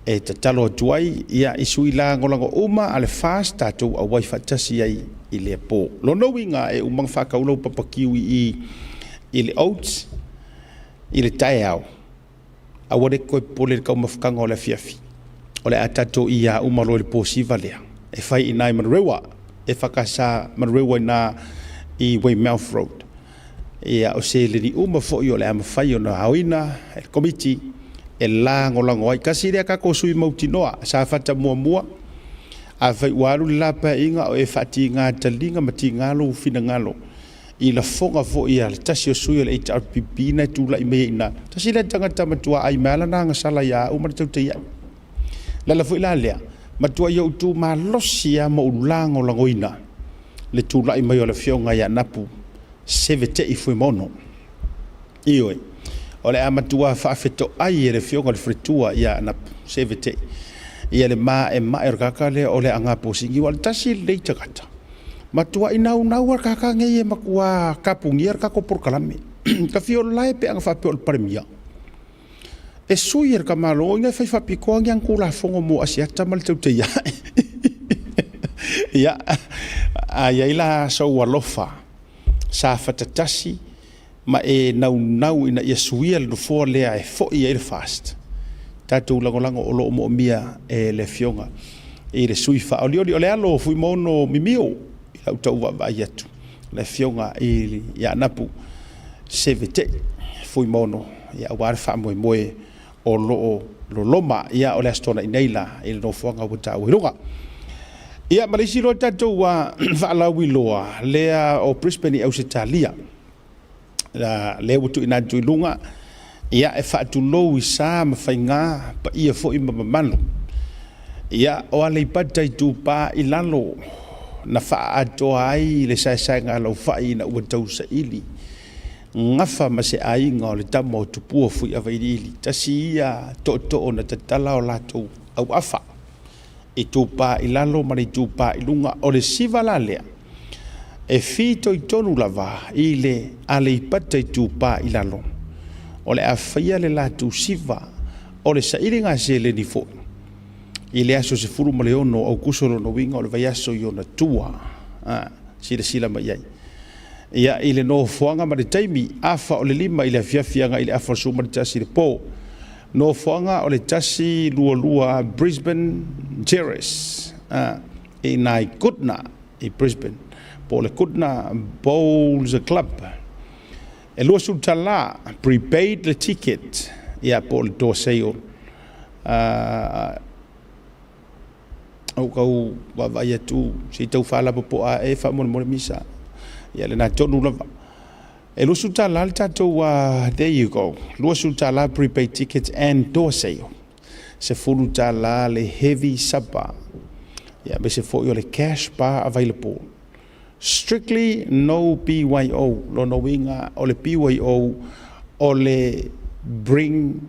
A: E tatalo atu ai ia i sui lagolago uma a le FAST tatou auai faatasi ai i lea po. Lona uiga e uma ona faatau lau papakiu i i i le oats i le taeao, aua le toe popole i le taumafataga o le afiafi. O le a tatou ia uma loa i le posiva lea e fai i ina i Manurewa, EFKS Manurewa i ina i Weymouth Road. Ia, o seleni uma foi o le a mafai ona aoina e le Komiti e lagolago ai. Tasi lea tatou sui mautinoa, Safata muamua, afai ua alu le la paeaiga o e faatiga taliga ma tiga lou finagalo i lafoga foi a le tasi o sui o le HRPP na e tulai mai ai i ina. Tasi lea tagata matua ai mai lana agasala ia au ma le tautai ai. Le ala foi la lea, matuai ou tu malosi lava ma ou lagolagoina le tulai mai o le Afioga ia Napu Sevetei Fuimaono. Ioe, o le a matua faafetoai e le Afioga i le Faletua ia Napu Sevetei ia le maemae o le tagata lea o le Agaposigi, aua o le tasi lenei tagata matuai naunau lava le tagata nei e matua tapunia le tatou polokalame. Ta fia ola e pe ana faapea o le Palemia. E sui e le tamaloa ina e fai faapitoa ni ana Tulafono mo Asiata ma le tautai ae. Ia, a i ai la sou alofa sa fatatasi ma e naunau ina ia suia le nofoa lea e foi ai le FAST, tatou lagolago o lo o moomia e le Afioga i le sui faaolioli. O le alo o Fuimaono Mimio i lau tau vaavaai atu, le Afioga ia Anapu Sevetei Fuimaono, ia aua le faamoemoe o lo o loloma. Ia o le Aso Toonai nei la i le nofoaga ua taua i luga. Ia ma le isi loa tatou faalauiloa lea o Brisbane i Ausetalia. Lea ua tuuina atu i luga, ia e faatulou i sa ma faiga, paia foi ma mamalu. Ia o Aleipata Itupa i Lalo na faaatoa ai le saesaega a Laufai ina ua tausaili gafa ma se aiga o le tama o Tupua Fuiavailiili. Tasi ia tootoo na tatala o latou auafa, Itupa i Lalo ma le Itupa i Luga. O le siva la lea e fitoitonu lava i le Aleipata Itupa i Lalo, o le a faia le latou siva o le sailiga seleni foi i le aso 16 o Aukuso, lona uiga o le vaiaso i ona tua. Silasila mai ai. Ia, i le nofoaga ma le taimi, afa o le 5 i le afiafi agai i le afa o le 11 i le po. Nofoaga o le 122 Brisbane Terrace, i ina i Goodna i Brisbane, po o le Goodna Bowls Club. E $20 prepaid le ticket, ia po o le door sale. Ou tau vaavaai atu se i tau faalapopoa ae faamolemole misa. Ia lena tonu lava. E $20 le tatou, there you go. $20 prepaid tickets and door sale. $10 le heavy supper. Ia aemaise foi o le cash bar available. Strictly no BYO. Lona uiga o le BYO o le bring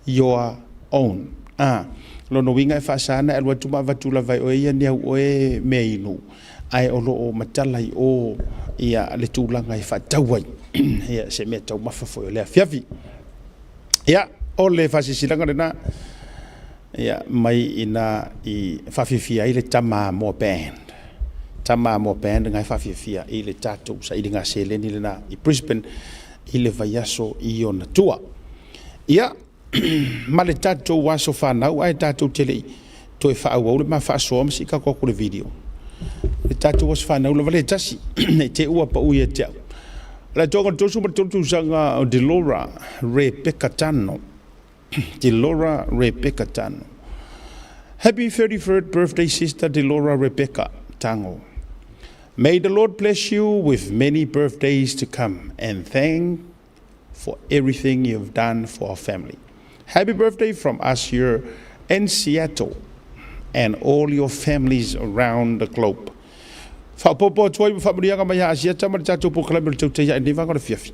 A: your own. A, lona uiga e faasa ona e alu atu ma avatu lava e oe ia ni au oe mea inu, ae o lo o matala i o ia le tulaga e faatau ai ia se mea taumafa foi o le afiafi. Ia, o le faasilasilaga lena ia mai ina i faafiafia ai le Tama Moa Band. Tama Moa Band na e faafiafia i le tatou sailiga seleni lena i Brisbane i le vaiaso i ona tua. Ia, ma le tatou aso fanau, ae tatou te le i toe faaauau le ma faasoa ma sii tatou atu le video. Le tatou aso fanau lava le tasi, nei te ua pau ia te au. O le atoaga o le 33 tausaga o Delora Rebecca Tano. Delora Rebecca Tano. Happy 33rd birthday, sister Delora Rebecca Tango. May the Lord bless you with many birthdays to come and thank for everything you've done for our family. Happy birthday from us here in Seattle and all your families around the globe. Faaopoopo atu ai ma faamanuiaga mai ia Asiata ma le tatou polokalame o le Tautai Ae i lenei vaega o le afiafi.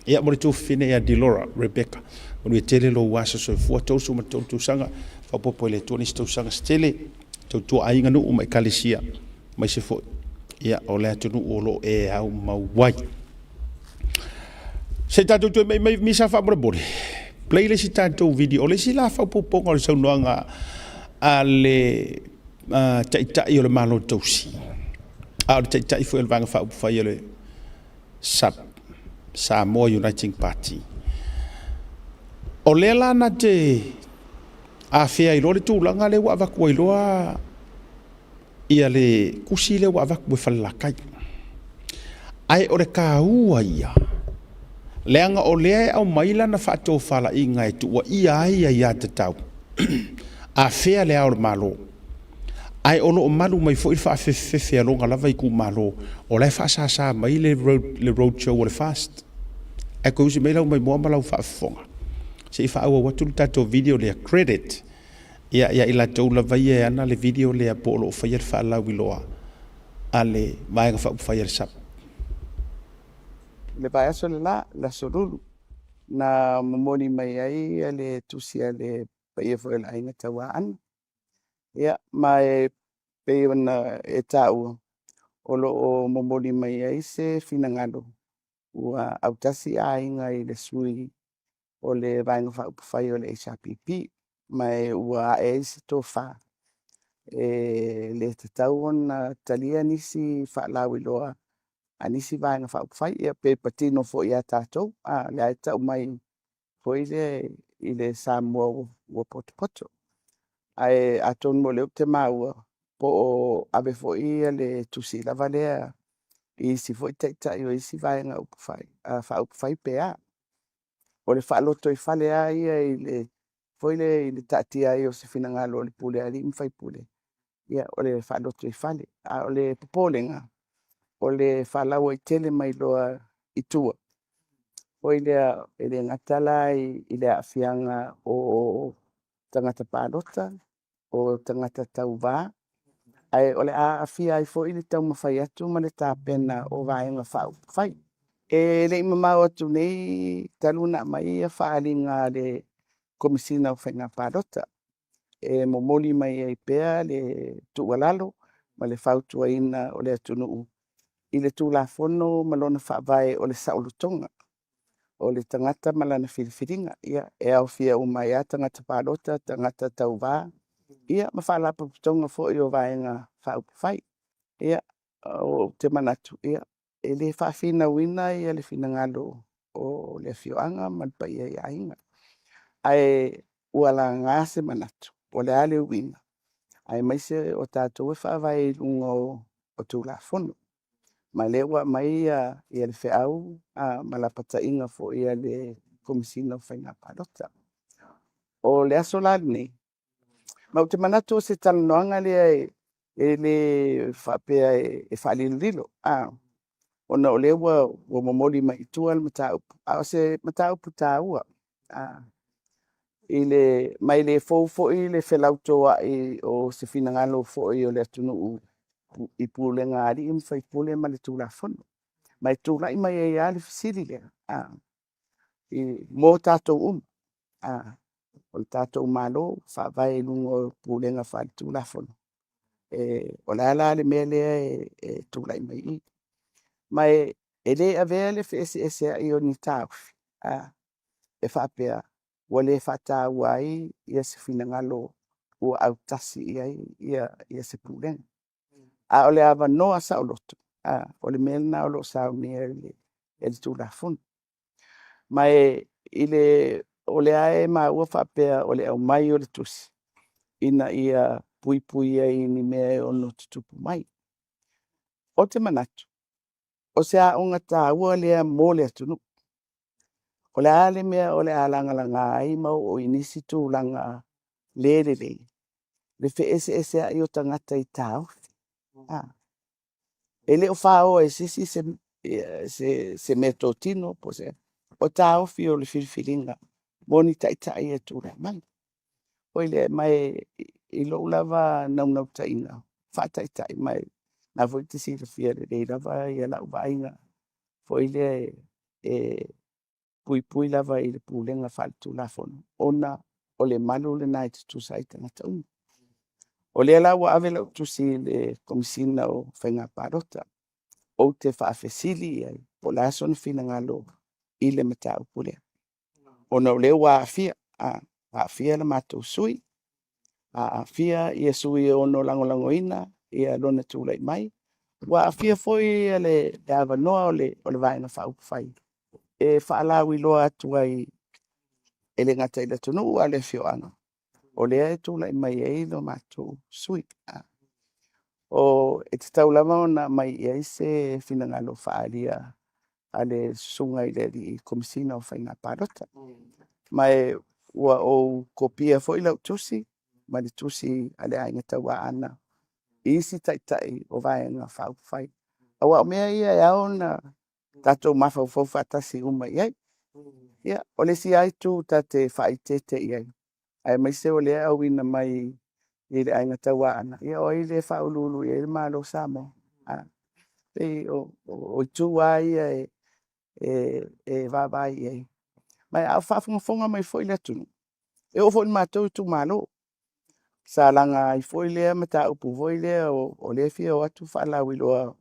A: Ia, mo le tuafafine ia Delora Rebecca, manuia tele lou aso soifua, 33 tausaga, faaopoopo e le Atua nisi tausaga se tele, tautua aiga, nuu ma ekalesia, aemaise foi ia o le atunuu o lo o e aumau ai. Se i tatou toe mai mai misa faamolemole. Play le isi tatou video. O le isi la faaopoopoga o le saunoaga a le Taitai o le Malo Tausi, a o le Taitai foi o le Vaega Faaupufai o le SUP, Samoa Uniting Party. O lea la na te afea ai loa le tulaga lea ua avatu ai loa ia le tusi lea ua avatu e Falelatai. Ae o le taua ia, leaga o lea e aumai lana faatofalaiga e tuuaia ai aiatatau, afea le Ao o le Malo, ae o lo o malu mai foi le faafefefefe a lona lava itumalo, o la e faasasa mai le road show o le FAST. Ae toe usi mai lau maimoa ma lau faafofoga, se i faaauau atu le tatou video lea, credit. Ia, ia i latou lava ia e ana le video lea po o lo o faia le faalauiloa a le Vaega Faaupufai a le SUP.
B: I le vaiaso le la, le Aso Lulu, na momoli mai ai le tusi a le paia foi o le aiga Tauaana. Ia, ma e pei ona e taua, o lo o momoli mai ai se finagalo ua autasi aiga i le sui o le Vaega Faaupufai o le HRPP, ma ua ae ai se tofa e le tatau ona talia nisi faalauiloa a nisi Vaega Faaupufai, ia pe patino foi ia tatou, a lea e tau mai foi lea i le Samoa ua potopoto. Ae atonu o lea ou te maua po o ave foi le tusi lava lea i isi foi taitai o isi Vaega Faaupufai pe a. O le faalotoifale lava ia i le foi lea i le taatia ai o se finagalo o le pule a alii ma faipule, ia o le faalotoifale. A o le popolega, o le faalauaitele mai loa i tua, foi lea e le gata la i le aafiaga o tagata palota, o tagata tauva, ae o le a aafia ai foi le taumafai atu ma le tapena o Vaega Faaupufai. E le i mamao atu nei talu ona aumai ia faaaliga a le Komesina o Faiga Palota e momoli mai ai pea le tuualalo ma le fautuaina o le atunuu i le Tulafono ma lona faavae o le saolotoga o le tagata ma lana filifiliga, ia, e aofia uma ai lava tagata palota, tagata tauva, ia, ma faalapotopotoga foi o Vaega Faaupufai. Ia, ou te manatu, ia, e le faafinauina ia le finagalo o le afioaga ma le paia i aiga. Ae ua laga se manatu, o le a le uiga, aemaise o tatou e faavae i luga o Tulafono. Ma lea ua aumai ia le feau ma lapataiga foi a le Komesina o Faiga Palota. O le aso la lenei, ma ou te manatu o se talanoaga lea e le faapea e faalilolilo, a, ona o lea ua momoli mai i tua le mataupu, a o se mataupu taua, a, i le, ma e le fou foi le felautoa'i o se finagalo foi o le atunuu i pulega a alii ma faipule ma le Tulafono. Ma e tulai mai ai lava le fesili lea, a, i, mo tatou uma, a, o le tatou Malo faavae i luga o pulega faale-Tulafono. E, o le a la le mea lea e tulai mai i i? Ma e le avea le feeseesea'i o ni taofi, a, e faapea ua le faataua ai ia se finagalo ua autasi i ai ia se pulega. A o le avanoa saoloto, a, o le mea lena o lo o saunia e le Tulafono. Ma e i le o lea e maua faapea o le aumai o le tusi ina ia puipui ai i ni mea e ono tutupu mai. Ou te manatu, O se aoga taua lea mo le atunuu. O le a le mea o le a lagalaga ai ma oo i nisi tulaga le lelei, le feeseeseai o tagata i taofi. A. E le o faoa e se isi se, se, se meatotino po o se o taofi o le filifiliga mo ni taitai e tulai mai. Foi lea, ma e i lou lava naunautaiga faataitai, ma o lena foi e te silafia lelei lava lau vaaiga foi lea e puipui lava i le pulega faale-Tulafono, ona o le malu lena e tutusa ai tagata uma. O lea la ua ave lau tusi i le Komesina o Faiga Palota, ou te faafesili i ai po o le a sona finagalo i le mataupu lea, ona o lea ua aafia, aafia le matou sui, aafia ia sui e ono lagolagoina ia lona tulai mai, ua aafia foi le avanoa o le Vaega Faaupufai e faalauiloa atu ai e le gata i le atunuu a o le afioaga o lea e tulai mai ai lo matou sui. O, e tatau lava ona aumai i ai se finagalo faaalia a le susuga i le alii Komesina o Faiga Palota. Ma e ua ou kopia foi lau tusi ma le tusi a le Aiga Tauaana i isi taitai o Vaega Faaupufai. Aua o mea ia e ao ona tatou mafaufau faatasi uma i ai. Ia, o le isi lava itu ta te faaeteete i ai, aemaise o lea e auina mai i le Aiga Tauaana, ia o ai lea e faauluulu i ai le Malo o Samoa? A, pei o itu lava ia e vaavaai i ai. Ma a o faafogafoga mai foi le atunuu, e oo foi i le matou itumalo, sa laga ai foi lea mataupu foi lea o lea e fia o atu faalauiloa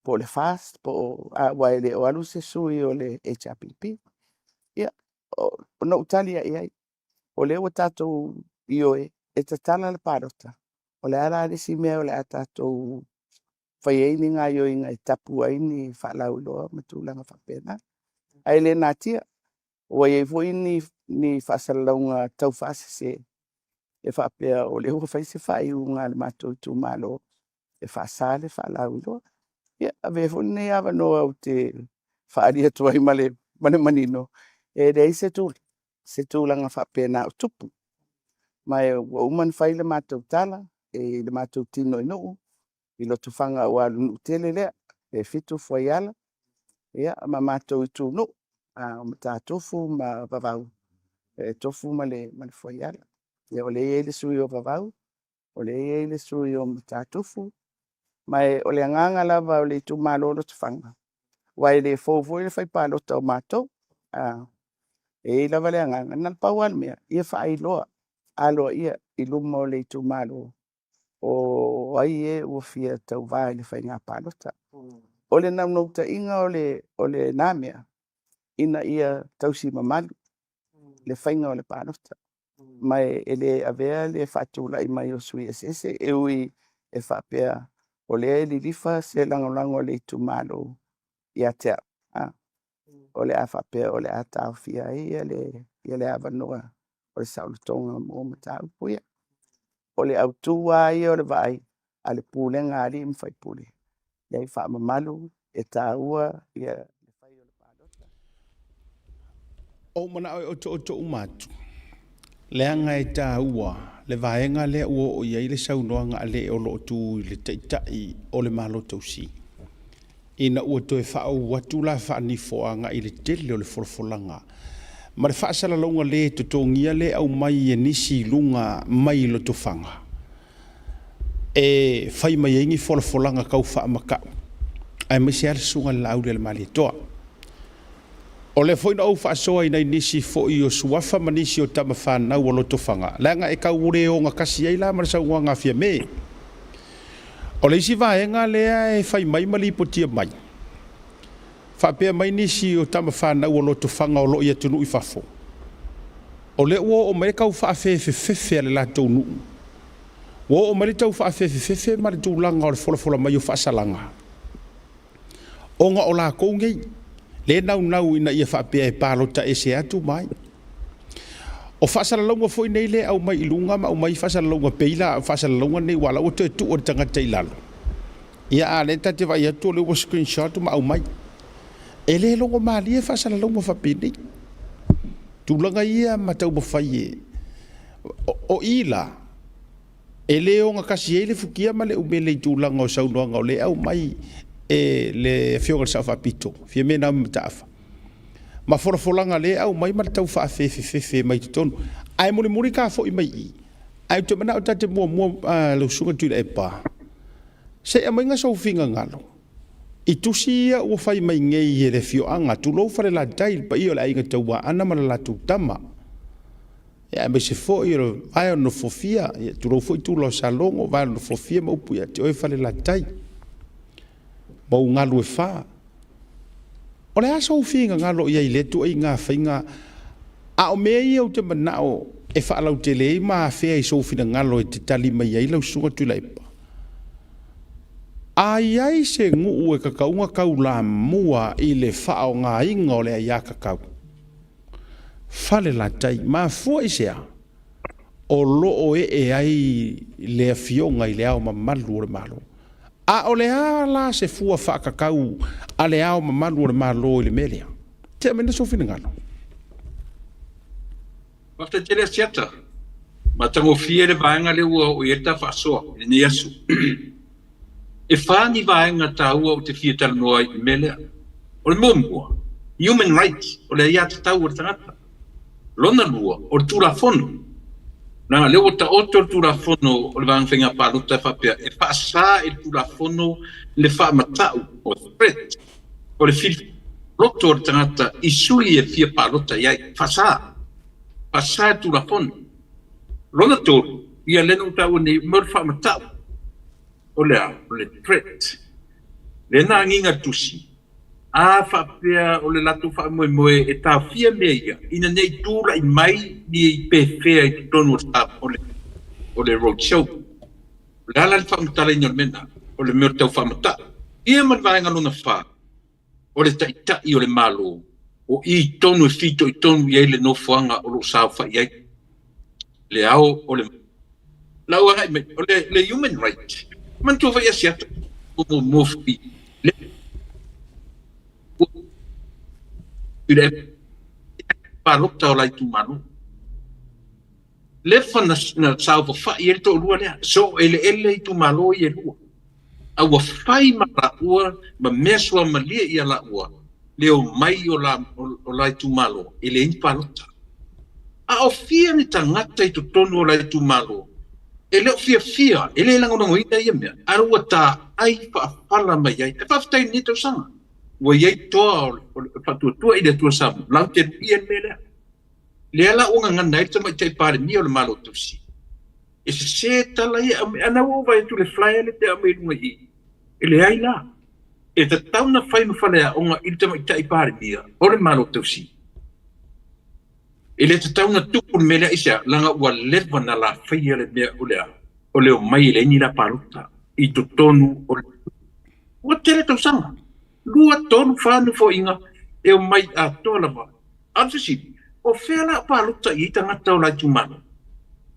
B: po o le FAST po o, aua e le o alu se sui o le HRPP. Ia, na ou tali lava i ai, o lea ua tatou ioe e tatala le palota, o le a la le isi mea o le a tatou fai ai ni gaoioiga e tapu ai ni faalauiloa ma tulaga faapena. Ae le natia, ua i ai foi ni, ni faasalalauga tau faasese e faapea o lea ua fai se faaiuga a le matou itumalo e faasa le faalauiloa. Ia, avea foi lenei avanoa ou te faaali atu ai ma le, ma le manino, e leai se, tu, se tulaga faapena o tupu. Ma ua uma ona fai le matou tala i le matou tino i nuu, i Lotofaga aua o le nuu tele lea, e 7 fuaiala, ia, ma matou itu nuu, o Matatofu ma Vavau, e tofu ma le, ma le fuaiala. Ia o lea e i ai le sui o Vavau, o lea e i ai le sui o Matatufu, ma o le agaga lava o le itumalo o Lotofaga, aua e le fou foi le fai palota o matou. A, e i ai lava le agaga, na o le pau lava le mea, ia faailoa aloaia i luma o le itumalo o ai e ua fia tauva i le faiga palota. O le naunautaiga o le, o lena mea, ina ia tausi mamalu le faiga o le palota. Ma e le avea le faatulai mai o sui eseese, e ui e faapea o lea e lilifa se lagolago a le itumalo ia te au, a, o le a faapea o le a taofia ai le, ia le avanoa o le saolotoga mo mataupu ia. O le autu lava ia o le vaai a le pulega a alii ma faipule, leai, faamamalu, e taua ia le fai o le palota.
A: Ou manao e otooto uma atu, leaga e taua le vaega lea ua oo i ai le saunoaga a le o lo o tu i le Taitai o le Malo Tausi, ina ua toe faauu atu la faanifo agai i le tele o le folafolaga ma le faasalalauga le totogia lea e aumai e nisi i luga mai Lotofaga e fai mai ai ni folafolaga tau faamata'u, aemaise lava le Susuga i le Laauli a le Malietoa. O lea foi na ou faasoa i nai nisi foi o suafa ma nisi o tama fanau o Lotofaga, leaga e tau le ogatasi ai la ma le saunoaga a Fiame. O le isi vaega lea e fai mai ma lipotia mai, faapea mai nisi o tama fanau o Lotofaga o lo o i atunuu i fafo, o lea ua oo mai le tau faafefefefe a le latou nuu, ua oo mai le tau faafefefefe ma le tulaga o le folafola mai o faasalaga, ona o latou nei lea e naunau ina ia faapea e palota ese atu ma ai. O faasalalauga foi nei lea e aumai i luga ma aumai faasalalauga pei la faasalalauga nei aua o la ua toe tuu e le tagata i lalo. Ia a o lea ta te vaai atu o lea ua screenshot ma aumai. E le logo malie faasalalauga faapenei. Tulaga ia ma taumafai e o i la, e le ogatasi ai le futia ma le umele i tulaga o saunoaga o lea e aumai e le Afioga i le Sao Faapito, Fiame Naomi Mataafa, ma folafolaga lea e aumai ma le tau faafefefefe mai totonu. Ae mulimuli ta foi mai i i, ae ou te manao ta te muamua lau Susuga Tuilaepa, se i aumaiga sou finagalo i tusi ia ua fai mai nei e le afioaga, tulou Falelatai, le paia o le aiga Tauaana ma le latou tama, ia, aemaise foi o le vae o le Nofofia, ia, tulou foi Tula o Salogo, vae o le Nofofia ma upu ia te oe Falelatai, ma ou galu e fa. O le a sou finagalo i ai i lea ituaiga faiga, a o mea ia ou te manao e faalautele ai ma afea i sou finagalo e te tali mai ai lau Susuga Tuilaepa? A i ai se nuu e kakauga taulamua i le faaaogaina o le aiatatau, Falelatai, mafua i se a? O lo o ee ai le Afioga i Le Ao Mamalu o le Malo. A o le a la se fua faatatau a Le Ao Mamalu o le Malo i le mea lea? Tea aumai sou finagalo.
C: Faafetai tele Asiata. Matagofie le vaega lea ua oo i ai le ta faasoa i lenei aso. E fa ni vaega taua ou te fia talanoa ai i le mea lea. O le muamua, human rights, o le aiatatau a le tagata. Lona lua, o le Tulafono. Leaga lea ua taoto le Tulafono o le Vaega Faiga Palota e faapea, e faasa e le Tulafono le faamatau, o threat, o le filifiliga loto o le tagata i sui e fia palota i ai. Faasa. Faasa e le Tulafono. Lona tolu, ia lea na ou taua nei, mo le faamatau, o le a? O le threat. Lea na agiga le tusi, A faapea o le latou faamoemoe e taofia mea ia, ina ne i tulai mai ni pefea i totonu o le road show. O le a la le faamatalaina o le mea lena? O le mea o le tau faamatau. Ia ma le vaega lona fa, o le Taitai o le Malo, o i tonu e fitoitonu i ai le nofoaga o lo o saofai ai le Ao o le Lau agai mai, o le human right, manatua foi Asiata, o muamua foi le i le palota o la itumalo. Lefa na saofafai ai le toalua lea, soo eleele itumalo ia e lua. A ua fai ma laua ma mea suamalie ia laua le omai o la itumalo e leai ni palota. A o fia ni tagata i totonu o la itumalo e le o fiafia, e le lagolagoina ia mea, a ua taai faafala mai ai. E faafetai i lenei tausaga, ua i ai toa o le faatuatua i le Atua Samoa, latou te luia le mea lea. Lea la ua gagana ai le Tamaitai Palemia o le Malo Tausi. E sese tala ia, ana ua ou vaai atu i le flyer lea te aumai i luga i i, e leai la. E tatau ona fai ma faleaoga i le Tamaitai Palemia o le Malo Tausi. E le tatau ona tupu le mea lea aisea, leaga ua leva ona lafaia le mea o le a, o le omai e leai ni la palota i totonu o le Ua tele tausaga, lua, tolu, fa nofoaiga e omai atoa lava. A o le fesili, o fea la o palota i ai tagata o la itumalo?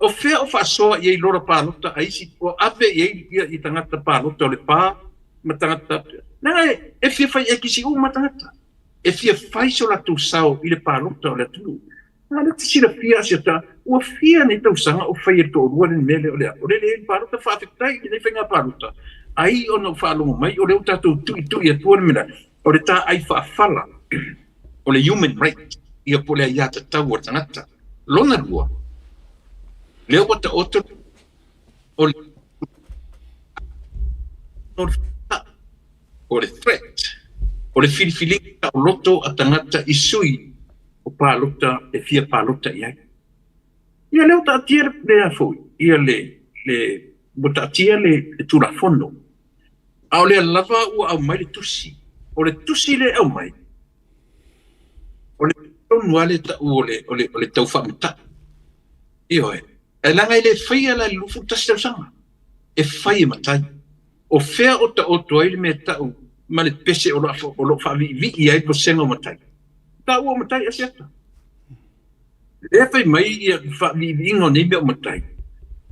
C: O fea o faasoa i ai lola palota a isi, o ave i ai ia tagata palota o Lepa ma tagata, leaga e fia fai ekisi uma tagata, e fia fai so latou sao i le palota o le atunuu. A o lea te silafia Asiata, ua fia nei tausaga o fai e le toalua le mea lea o le a, o le leai palota, faafetai i lenei faiga palota, ai ona ou faalogo mai o lea ua tatou tuitui atua le mea lea, o le taai faafala, o le human right, ia po o le aiatatau a le tagata. Lona lua, lea ua taoto o le o le threat, o le filifiliga taoloto a tagata i sui o palota e fia palota i ai. Ia lea ua taatia le foi, ia le, le, ua taatia le Tulafono. A o lea lava ua aumai le tusi. O le tusi lea e aumai, o le tonu lava lea e tau o le, o le, o le tau faamatau. Ioe. Ae leaga e le faia la i le 21 tausaga. E fai e matai. O fea o taoto ai le mea tau ma le pese o lo o faaviivii ai le vasega o matai? Taua o matai Asiata. Lea fai mai ia faaviiviiga o nei mea o matai,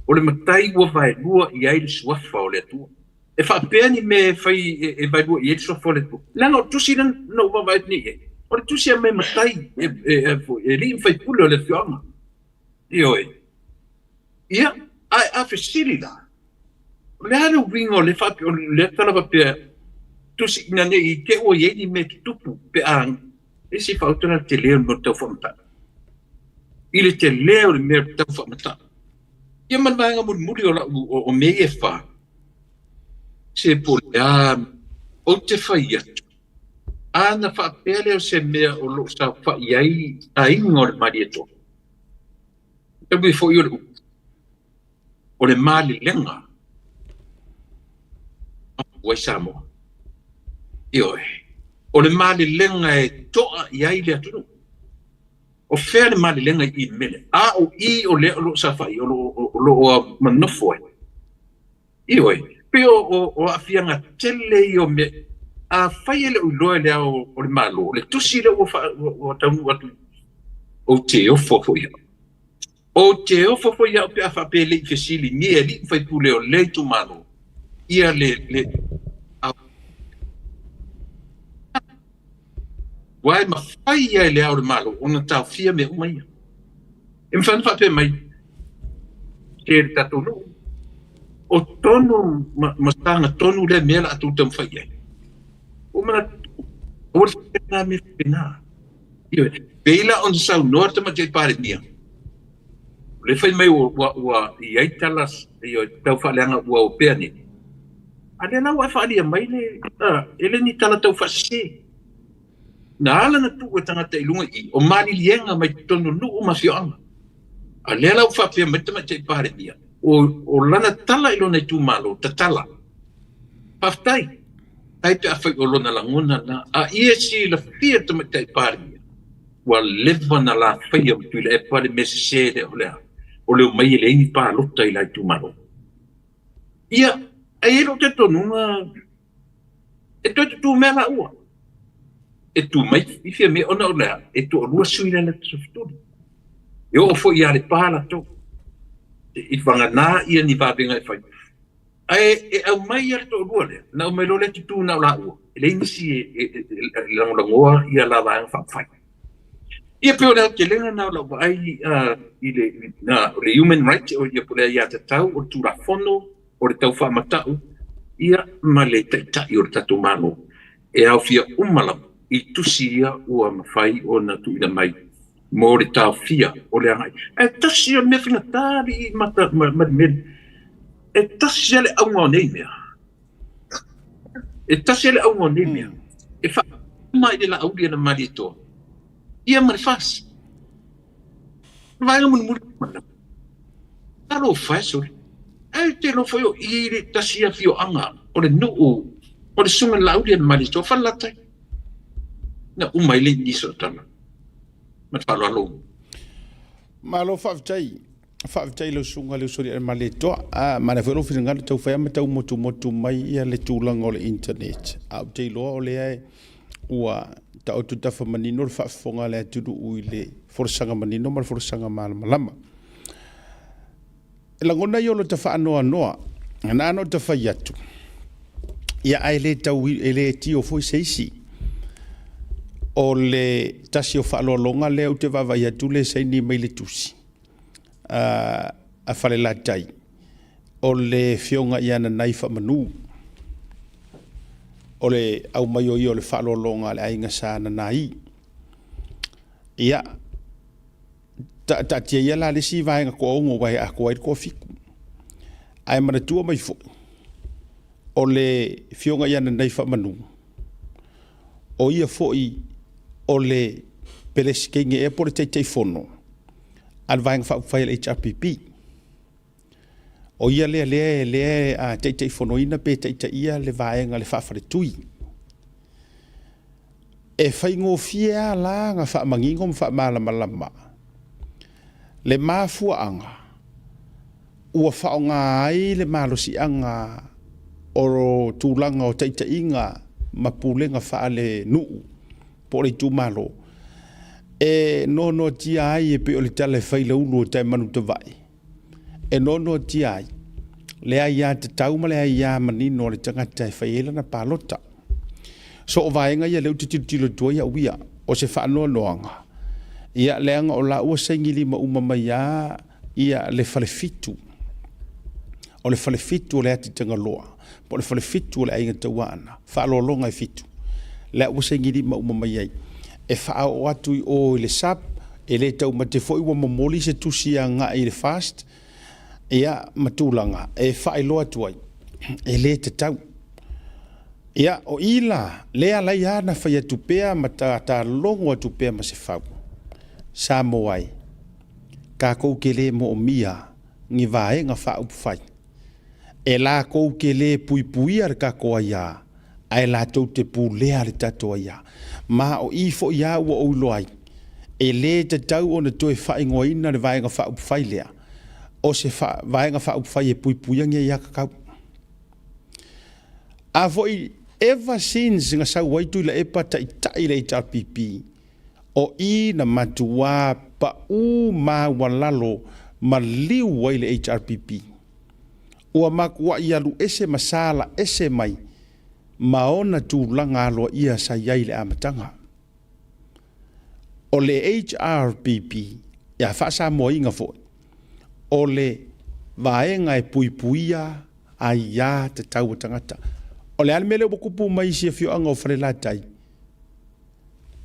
C: o le matai ua vaelua i ai le suafa o le Atua. E faapea ni mea e fai e vaelua i ai le suafa o le Atua? Leaga o le tusi lea na ou vaavaai atu nei i ai, o le tusi e aumai e matai, e alii ma faipule o le afioaga. Ioe. Ia, ae a fesili la, o le a le uiga o lea faapea, o lea tala faapea, tusi ina ne i te i ua i ai ni mea tutupu pe a ese faauta la le tele o le mea o le tau faamatau. I le tele o le mea o le tau faamatau. Ia ma le vaega mulimuli o lau o mea ia e fa, se po o le a, ou te fai atu, a na faapea lea o se mea o lo o saofai ai aiga o le Malietoa, talu ai foi o le upu, o le malelega ai Samoa. Ioe, o le malelega e toa i ai le atunuu. O fea le malelega i i le mea lea? A o i o lea o lo o saofai, o lo o manofo ai. Ioe, pei o aafiaga tele ia o mea. Afai e le o iloa e le Ao o le Malo, o le tusi lea ua taunuu atu, ou te ofo foi au. Ou te ofo foi au pe a faapea e le i fesiligia e alii ma faipule o lea itumalo ia le Ao. Aua e mafai lava e le Ao o le Malo ona taofia mea uma ia. E mafai ona faapea mai e le tatou nuu, o tonu ma sagatonu lea mea la a tou taumafai i ai. Ua manatu, aua le faapena mea faapena. Ioe, pei la ona saunoa le Tamaitai Palemia, o lea fai mai ua i ai tala tau faaleaga ua opea nei, a lea la ua e faaalia mai le, e le ni tala tau faasese. Na ala ona tuu e tagata i luga i i, o maliliega mai totonu o nuu ma afioaga. A lea la ua faapea mai le Tamaitai Palemia, o lana tala i lona itumalo, tatala. Faafetai. Ai pe afai o lona lagona lena, a ia silafia le Tamaitai Palemia, ua leva ona lafaia ma Tuilaepa le mea sese lea o le a? O le omai e leai ni palota i la itumalo. Ia, ae i ai lou talitonuga, e toe tutū mea laua. E tu mai i Fiamē ona o le a? E toalua sui la le Sofituli. E oo foi ia Lepa latou. I vagana ia ni vavega e fai. Ae e aumai ia le toalua lea, ona aumai loa lea tutū na o laua, e leai nisi e lagolagoa ia la Vaega Faaupufai. Ia pei o le aotelega lena o lau vaai i le o le human right, o ia po o le aiatatau, o le Tulafono, o le tau faamatau, ia ma le Taitai o le tatou Malo, e aofia uma lava i tusi ia ua mafai ona tuuina mai mo le taofia o le agai. Ae tasi o le mea faigata alii ma le mea, e tasi lava le auga o nei mea. E tasi lava le auga o nei mea, e faauma i le Laauli a le Malietoa, ia ma le FAST. O le vaega mulimuli talofa e sole. Ae ou te iloa foi o i le tasi afioaga o le nuu o le Susuga i le Laauli a le Malietoa, Falelatai. Na uma ai le nisi o tala. Ma le faaaloalo.
A: Malo faafetai. Faafetai i lau susuga le uso i Malietoa. Ah, manaia foi lou finagalo tau fai ma tau motumotu mai ia le tulaga o le internet. A ou te iloa o lea ua taoto tafa manino le faafofoga a le atunuu i le folasaga manino ma le folasaga malamalama. E lagona ia o lo ta faanoanoa, na ana o ta fai atu, ia ae le tau, e le tio foi se isi. O le tasi o faaaloaloga lea ou te vaavaai atu le saini mai le tusi a Falelatai, o le Afioga ia Nanai Faamanu, o le aumai o ia o le faaaloaloga a le aiga Sa Nanai. Ia, taatia ia la le isi vaega toaono aua e atoa ai le toafitu. Ae manatua mai foi, o le Afioga ia Nanai Faamanu, o ia foi o le Peresetene ea po o le Taitaifono a le Vaega Faaupufai a le HRPP. O ia lea lea lea e taitaifonoina pe taitaia le vaega le faafaletui. E faigofie lava la ona faamanino ma faamalamalama le mafuaaga ua faaaoga ai le malosiaga o tulaga o taitaiga ma pulega faalenuu po o le itumalo e noanoatia ai e pei o le tala e fai i le ulu o Taemanutavae, e noanoatia ai. Le aiatatau ma le aiā manino a le tagata e fai ai lana palota. So o vaega ia lea ou te tilotilo atu ai au ia, o se faanoanoaga, ia leaga o la ua sainilima uma mai lava ia le falefitu, o le falefitu o le Atitagaloa, po o le falefitu o le Aiga Tauaana, faaaloaloga e fitu, lea ua sainilima uma mai ai. E faaoo atu i o i le SAP, e le taumate foi ua momoli se tusi agai i le FAST, ia ma tulaga e faailoa atu ai, e le tatau. Ia, o i la, lea ala ai lava na fai atu pea ma ta logo atu pea ma se fau. Samoa e, takou te le moomia ni vaega faaupufai e lakou te le puipuia le tatou aia, ae latou te pulea le tatou aia. Ma o i foi lava ua ou iloa ai, e le tatau ona toe faaigoaina le Vaega Faaupufai lea o se Vaega Faaupufai e puipuia ni aia tatau. A foi, ever since na sau ai Tuilaepa taitai le HRPP, o i na matuā paʻū maualalo ma liu ai le HRPP. Ua matuaʻi alu ese ma sala ese mai ma ona tulaga aloaia sa i ai i le amataga. O le HRPP, ia faa-Samoaina foi, o le vaega e puipuia aiā tatau a tagata. O le a le mea lea ua tupu mai i isi afioaga o Falelatai?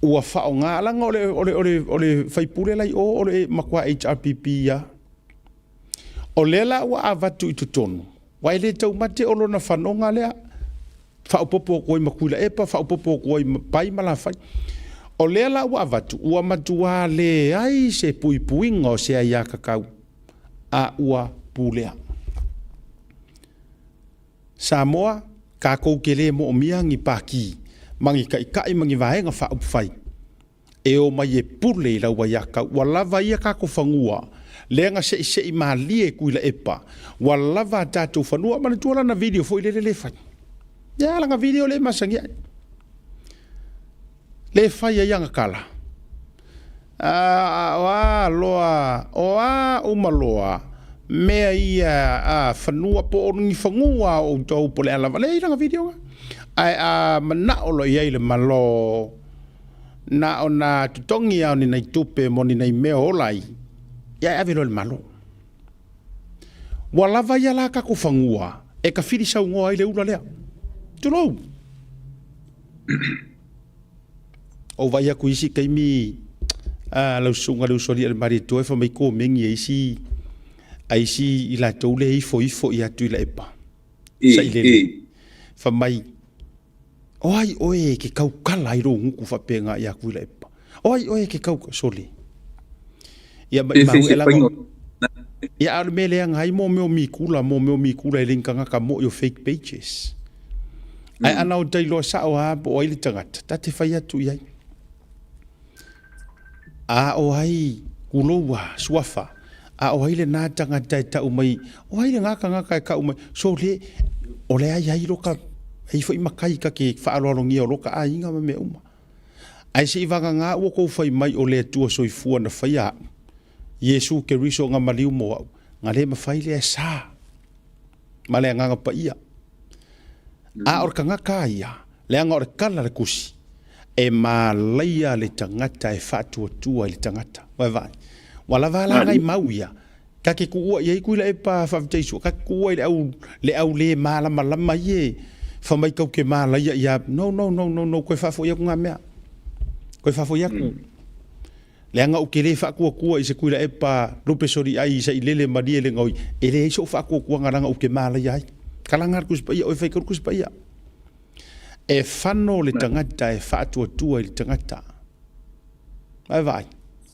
A: Ua faaaoga, leaga o le, o le, o le, o le faipule la i o, o le matua HRPP lava. O lea la ua avatu i totonu, aua e le taumate o lona fanoga lea, faaopoopo atu ai ma Tuilaepa, faaopoopo atu ai ma Pai ma Lafai. O lea la ua avatu, ua matua leai se puipuiga o se aiatatau a ua pulea. Samoa, tatou te le moomia ni pati ma ni taitai ma ni vaega faaupufai e omai e pule i lau aiatatau. Ua lava ia tatou fanua lea na seisei malie Tuilaepa, ua lava a tatou fanua. Manatua lana video foi lele le fai. Ia lana video lea e masani ai. Le fai ai ana tala. A, o a loa, o a uma loa mea ia a fanua po o ni fanua a outou po o le a lava. Leai lana video na. Ae a manao loa i ai le Malo, na ona totogi lava o ni nai tupe mo ni nai mea o ola ai, ia e ave loa i le Malo. Ua lava ia la tatou fanua e tafili saunoa ai le ula lea. Tulou! Ou vaai atu i isi taimi a lau susuga le usoalii a le Malietoa e fai mai komeni a isi a isi i latou le ifo ifo i atu i Laepa. Sailele. Fai mai O ai oe e ke kaukala ai lou gutu faapena ia Tuilaepa? O ai oe e ke kau sole? Ia ma i maui ela Ia a o le mea leaga ai mo mea o mikula, mo mea o mikula e le ni tagata mo'i o fake pages. Ae ana o tailoa sao lava po o ai le tagata, ta te fai atu i ai. A o ai kulou a suafa, a o ai lena tagata e tau mai, o ai lena tagata e tau mai, sole, o lea e i ai loka, e i ai foi matai ta te faaaloalogia o loka aiga ma mea uma. Ae se i vagana ua tou fai mai o le Atua soifua na faia au, Iesu Keriso na maliu mo au, na le mafai lea e sa ma le Agaga Paia. A o le tagata a ia, leaga o le tala a le Tusi, e malaia le tagata e faatuatua i le tagata. Vaevae. Ua lava a la nai mau ia, ta te tuua i ai Tuilaepa faafetai sua, ta te tuua i le au, le au le malamalama ia e fai mai tau te malaia ia, no, no, no, no, no, toe faafoi atu na mea. Toe faafoi atu. Leaga ou te le faatuatua i se Tuilaepa lupe soliai i sailele malie le gaoi, e leai sou faatuatuaga leaga ou te malaia ai. Kalaga le Tusi Paia, oe fai ka le Tusi Paia. E fano le tagata e faatuatua i le tagata. Ae vaai,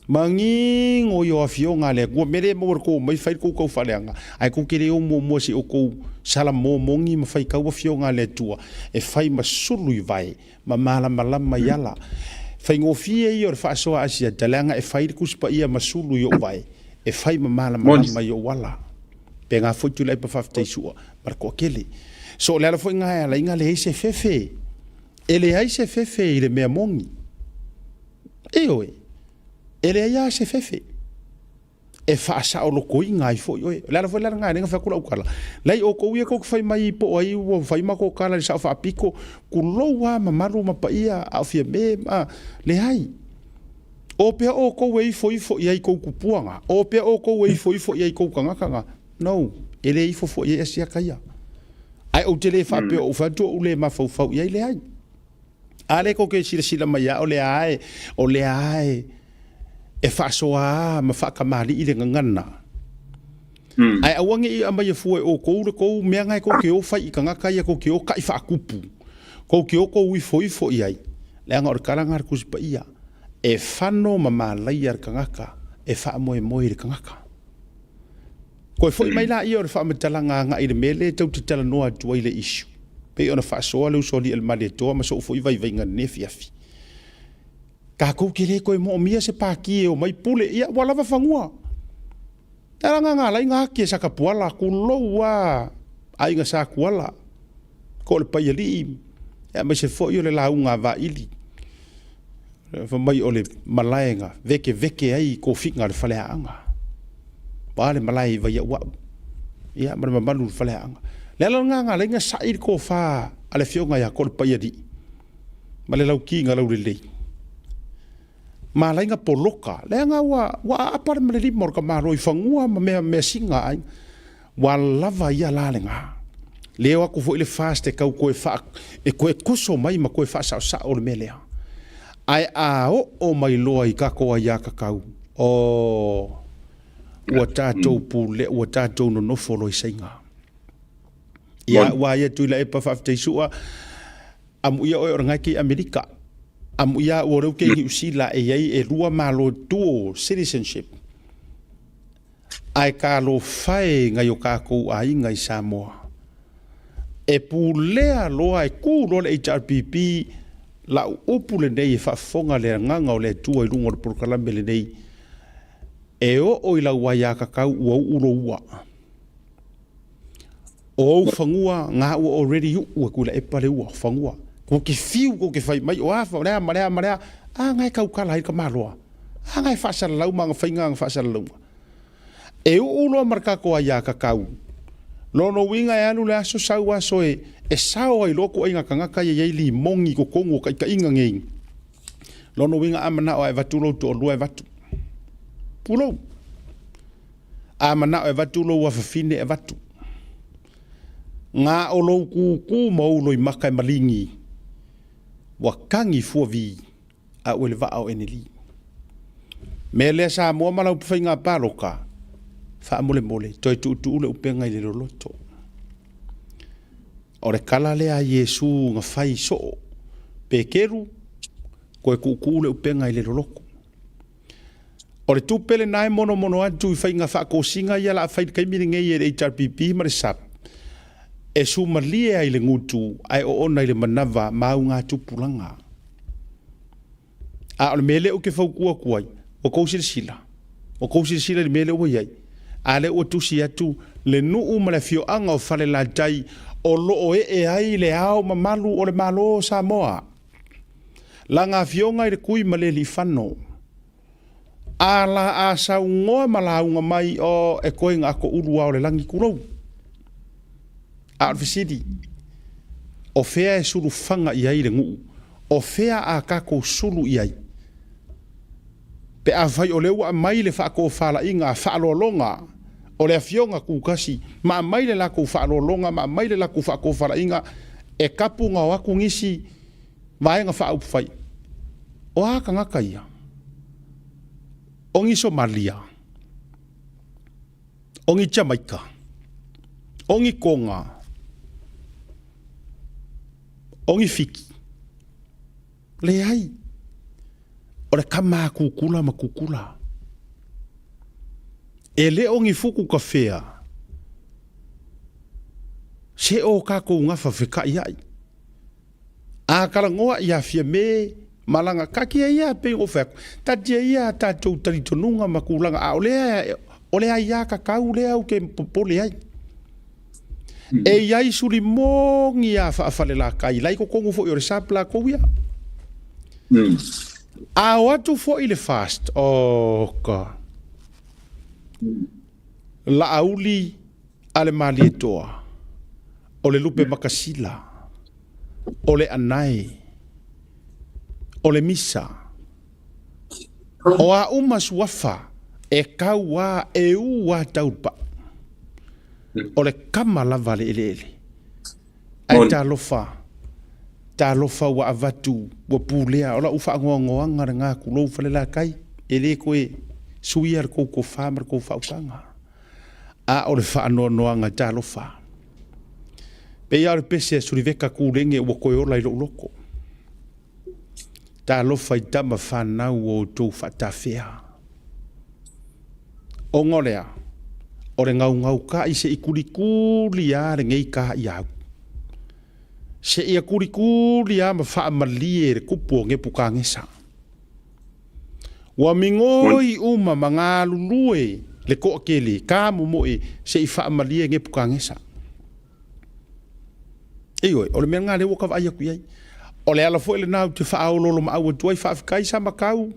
A: manino i o afioga a le Atua, mea le maua le tou omai fai le tou taufaaleaga, ae tou te le o muamua se i outou salamo moni ma faitau afioga a le Atua, e fai ma sulu i vae ma malamalama i ala. Faigofie ia o le faasoa Asiata, leaga e fai le Tusi Paia ma sulu i ou vae, e fai ma malamalama i ou ala. Pena foi Tuilaepa faafetai sua ma le toatele. So o le ala foi na e ala ai na leai se fefe. E leai se fefe i le mea moni. Ioe, e leai lava se fefe. E faasaolokoina ai foi oe. O le ala foi la lena e fai atu lau tala. Leai outou ia tou te fai mai po o ai ua fai matou tala i le sao faapito, tulou lava mamalu ma paia a o Fiame ma, leai. O pea outou e ifoifo i ai i tou tupua na, o pea outou e ifoifo i ai i tou tagata na. No, e le ifo foi i ai Asiata ia. Ae ou te le faapea o ou fai atu ou le mafaufau i ai, leai. A lea tou te silasila mai lava o lea lava e, o lea lava e, e faasoa lava ma faatamalii le gagana. Ae aua ne i aumaia fua e outou le tou mea na e tou te o fai i tagata ia, tou te o ta'i faatupu, tou te o tou ifoifo i ai, leaga o le tala lena a le Tusi Paia, e fano ma malaia le tagata e faamoemoe i le tagata. Toe foi mai laia o le faamatalaga agai i le mea lea e tou te talanoa atu ai i le issue, pei ona faasoa le uso alii a le Malietoa ma sou foi vaivaiga i lenei afiafi. Tatou te le toe moomia se pati e omai pule, ia ua lava fanua. E ala na ala ai na ati e Satapuala, tulou lava aiga Sa Tuala, ko le Paialii, aemaise foi o le lauga a Vaili. Fai mai o le malae na vekeveke ai tofiga a le faleaanga. Ua a le malae i Vaiauau, ia ma le mamalu i le faleaanga. Le ala lena na ala ai na sa'i le tofa a le afioga ia Kolepaialii ma le Laukiga Laulelei ma ala ai na poloka, leaga ua ua aapa le lima o le tamaloa i fanua ma mea measina a aiga. Ua lava ia la lena. Le o atu foi le FAST e tau toe faa, e toe toso mai ma toe faasaosao le mea lea. Ae a oo mai loa i tatou aiatatau, oh, ua tatou pule, ua tatou nonofo loa i Saina. Ia, ua ia Tuilaepa faafetai sua, amuia oe o lena e te i Amerika. Amuia au o lea ou te i Niu Sila e i ai elua malo dual citizenship. Ae talofa e nai o tatou aiga i Samoa. E pulea loa, e tu loa le HRPP, lau upu lenei e faafofoga le agaga o le Atua i luga o le polokalame lenei, e oo i lau aiatatau ua uu lou ua. O ou fanua na ua already uu e Tuilaepa le ua fanua. Kou te fiu kou te fai mai o a o le a ma le a ma le a, a na e tautala ai le tamaloa. A na e faasalalau ma ana faiga ana faasalalauga. E uu loa ma le tatou aiatatau. Lona uiga e alu le aso sau aso e e sao ai loa ituaiga tagata ia e i ai limogi i totonu o taitaiga nei. Lona uiga a manao e avatu lou toalua e avatu. Pulou. A manao e avatu lou afafine e avatu. Ga o lou kūkū ma ou loimaka e maligi, ua kagi fuavi a ua le vaa o Eneli. Mea lea Samoa ma lau faiga paloka, faamolemole, toe tuutuu le upega i le loloto. O le tala lea a Iesu na fai soo, Peteru, toe tuutuu le upega i le loloto. O le tupe lena e monomono atu i faiga faatosina ia la fai i le taimi lenei e le HRPP ma le SAP e sumalie ai le gutu ae oona i le manava ma augatupulaga. A o le mea lea ou te fautua atu ai, ua tou silasila, ua tou silasila i le mea lea ua i ai, a lea ua tusi atu le nuu ma le afioaga o Falelatai o lo o ee ai le ao mamalu o le Malo o Samoa. Lana afioga i le Kui ma le Alii-fano. A la a saunoa ma lauga mai, o, e koe ga ko ulu ao le lagi kulou. A o le fesili, o fea e sulufaga i ai le nuu? O fea a tatou sulu i ai? Pe afai o lea ua aumai le faatofalaiga a faaaloaloga o le Afioga Kukasi ma aumai le latou faaaloaloga ma aumai le latou faatofalaiga e kapu gao atu nisi vaega faaupufai, o a tagata ia? O ni Somalia? O ni Jamaika? O ni Koga? O ni Fiki? Leai. O le kama a kukula ma kukula. E le o ni fuku kafea. Se o kakou gafa fekaʻiaʻi. A talanoa ia Fiame ma lana taatia ia pei ona ou fai atu, taatia ia a tatou talitonuga ma tulaga, a o lea o le aiatatau lea ou te popole ai. E i ai suli moni a faafalelakai la i totonu foi o le SAP latou ia. A o atu foi le FAST, oka. Laauli a le Malietoa, o le lupe makasila, o le anae, o le misa, o a uma suafa e kau a e u a tau le pau. O le kama lava a le eleele. Ae talofa, talofa ua avatu, ua pulea, o lau faanoanoaga lena tulou Falelatai, e le toe suia le tou tofa ma le tou faautaga, a o le faanoanoaga talofa. Pei lava o le pese a Suliveka Tulege ua toe ola i lou loto. Talofa i tama fanau ua outou faatafea. Ona o le a? O le gaugaukaʻi se i kulikuli a lenei kaiau. Seia kulikuli a ma faamalie le kupu o Nepukagesa. Ua migoi uma ma galulue le toatele kamomoe se i faamalie Nepukagesa. Ioe, o le mea lena lea ua ta vaai atu i ai. O le ala foi lena ou te faaoloolomaau atu ai, faafetai Samatau,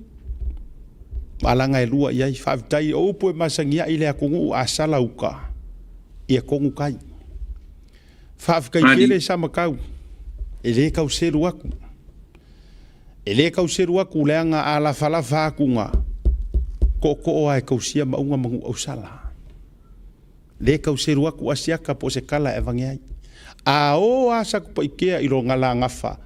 A: malaga e lua i ai, faafetai o upu e masani ai le atunuu a sala uta, ia tonu tai. Faafetai tele Samatau, e le tau selu atu. E le tau selu atu leaga a lafalafa atu ga, tootoo lava e tausia mauga ma Nuuausala. Le tau selu atu Asiata po o se tala e avane ai. A o a Satupaitea i lona la gafa,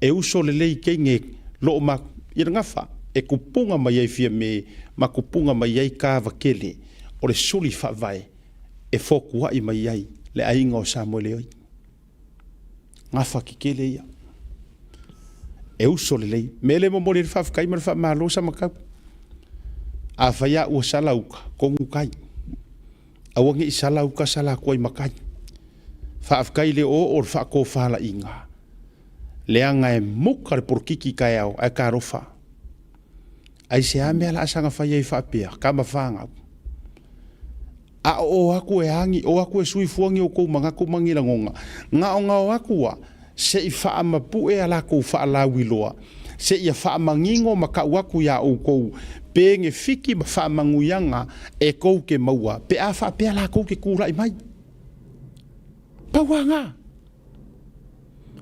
A: e uso lelei teine loo ma i le gafa, e tupuga mai ai Fiame ma tupuga mai ai kava tele o le suli faavae e fotuai mai ai le aiga o Samoeleoi. Gafa kekele ia. E uso lelei. Mea lea e momoli ai le faafetai ma le faamalo Samatau. Afai a ua sala uta, kogu tai. Aua ne i sala uta sala atu ai ma tai. Faafetai le oo o le faatofalaiga. Leaga e muka le polokiki taeao ae talofa. Aisea mea la a saga fai ai faapea, kama fanau. A o o atu e agi, o atu e sui fua ni outou manatu ma ni lagona, gaogao atu a, se i faamapue a latou faalauiloa, seia faamanino ma tau atu iā outou penefiti ma faamanuiaga e tou te maua pe a faapea latou te tulai mai. Pau lava na.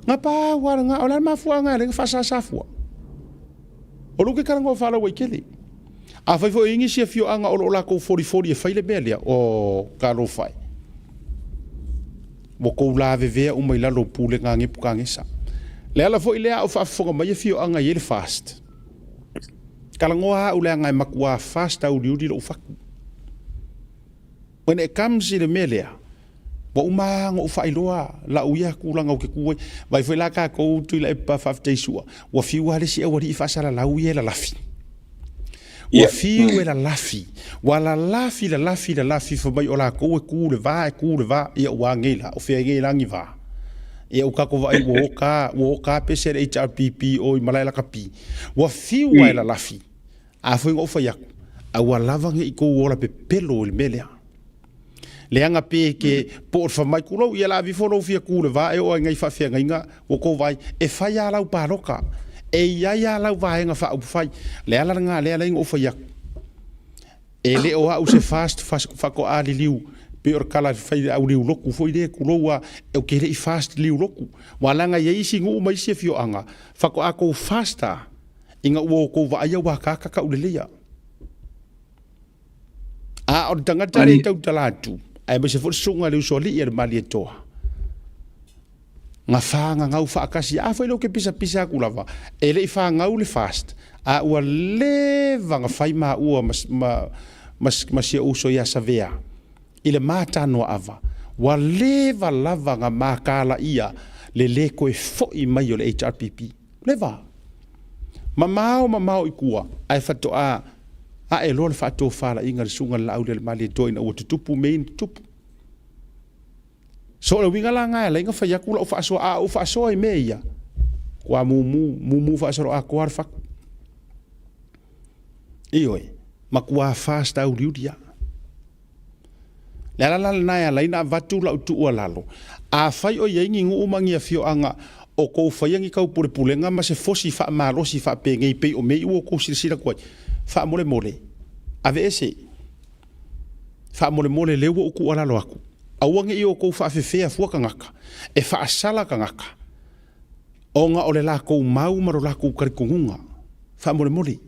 A: Na pau lava lena. O le a le mafuaaga e ala ai ona faasasa fua? O lou ke talanoa faalauaitele. Afai foi o i ai nisi afioaga o lo o latou folifoli e fai le mea lea, oh, talofa e. Ua tou lavevea uma i lalo o pulega a Nepukagesa. Le ala foi lea a o faafofoga mai afioaga e i ai le fast. Talanoa au leaga e matua fast auliuli lou fatu. When it comes i le mea lea, ua uma lava ona ou faailoa lau ia tulaga ou te tu ai. Vaai foi la tatou Tuilaepa faafetai sua, ua fiu lava le isi aualii faasalalau ia e lalafi. Ua fiu e lalafi, ua lalafi, lalafi, lalafi, fai mai o latou e tu le va, e tu le va, ia ua anei la, o fea nei la ni va. Ia ua tatou vaai ua oka, ua oka pese le HRPP o i malae lakapi. Ua fiu lava e lalafi. A foi na ou fai atu, aua lava ne i tou ola pepelo i le mea lea. Leaga pe ke po o le fai mai, Tulou, ia la avifo lou fia tu le va e oo ai nai faafeagaiga ua tou vaai, e fai lava lau paloka, e i ai lava lau vaega faaupufai. Le ala lena lea alai na ou fai atu, e le o au se fast faatoa liliu pei o le tala e fai i le au liulotu foi lea, tulou lava, ou te le i fast liulotu. Aua leaga e i ai isi nuu ma isi afioaga, faatoa tou fast lava ina ua outou vaaia ua akaaka tauleleia. A o le tagata lea e tautala atu, aemaise foi le susuga i le usoalii a le Malietoa, na fagagau faatasi. A foi lea ou te pisapisa atu lava, e le i fagau le fast, a ua leva na fai maua ma, ma, ma, ma si ou uso ia Savea i le ma tanoaava, ua leva lava na makalaia le le toe foi mai o le HRPP. Leva. Mamao mamao i tua, ae faatoa ae loa le faatofalaiga a le susuga i le Laaulialemalietoa ina ua tutupu mea ia na tutupu. So o le uiga la lena e ala ai ona fai atu lau faasoa, a ou faasoa i mea ia, ua mumu, mumu faasoloatoa le fatu. Ioe, matua fast auliuli lava. Le ala la lena e ala ai ona avatu lau tuualalo, afai o i ai ni nuu ma ni afioaga o tou faia ni taupulepulega ma se fosi faamalosi faapenei pei o mea i ua outou silasila atu ai, faamolemole, aveese. Faamolemole lea ua ou tuualalo atu, aua ne i outou faafefea fua tagata, e faasala tagata, ona o le latou mau ma lo latou talitonuga. Faamolemole.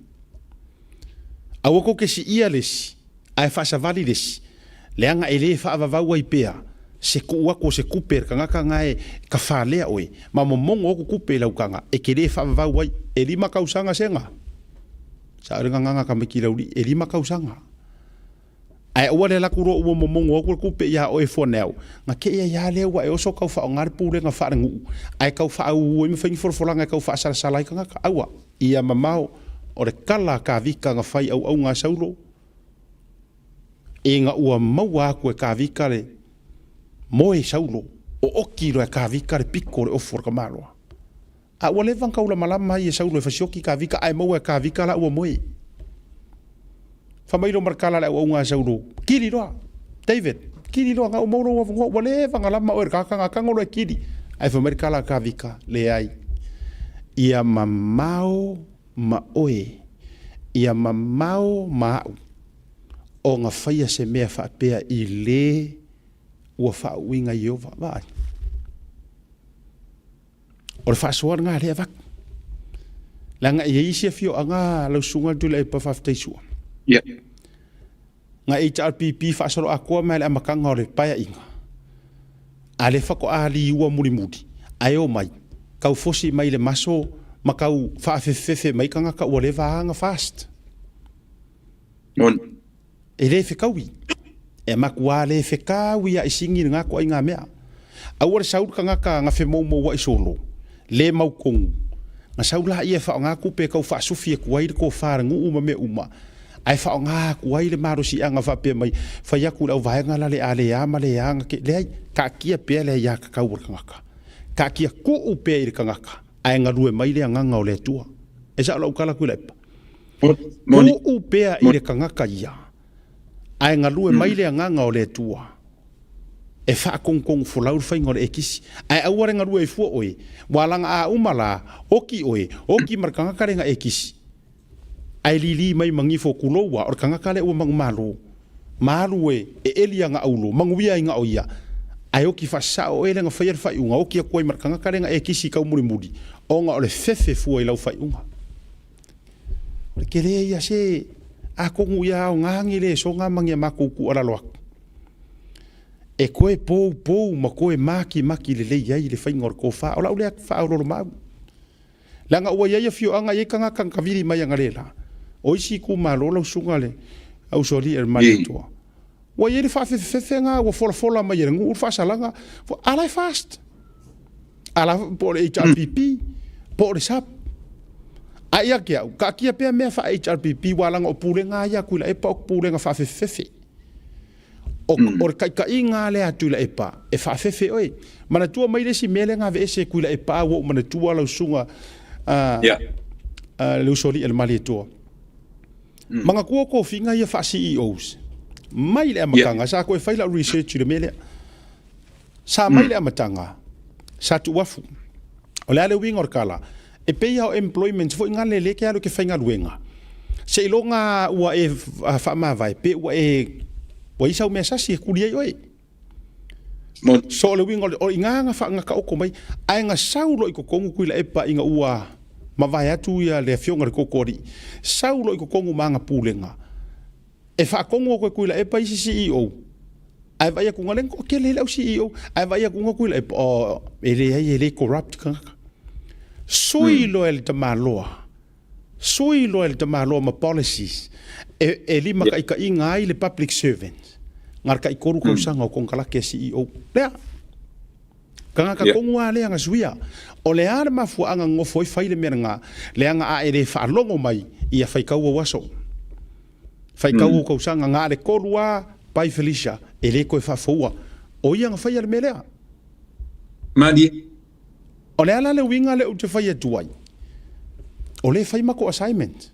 A: Aua tou te siia le isi, ae faasavali le isi, leaga e le faavavau ai pea se tuu atu o se tupe a le tagata na e tafalea oe, ma momono atu tupe i lau taga, e te le faavavau ai. E lima tausaga sega. Sao le gagana tamaiti laulii, e lima tausaga. Ae aua le alu atu loa ua momono atu le tupe ia oe Fuaneau, na te i ai lava lea ua e oso tau faaaoga le pulega faalenuu, ae tau faauu ai ma fai ni folafolaga e tau faasalasala ai tagata. Aua, ia mamao, o le tala a Kavika na fai auauna a Saulo, ina ua maua atu e Kavika le moe Saulo, ooti loa e Kavika le pito o le ofu o le tamaloa. A ua leva ona taulamalama ai e Saulo e fasioki Kavika, ae maua e Kavika la ua moe. Fai mai lo ma le tala a le auauna a Saulo, Kili loa, David, kili loa, na ou maua lou avanoa, ua leva ona lama oe i le tagata, tago loa e kili. Ae fai mai le tala a Kavika, Leai, ia mamao ma oe, ia mamao ma au, ona faia se mea faapea i le ua faauuina e Ieova. Vaai. O le faasoa lena lea e avatu. Leaga e i ai isi afioaga lau susuga le Tuilaepa faafetai sua.
C: Yeah.
A: Na HRPP faasolo atoa mai le amataga o le paeaiga. A lea faatoa liua mulimuli, ae omai, tau fosi mai le maso ma tau faafefefefe mai tagata ua leva lava na fast.
C: Moni.
A: E le fekaui. E matua le fekaui a i sigi lena toaiga mea. Aua le sau le tagata na femoumouai solo, le mautonu, na sau laia e faaaoga tupe e tau faasufi atu ai le tofa a le nuu ma mea uma, ae faaaoga atu ai le malosiaga faapea mai, fai atu i le auvaega la le a le a ma le a na te, leai, taatia pea le aiatatau a le tagata. Taatia tuu pea i le tagata, ae galue mai le agaga o le Atua. E sao lau tala Tuilaepa? Tuu pea i le tagata ia, ae galue mai le agaga o le Atua e faatogutonu folau le faiga o le ekisi. Ae aua le galue ai fua oe, ua laga a uma la, oki oe, oki ma le tagata lea na ekisi. Ae lili mai ma gifo kulou a o le tagata lea ua manumalo, ma alu e e eli ana aulo, manuia ai na o ia. Ae oki faasao oe lea na faia le faaiuga, oki atu ai ma le tagata lea na ekisi i kau mulimuli, ona o le fefe fua i lau faaiuga. O le tele ia se atonu ia aoga ni le soga ma ni a matou tuualalo atu. E toe poupou ma toe makimaki lelei ai le faiga o le tofa. O lau lea faaoloolomaau. Leaga ua i ai afioaga, e i ai tagata na tavili mai analeila. O isi itumalo lau susuga le Ausoalii e le Malietoa. Ua i ai le faafefefefega ua folafola mai e le nuu le faasalaga, a la e fast. A la po o le HRPP, po o le SAP. A ia te au, taatia pea mea faa-HRPP, ua laga o pulega lava ia a Tuilaepa o pulega faafefefefe. O, mm. o le taitaiga lea a Tuilaepa e faafefe oe. Manatua mai le isi mea lea na aveese e Tuilaepa ua ou manatua lau susuga uh,
C: yeah.
A: uh, le usoalii a le Malietoa. Mm. Manatua tofiga ia faa-CEOs. Mai le amataga, yeah. sa toe fai lau research i le mea lea. Sa mai mm. le amataga, sa tuuafu. O le a le uiga o le tala, e pei lava o employment foi gale lea e te alu e te faigaluega, seiloga ua e faamavae pe ua e ua i ai sau mea sasi e kuli ai oe. So o le uiga o i ina na taoto mai, ae na sau loa i totonu Tuilaepa ina ua mavae atu ia le afioga i le Totoalii, sau loa i totonu ma ana pulega, E faatonu atu e Tuilaepa isi CEO, ae vaai atu lea na toatele ai le au CEO, ae vaai atu Tuilaepa, oh, e leai e le corrupt tagata. Sui loa e le tamaloa, sui loa e le tamaloa ma policies e, e limataitaiga ai le public servant, na le taitolu tausaga o konekarate a CEO. Lea. Tagata tonu lava lea na suia. O le a le mafuaaga nonofo ai fai le mea lena, leaga a e le faalogo mai, ia faitau ou aso. Faitau ou tausaga, na o le tolu lava pai Felicia, e le toe faafoua. O ia na faia le mea lea.
C: Malie.
A: O le a la le uiga lea ou te fai atu ai? O lea e fai matou assignment.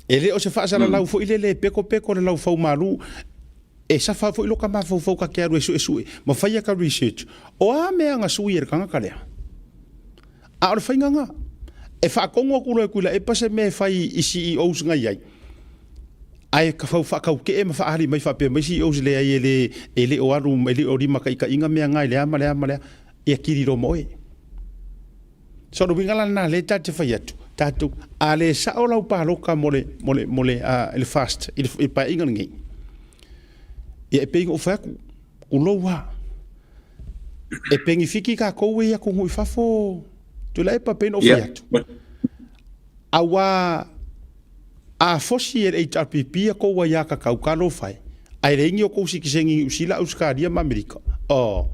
A: E le o se faasalalau foi lele e pekopeko le laufau malu, e safa foi loka mafaufau ka te alu e suesue ma faia ka research. O a mea na sui e le tagata lea? A o le faiga na, e faatonu atu loa e Tuilaepa se mea e fai i CEOs na i ai. Ae ka fau faakaukee ma faaali mai faapea mai CEOs leai e le e le o alu e le o limataitaiina mea na i le a ma le a ma le a, ia kili loa ma oe. So o le uiga la lena lea ta te fai atu, tatou a le sao lau palota mo le mo le mo le a le fast i le paeaiga lenei. Ia e pei ona ou fai atu, tulou lava. E penefiti tatou e i atunuu i fafo Tuilaepa pei ona ou fai atu. Aua a fosi e le HRPP a tou aiatatau talofa e, ae leai ni outou sitiseni i Niu Sila, Ausetalia ma Amerika. Oh,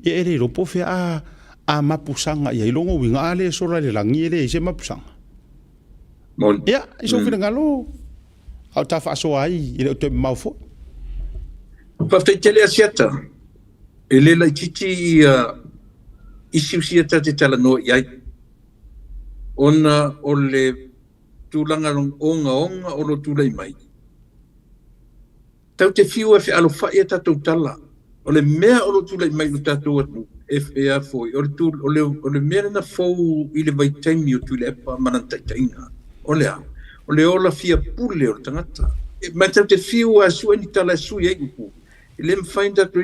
A: ia e le iloa po o fea a, a mapusaga i ai. Lona uiga a le sola i le lagi e leai se mapusaga.
C: Moni.
A: Ia, i sou finagalo, a o ta faasoa ai e le o toe mamao foi.
C: Faafetai tele Asiata. E le laitiiti ia issues ia ta te talanoa i ai. Ona o le tulaga ogaoga o lo o tulai mai, tatou te fiu e fealofai a tatou tala. O le mea o lo o tulai mai i lo tatou atunuu, e a foi, o le, o le mea lena fou i le vaitaimi o Tuilaepa ma lana taitaiga. O le a? O le ola fia pule o le tagata. Ma tatou te fiu lava e sue ni tala e sui ai upu, e le mafai ona tatou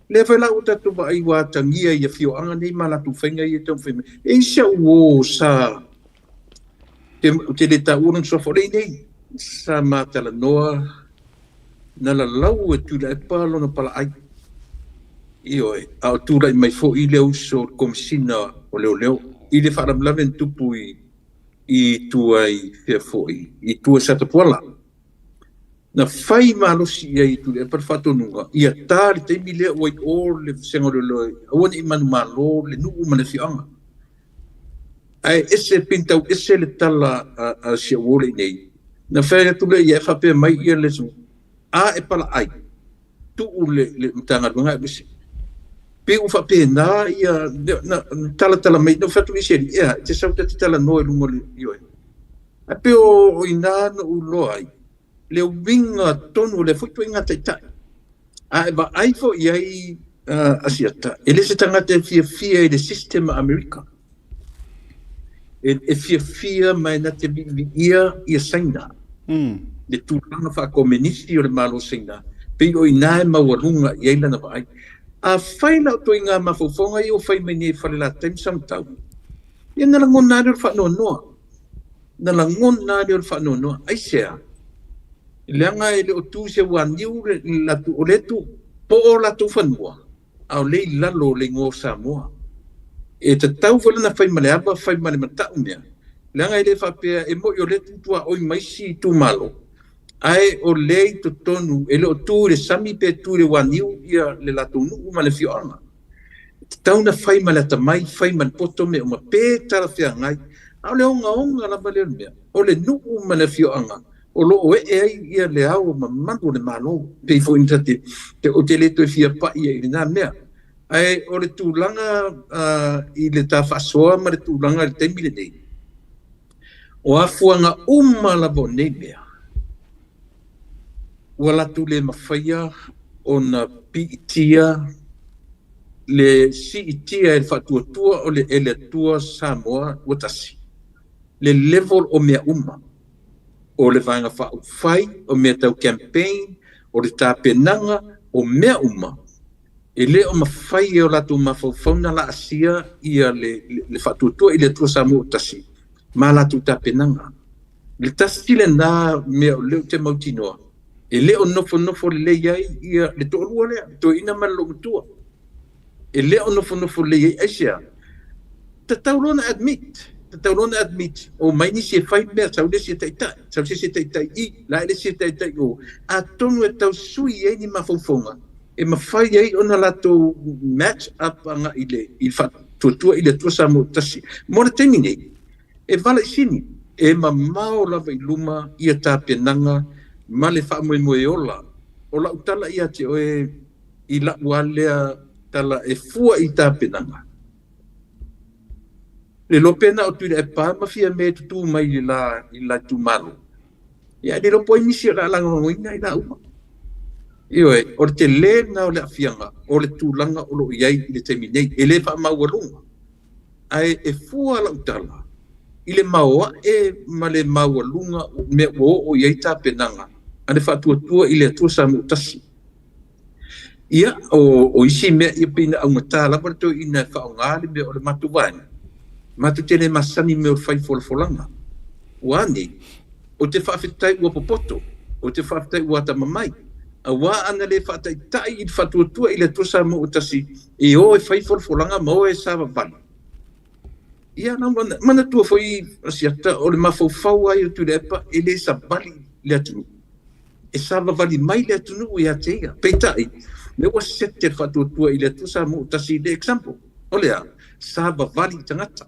C: Lea foi la ua tatou vaai ua atagia i afioaga nei ma latou faiga ia e taumafai mai. E i ai si au uo sa, ou te le taua lona suafa, o lea i inei, sa ma talanoa, na lalau e Tuilaepa lona palaai. Ioe, a o tulai mai foi le uso o le Komesina o Leoleo i le faalavelave na tupu i tua i fea foi, i tua i Satapuala. Na fai malosi i ai e Tuilaepa le faatonuga ia ta le taimi lea ua i o le vasega o leoleo aua ne i manumalo le nuu ma le afioaga. Ae ese pei na tau ese le tala a si au uo lea i inei. Na fai atu lea i ai faapea mai ia le a e palaai tuu le Matagaluega e alu ese. Pei ua faapena ia na talatala mai na ou fai atu i isi alii, ea e te sau ta te talanoa i luga o le ioe. Ae pei o i ina na ou iloa ai le uiga tonu o lea foi ituaiga taitai. A e vaai foi i ai Asiata, e le se tagata e fiafia i le system a Amerika. E fiafia ma e na te viiviia ia Saina. Le tulaga faakomenisi o le Malo o Saina, pei o i ina e maualuga i ai lana vaai. Afai la o ituaiga mafaufauga ia ua fai mai nei e Falelatai ma Samatau, ia na lagona lava lea o le faanoanoa. Na lagona lava lea o le faanoanoa. Aisea? Leaga e le o tu i se uaniu le latou, o lea e tu po o latou fanua, a o lea i lalo o le igoa o Samoa. E tatau foi la ona fai ma le ava, fai ma le matau mea, leaga e le faapea e moni o lea e tu tuaoi ma isi itumalo, ae o lea i totonu, e le o tu i le sami pe tu i le uaniu ia le latou nuu ma le afioaga. E tatau ona fai ma le atamai, fai ma le poto mea uma, pe talafeagai, a o le ogaoga lava lea o le mea, o le nuu ma le afioaga o lo o ee ai ia le ao mamalu o le Malo. Pei foi ona ta te, ou te le toe fia pai ai i lena mea. Ae o le tulaga i le ta faasoa ma le tulaga i le taimi lenei, o afuaga uma lava o nei mea, ua latou le mafaia ona piitia le siitia e le faatuatua o le e le Atua Samoa ua tasi le level o mea uma, o le Vaega Faaupufai, o mea tau campaign, o le tapenaga, o mea uma, e le o mafai e o latou mafaufau na laasia ia le faatuatua i le Atua Samoa ua tasi ma latou tapenaga. Le tasi lena mea o lea ou te mautinoa, e le o nofonofo lelei ai ia le toalua lea, le toeaina ma le loomatua. E le o nofonofo lelei ai, aisea? Tatau loa ona admit, tatau loa ona admit, omai nisi e fai mea, sau le isi e taitai, sau se isi e taitai i, la e le isi e taitai o, atonu e tau sui ai ni mafaufauga e mafai ai ona latou match up agai i le, i le faatuatua i le Atua Samoa tasi. Mo le taimi nei, E valaisini, e mamao lava i luma ia tapenaga ma le faamoemoe ola. O lau tala ia te oe i lau a lea tala e fua i tapenaga. Le iloa pe na o Tuilaepa ma Fiame e tutū mai i le la i le la itumalo, ia ae le iloa po o ai nisi o le a lagolagoina i la uma. Ioe, o le tele lena o le aafiaga o le tulaga o lo o i ai i le taimi nei, e le faamaualuga. Ae e fua lau tala i le maoae ma le maualuga o mea ua oo i ai tapenaga A le Faatuatua i le Atua Samootasi. Ia, o, o isi mea ia pei na augata lava le toeaina e faaaoga le mea o le matou vaega, matou te le masani i mea o le fai folafolaga. Ua a nei? Ou te faafetai ua popoto, ou te faafetai ua atamamai, auā ana le faataitai i le Faatuatua i le Atua Samootasi e o e fai folafolaga ma o e savavali. Ia, na manatua foi Asiata, o le mafaufau lava ia o Tuilaepa e le savali le atunuu. E savavali mai le atunuu ia te ia. Peitai, lea ua sete le faatuatua i le Atua Samootasi i le example. O le a? Savavali i tagata.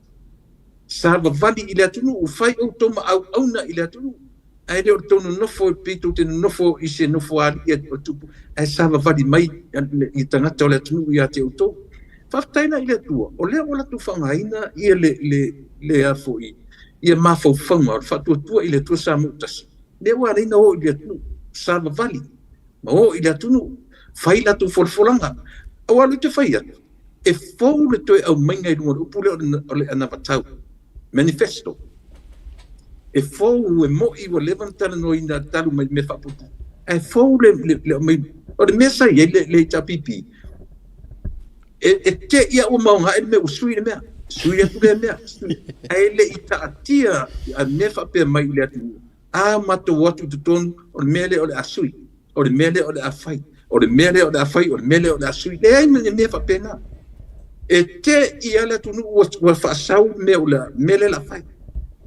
C: Savavali i le atunuu, fai outou ma auauna i le atunuu. Ae le o le tou nonofo pei tou te nonofo i se nofoalii o tupu, ae savavali mai i tagata o le atunuu ia te outou. Faafetai la i le Atua, o lea ua latou faaaogaina ia le, le, le a foi, ia mafaufauga o le faatuatua i le Atua Samootasi, lea ua ala ai ona o i le atunuu, savavali ma o i le atunuu, fai latou folafolaga. Aua o lea ou te fai atu, e fou le toe aumaiga i luga o le upu lea o le anavatau. Manifesto. E fou, e mo'i ua leva ona talanoaina talu mai mea faapuupuu, ae fou le, le, le aumai. O le mea sa i ai le, le HRPP, e, e te i a ua maogae le mea ua sui le mea, sui atu lea mea, sui. Ae le i taatia a mea faapea mai i le atunuu, a matou o atu i totonu, o le mea lea o le a sui, o le mea lea o le a fai, o le mea lea o le a fai, o le mea lea o le a sui. Leai ma ni mea faapena. E te i a le atunuu ua, ua faasau le mea o le mea lea o le a fai.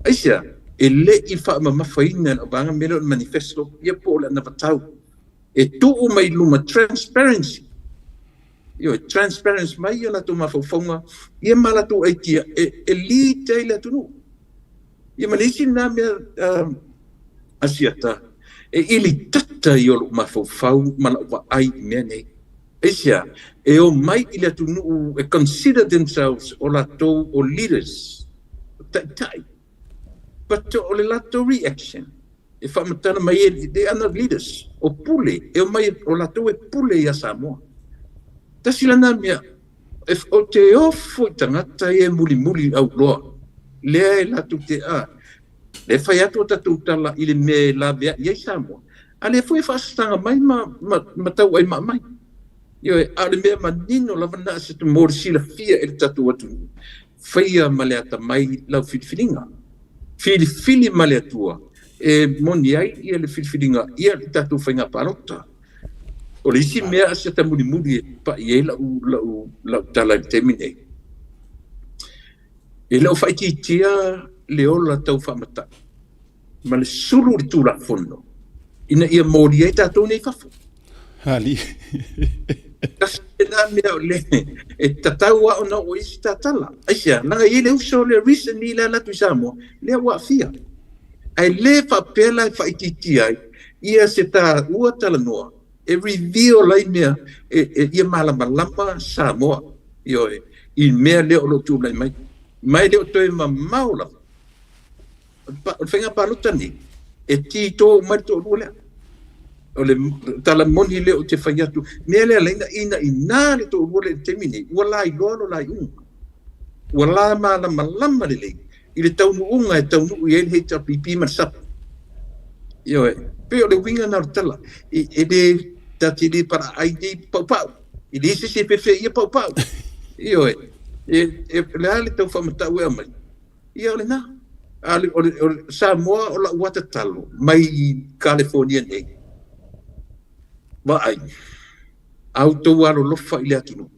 C: Aisea? E le i faamamafaina e lau vaega mea lea o le manifesto, ia po o le anavatau. E tuu mai i luma, transparency. Ioe, transparency mai ia latou mafaufauga, ia ma latou aitia e, e lead ai le atunuu. Ia ma le isi lena mea uh, Asiata, e ili tata i o lou mafaufau ma lau vaai i mea nei. Aisea, e omai i le atunuu e consider themselves o latou o leaders, o taitai. But o le latou reaction, e faamatala mai e, they are not leaders, o pule, e omai o latou e pule ia Samoa. Tasi lena mea, Ou te ofo i tagata ia e mulimuli auloa, lea e latou te, a, lea e fai atu a tatou tala i le mea e laveai ai Samoa, a lea foi e faasasaga mai ma, ma, ma tauaimaa mai. Ioe, a o le mea manino lava na se mo le silafia e le tatou atunuu, faia ma le atamai lau filifiliga. Filifili ma le Atua e moni ai ia le filifiliga ia le tatou faiga palota. O le isi mea a se ta mulimuli e pa'i ai la'u, la'u, la'u tala i le taimi nei, e le o faaitiitia le ola tau faamata'i ma le sulu i le Tulafono ina ia molia ai tatou nei i fafo.
A: Ali.
C: Tasi lena mea o le e tatau lava ona oo i ai se ta tala. Aisea? Leaga e i ai le uso lea recently le alu atu i Samoa, lea ua aafia. Ae le faapea la e faaitiitia ai ia se taua talanoa e reveal ai mea e, e, ia malamalama Samoa, ioe, i mea lea o lo o tulai mai. Ma e le o toe mamao lava. O le faiga palota nei, e tito uma ai le toalua lea. O le tala moni lea ou te fai atu, mea lea laina ina ina le toalua lea i le taimi nei, ua lailoa lo la iuga. Ua la malamalama lelei i le taunuuga e taunuu i ai le HRPP ma le SUP. Ioe, pei o le uiga na o le tala, e, e le, ta te le palaai nei paupau, e leai se isi e fefe ia paupau. Ioe, e, e, le a le tau faamatau e aumai? Ia o lena. A o le, o le Samoa o lau lava tatalo mai California nei, vaai, a outou alolofa i le atunuu,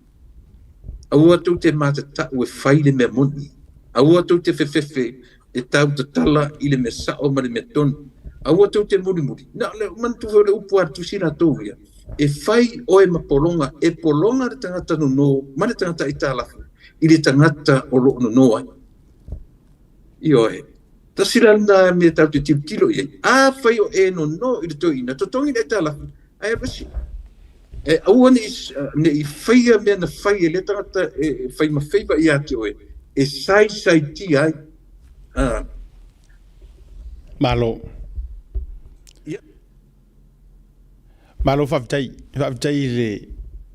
C: aua tou te matatau e fai le mea moni, aua tou te fefefe e tautatala i le mea sao ma le mea tonu, aua tou te mulimuli. Na o le manatua foi o le upu a le tusi latou ia, e fai oe ma pologa, e pologa le tagata nono ma le tagata aitalafu i le tagata o lo o nono ai. Ioe, tasi la lena mea tatou te tilotilo i ai. Afai o e nono i le toeaina, totogi le aitalafu, ae alu ese. E aua ne i, ne i faia mea na fai e lea tagata e fai ma favour ia te oe, e saisaitia ai. Ah.
A: Malo.
C: Ia.
A: Malo faafetai, faafetai i le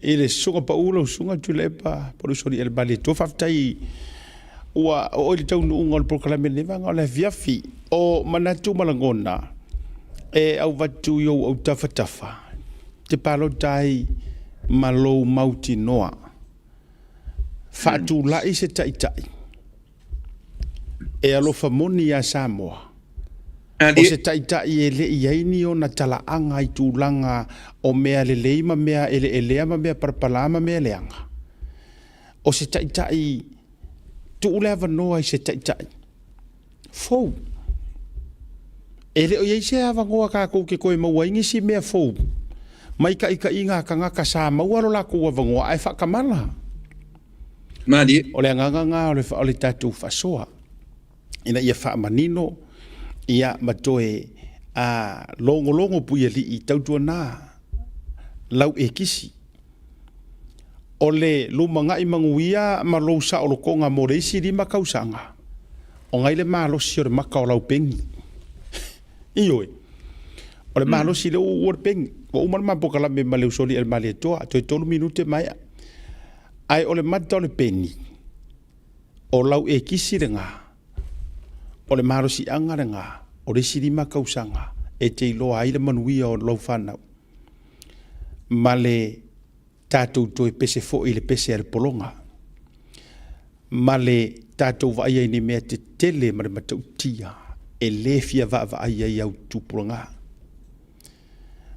A: i le susuga pau lau susuga Tuilaepa Polusoli e le Malietoa, faafetai ua oo i le taunuuga o le polokalame lenei vaega o le afiafi. O manatu ma lagona E avatu i ou autafatafa, te palota ai ma lou mautinoa. Faatulai se taitai e alofa moni iā Samoa, o se taitai e le i ai ni ona talaaga i tulaga o mea lelei ma mea eleelea ma mea palapala ma mea leaga. O se taitai, tuu le avanoa i se taitai fou. E le o i ai se avanoa tatou te toe maua ai nisi mea fou mai taitaiga a tagata sa maua lo latou avanoa ae faatamala.
C: Malie.
A: O le agaga lena o le tatou faasoa ina ia faamanino ia ma toe a logologo puialii tautuana lau ekisi. O le lumanai manuia ma lou saolotoga mo le isi 5 tausaga, o nai le malosi o le maka o lau peni. Ioe. O le malosi lea ua uua le peni. Ua uma le ma polokalame ma le usoalii a le Malietoa, toe 3 minute maea. Ae o le mata o le peni, o lau ekisi lena, o le malosiaga lena, o le isi 5 tausaga e te iloa ai le manuia o lau fanau. Ma le tatou toe pese foi i le pese a le pologa, ma le tatou vaaia i ni mea tetele ma le matautia e le fia vaavaai ai au tupulaga.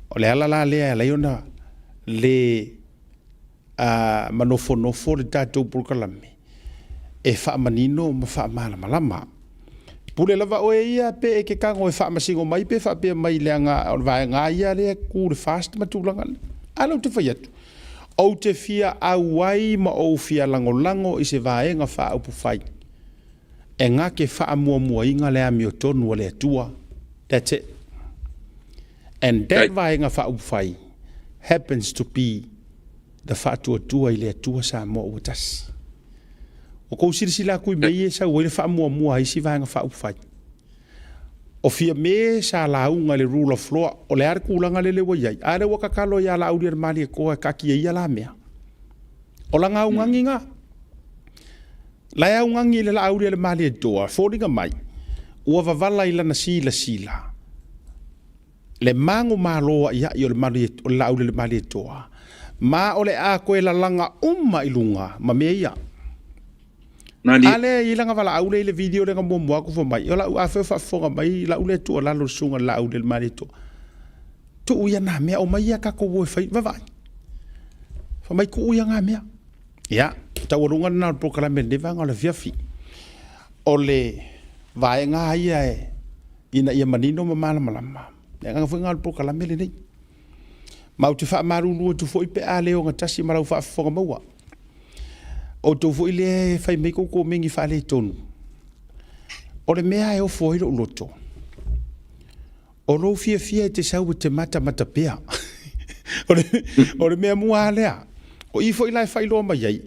A: O le ala la lea e ala ai ona le manofonofo le tatou polokalame e faamanino ma faamalamalama. Pule lava oe ia pe e te tago e faamasino mai pe faapea mai leaga o le vaega ia lea e tu le FAST ma tulaga lea. A lea ou te fai atu, ou te fia auai ma ou fia lagolago i se vaega faaupufai e gake faamuamuaina le amiotonu a le Atua. That's it. And that vaega faaupufai happens to be the Faatuatua i le Atua Samoa ua tasi. O kou silasila atu i mea ia e sau ai le faamuamua a isi vaega faaupufai. O Fiame sa lauga i le rule of law, o le a le tulaga lele ua i ai? A lea ua tatalo ia Laaulialemalietoa e taatia ia la mea. O lana augani na. La e augani i le Laaulialemalietoa, foliga mai, ua vavala i lana silasila le magomalo a'ia'i o le Laaulialemalietoa, ma o le a toe lalaga uma i luga ma mea ia. A lea e i ai lana valaau lea i le video lea na muamua atu fai mai, o lau afai o faafofoga mai lau lea tuualalo i le susuga i le Laaulialemalietoa, tuu ia nā mea, omai ia tatou o e fai, vaavaai. Fai mai tuu ia nā mea. Ia, taualuga lena o le polokalame i lenei vaega o le afiafi. O le vaega ia e ina ia manino ma malamalama. Le agaga foi lena o le polokalame lenei. Ma ou te faamalulu atu foi pe a le ogatasi ma lau faafofoga maua. Outou foi lea e fai mai kou komeni faaletonu. O le mea e ofo ai lou loto, o lou fiafia e te sau e te matamata pea. O le mea mua lava lea. O i foi la e faailoa mai ai,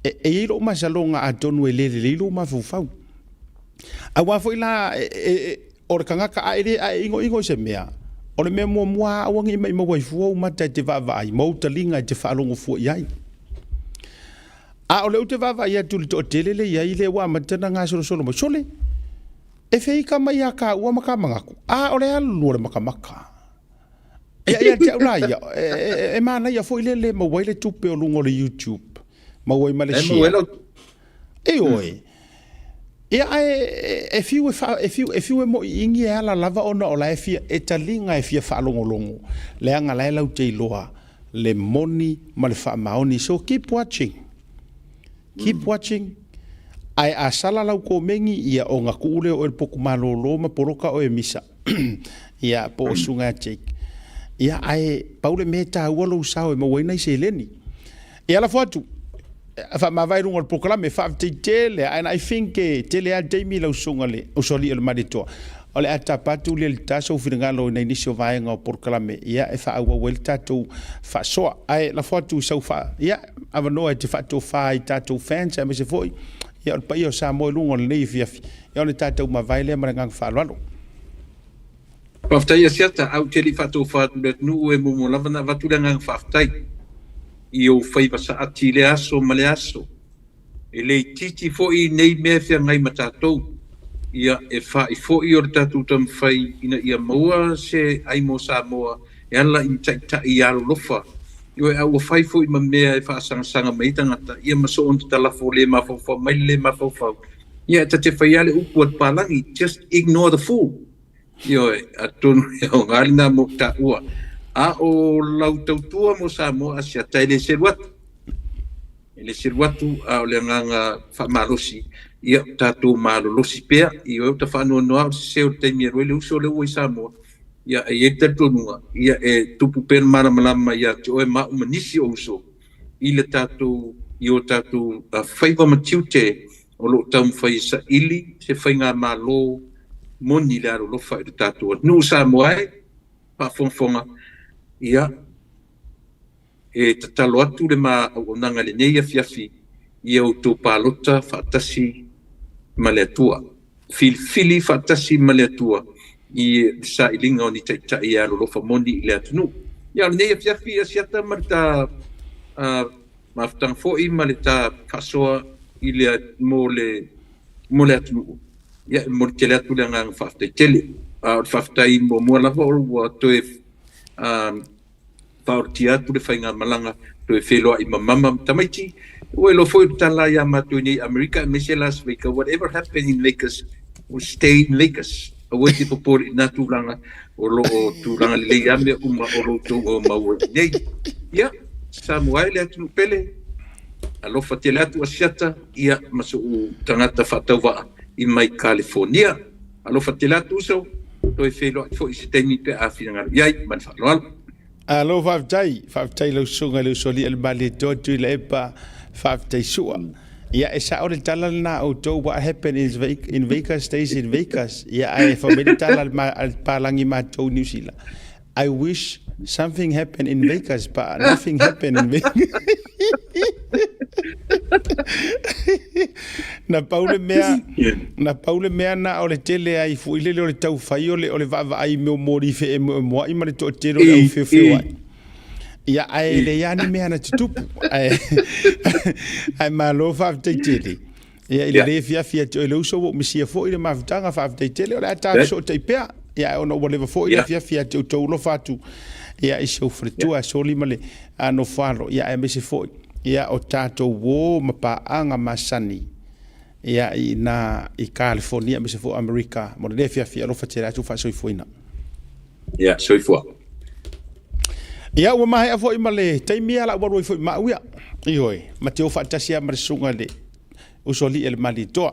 A: e i ai lou masaloga atonu e le lelei lou mafaufau. Aua foi la, o le tagata a e le a e igoigo i se mea, o le mea muamua lava aua ne i maimau ai fua ou mata e te vaavaai ma ou taliga e te faalogo fua i ai. A o lea ou te vaavaai atu i le toatele lea e i ai lea ua amata ona gasolosolo mai, sole, e feika mai ia tāua ma ta manatu, a o le alu o le makamaka. Ia, ia te au la ia, e manaia foi le le maua ai le tupe o luga o le YouTube, maua ai ma le share. Ioe. Ia ae e fiu e fa, e fiu, e fiu e moʻiʻini e ala lava ona o la e fia, e taliga e fia faalogologo, leaga la e latou te iloa le moni ma le faamaoni. So keep watching. Keep watching. Ae a sala lau komeni, ia ona tuu lea o oe i le potu malolo ma poloka oe e misa. Ia, po o Suga ia Jake. Ia, ae pau le mea e taua lou sao e maua ai nai seleni. Ia lafo atu, faamavae i luga o le polokalame, faafetai tele, and I think e tele lava le taimi lau susuga le usoalii o le Malietoa. O le a tapa atu lea i le ta sou finagalo i nai nisi o vaega o polokalame, ia e faaauau ai le tatou faasoa. Ae lafo atu i sau faa, ia, avanoa e te faatofa ai i tatou fans aemaise foi ia o le paia o Samoa i luga o lenei afiafi. Ia ona tatou mavae lea ma le agaga faaaloalo.
C: Faafetai Asiata, ae ou te le i faatofa atu i le atunuu e muamua lava ona avatu le agaga faafetai i ou faiva saati i lea aso ma lea aso. E le itiiti foi nei mea e feagai ma tatou. Ia, e fa'i foi o le tatou taumafai ina ia maua se ai mo Samoa e ala i ni taitai alolofa, ioe, a ua fai foi ma mea e faasagasagamai ai tagata, ia ma soona talafo le mafaufau mai le le mafaufau. Ia, e ta te fai lava le upu a le palagi, just ignore the fool. Ioe, atonu e aoga lena mo taua. A o lau tautua mo Samoa Asiata e le selu atu. E le selu atu, a o le agaga faamalosi, ia tatou malolosi pea. Ioe, ua ta faanoanoa o le sese o le taimi e alu ai le uso lea ua i Samoa. Ia, e i ai le talitonuga, ia e tupu pea le malamalama ia te oe ma au ma nisi o uso i le tatou, i o tatou faiva ma tiute o lo o taumafai e saili se faigamalo moni le alolofa i le tatou atunuu. Samoa e, faafogafoga, ia, e tatalo atu le ma auaunaga i lenei afiafi ia outou palota faatasi ma le Atua. Filifili faatasi ma le Atua i le sailiga o ni taitai e alolofa moni i le atunuu. Ia, o lenei afiafi Asiata ma le ta mafutaga foi ma le ta faasoa i le mo le mo le atunuu, ia, e momoli tele atu le agaga faafetai tele. A o le faafetai muamua lava ua toe faaorotia atu le faigamalaga toe feiloai ma mama ma tamaiti. Ua iloa foi o le tala ia matou i nei Amerika aemaise Las Vegas, whatever happen in Vegas will stay in Vegas. Aua e te popole i nā tulaga o lo o tulaga lelei lava mea uma o lo outou o maua i nei. Ia, Samoa e le atunuu pele, alofa tele atu Asiata, ia ma so'u tagata faatauvaa i mai Kalifonia. Alofa tele atu uso, toe feiloai foi i se taimi pe a finagalo i ai. Ma le faaaloalo.
A: Alo faafetai, faafetai lau susuga i le usoalii a le Malietoa Tuilaepa, faafetai sua. Ia e sao le tala lena a outou, what happen in Vegas stays in Vegas. Ia ae fai mai le tala a le palagi matou i Niu Sila. I wish something happened in Vegas, but nothing happened in Vegas. Na pau le mea, na pau le mea na o le tele ai foi lele o le taufai o le, o le vaavaai i mea o moli feemoemoai ma le toatele o le au feofeoai. Ia, ae le ia ni mea na tutupu. Ae, ae malo faafetai tele. Ia, i le le fiafia atu ai le uso ua ou misia foi le mafutaga, faafetai tele, o le a ta fesootai pea. Ia, ae ona ua leva foi le afiafi ia te outou alofa atu, ia, i si ou faletua, Soli ma le Nofoalo, ia, aemaise foi, ia, o tatou uo ma paaga masani, ia, i ina i Kalifonia, aemaise foi o Amerika, mo le afiafi, alofa tele atu faasoifuaina.
C: Ia, soifua.
A: Ia, ua maea foi ma le taimi ia la ua alu ai foi ma au ia. Ioe, ma te o faatasi lava ma le susuga i le usoalii a le Malietoa.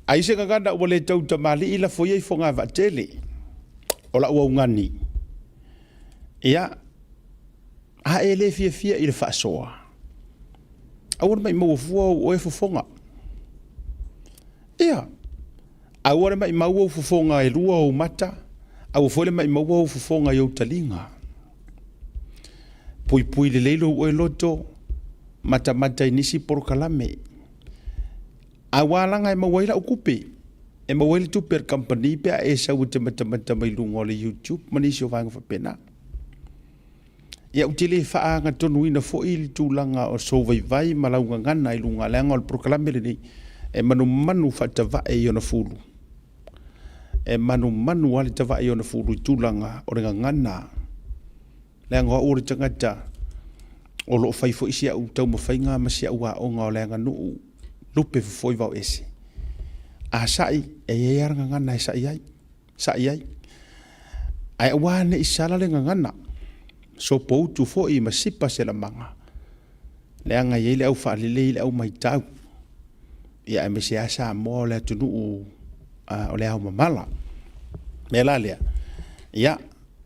A: Ai se gagana ua le tau tamalii lafo ia i Fogavaatele o lau augani. Ia, a e le fiafia i le faasoa, aua le maimau fua ou oe fofoga. Ia, aua le maimau ou fofoga e lua ou mata, aua foi le maimau ou fofoga i ou taliga. Puipui lelei lou oe loto, matamata i nisi polokalame. Aua laga e maua ai lau tupe, e maua ai le tupe a le kamupani pe a e sau e te matamata mai luga o le YouTube ma nisi o vaega faapena. Ia, ou te le faaagatonuina foi le tulaga o sou vaivai ma lau gagana i luga, leaga o le polokalame lenei e manumanu faatavae i ona fulu. E manumanu lava le tavae i ona fulu i tulaga o le gagana. Leaga o au o le tagata o lo o fai foi si au taumafaiga ma si au aoga o le aganuu lupe fofo i vaoese. A sa'i, e i ai lava le gagana e sa'i ai, sa'i ai. Ae aua ne i sala le gagana, sopoutu foi ma sipa se lamaga, leaga e i ai le au faalelei i le au maitau, ia aemaise lava Samoa o le atunuu o le ao mamala. O le mea la lea, ia,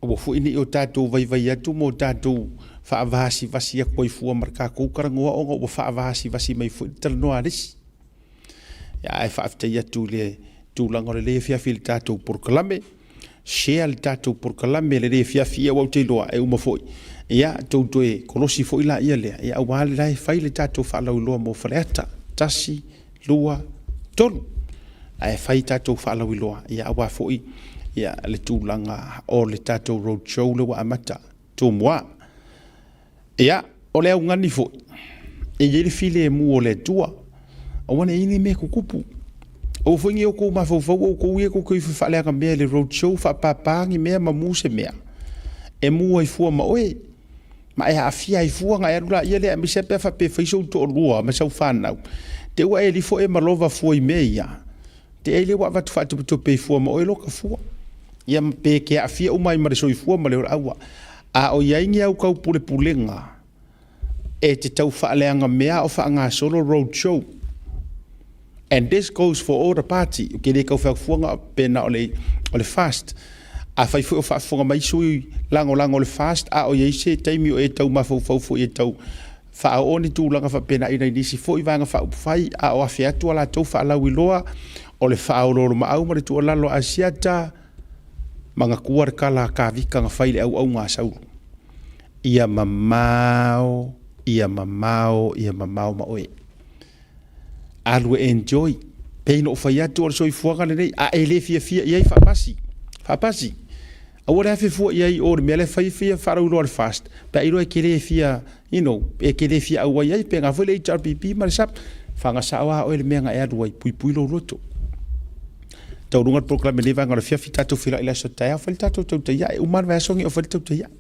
A: aua foi ne i o tatou vaivai atu ma o tatou faavasivasi atu ai fua ma le tatou talanoa ona ua faavasivasi mai foi le talanoa a le isi. Ia, ae faafetai atu i le tulaga o le afiafi i le tatou polokalame. Share le tatou polokalame i le afiafi, ia aua ou te iloa e uma foi. Ia, tou toe kolosi foi laia lea, ia aua le la e fai le tatou faalauiloa mo Faleata. 1, 2, 3. Ae fai tatou faalauiloa, ia aua foi ia le tulaga o le tatou road show lea ua amata Tumua. Ia, o le augani foi, e i ai le filemu o le Atua, aua ne i i ai ni mea tutupu. Aua foi ne i outou mafaufau outou ia tou te ifo e faaleaga mea i le road show, faapapa ni mea ma mu se mea e mu ai fua ma oe, ma e aafia ai fua ona e alu laia lea, aemaise lava pe a faapea e fai sou toalua ma sau fanau, te i ua e alu ifo e malova fua i mea ia, te i lea ua avatu faatopetope ai fua ma oe loka fua. Ia pe e te aafia uma ai ma le soifua ma le ola, aua. A o i ai ni au taupulepulega e te tau faaleaga mea a o faagasolo road show. And this goes for all the party. Ou te le tau fai atu fua na pe na o le, o le fast. Afai foi o faafofoga mai sui lagolago o le fast, a o i ai se taimi o e tau mafaufau foi e tau faaoo ni tulaga faapena i nai nisi foi vaega faaupufai, a o afe atu a latou faalauiloa o le faaoloolomaau ma le tuualalo a Asiata, manatua le tala a Kavita na fai i le auauna a Saulo. Ia mamao, ia mamao, ia mamao ma oe. Alu e enjoy. Pei na ou fai atu o le soifuaga lenei, a e le fiafia i ai, faapasi. Faapasi. Aua le afe fua i ai o le mea la e fai fia faalauiloa le fast, pe a iloa e te le fia, you know, e te le fia auai ai, pena foi le HRPP ma le SAP, faga sao a oe le mea na e alu ai, puipui lou loto. Taualuga le polokalame i lenei vaega o le afiafi, tatou feiloai i le aso taeao, fai le tatou tautai ae, uma lava le vaiaso nei o fai le tautai ae.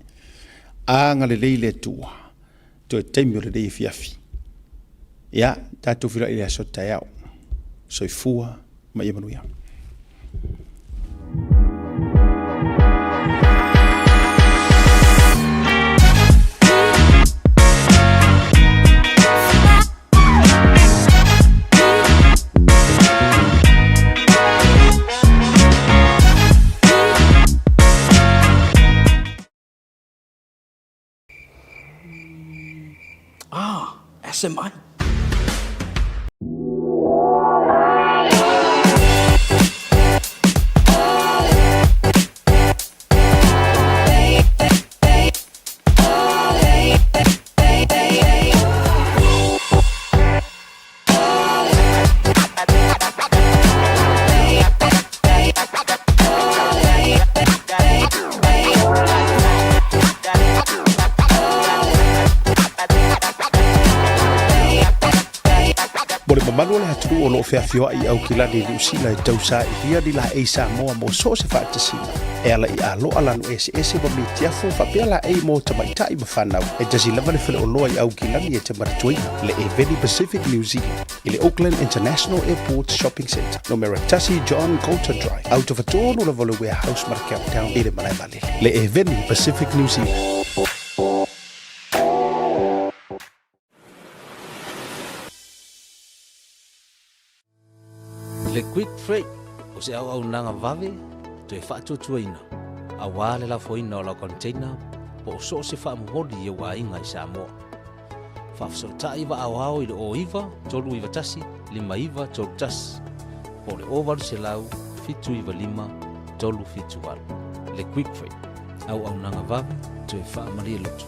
A: Agalelei le Atua, toe taimi o lenei afiafi. Ia, tatou feiloai i le aso taeao. Soifua ma ia manuia.
G: Ah, SMI.
A: Mo le mamalu o le atunuu o lo o feafioai i Aukilani i Niu Sila e tausailia ni laei Samoa mo so o se faatasiga e ala i aloa lanu eseese ma mitiafu faapea laei mo tamaitai ma fanau. E tasi lava le faleoloa i Aukilani e te manatuaina, le Eveni Pacific New Zealand i le Auckland International Airport Shopping Centre, numera 1 John Coulter Drive, autofatonu lava o le Warehouse ma le Countdown i le malae vaalele. Le Eveni Pacific New Zealand.
D: Le Quick Freight o se auaunaga vave toe faatuatuaina aua le lafoina o lau container po o so o se faamomoli i ou aiga i Samoa. Faafesootai vaaoao i le 09 391 5931 po o le 0800 795 378. Le Quick Freight, auaunaga vave toe faamalie loto.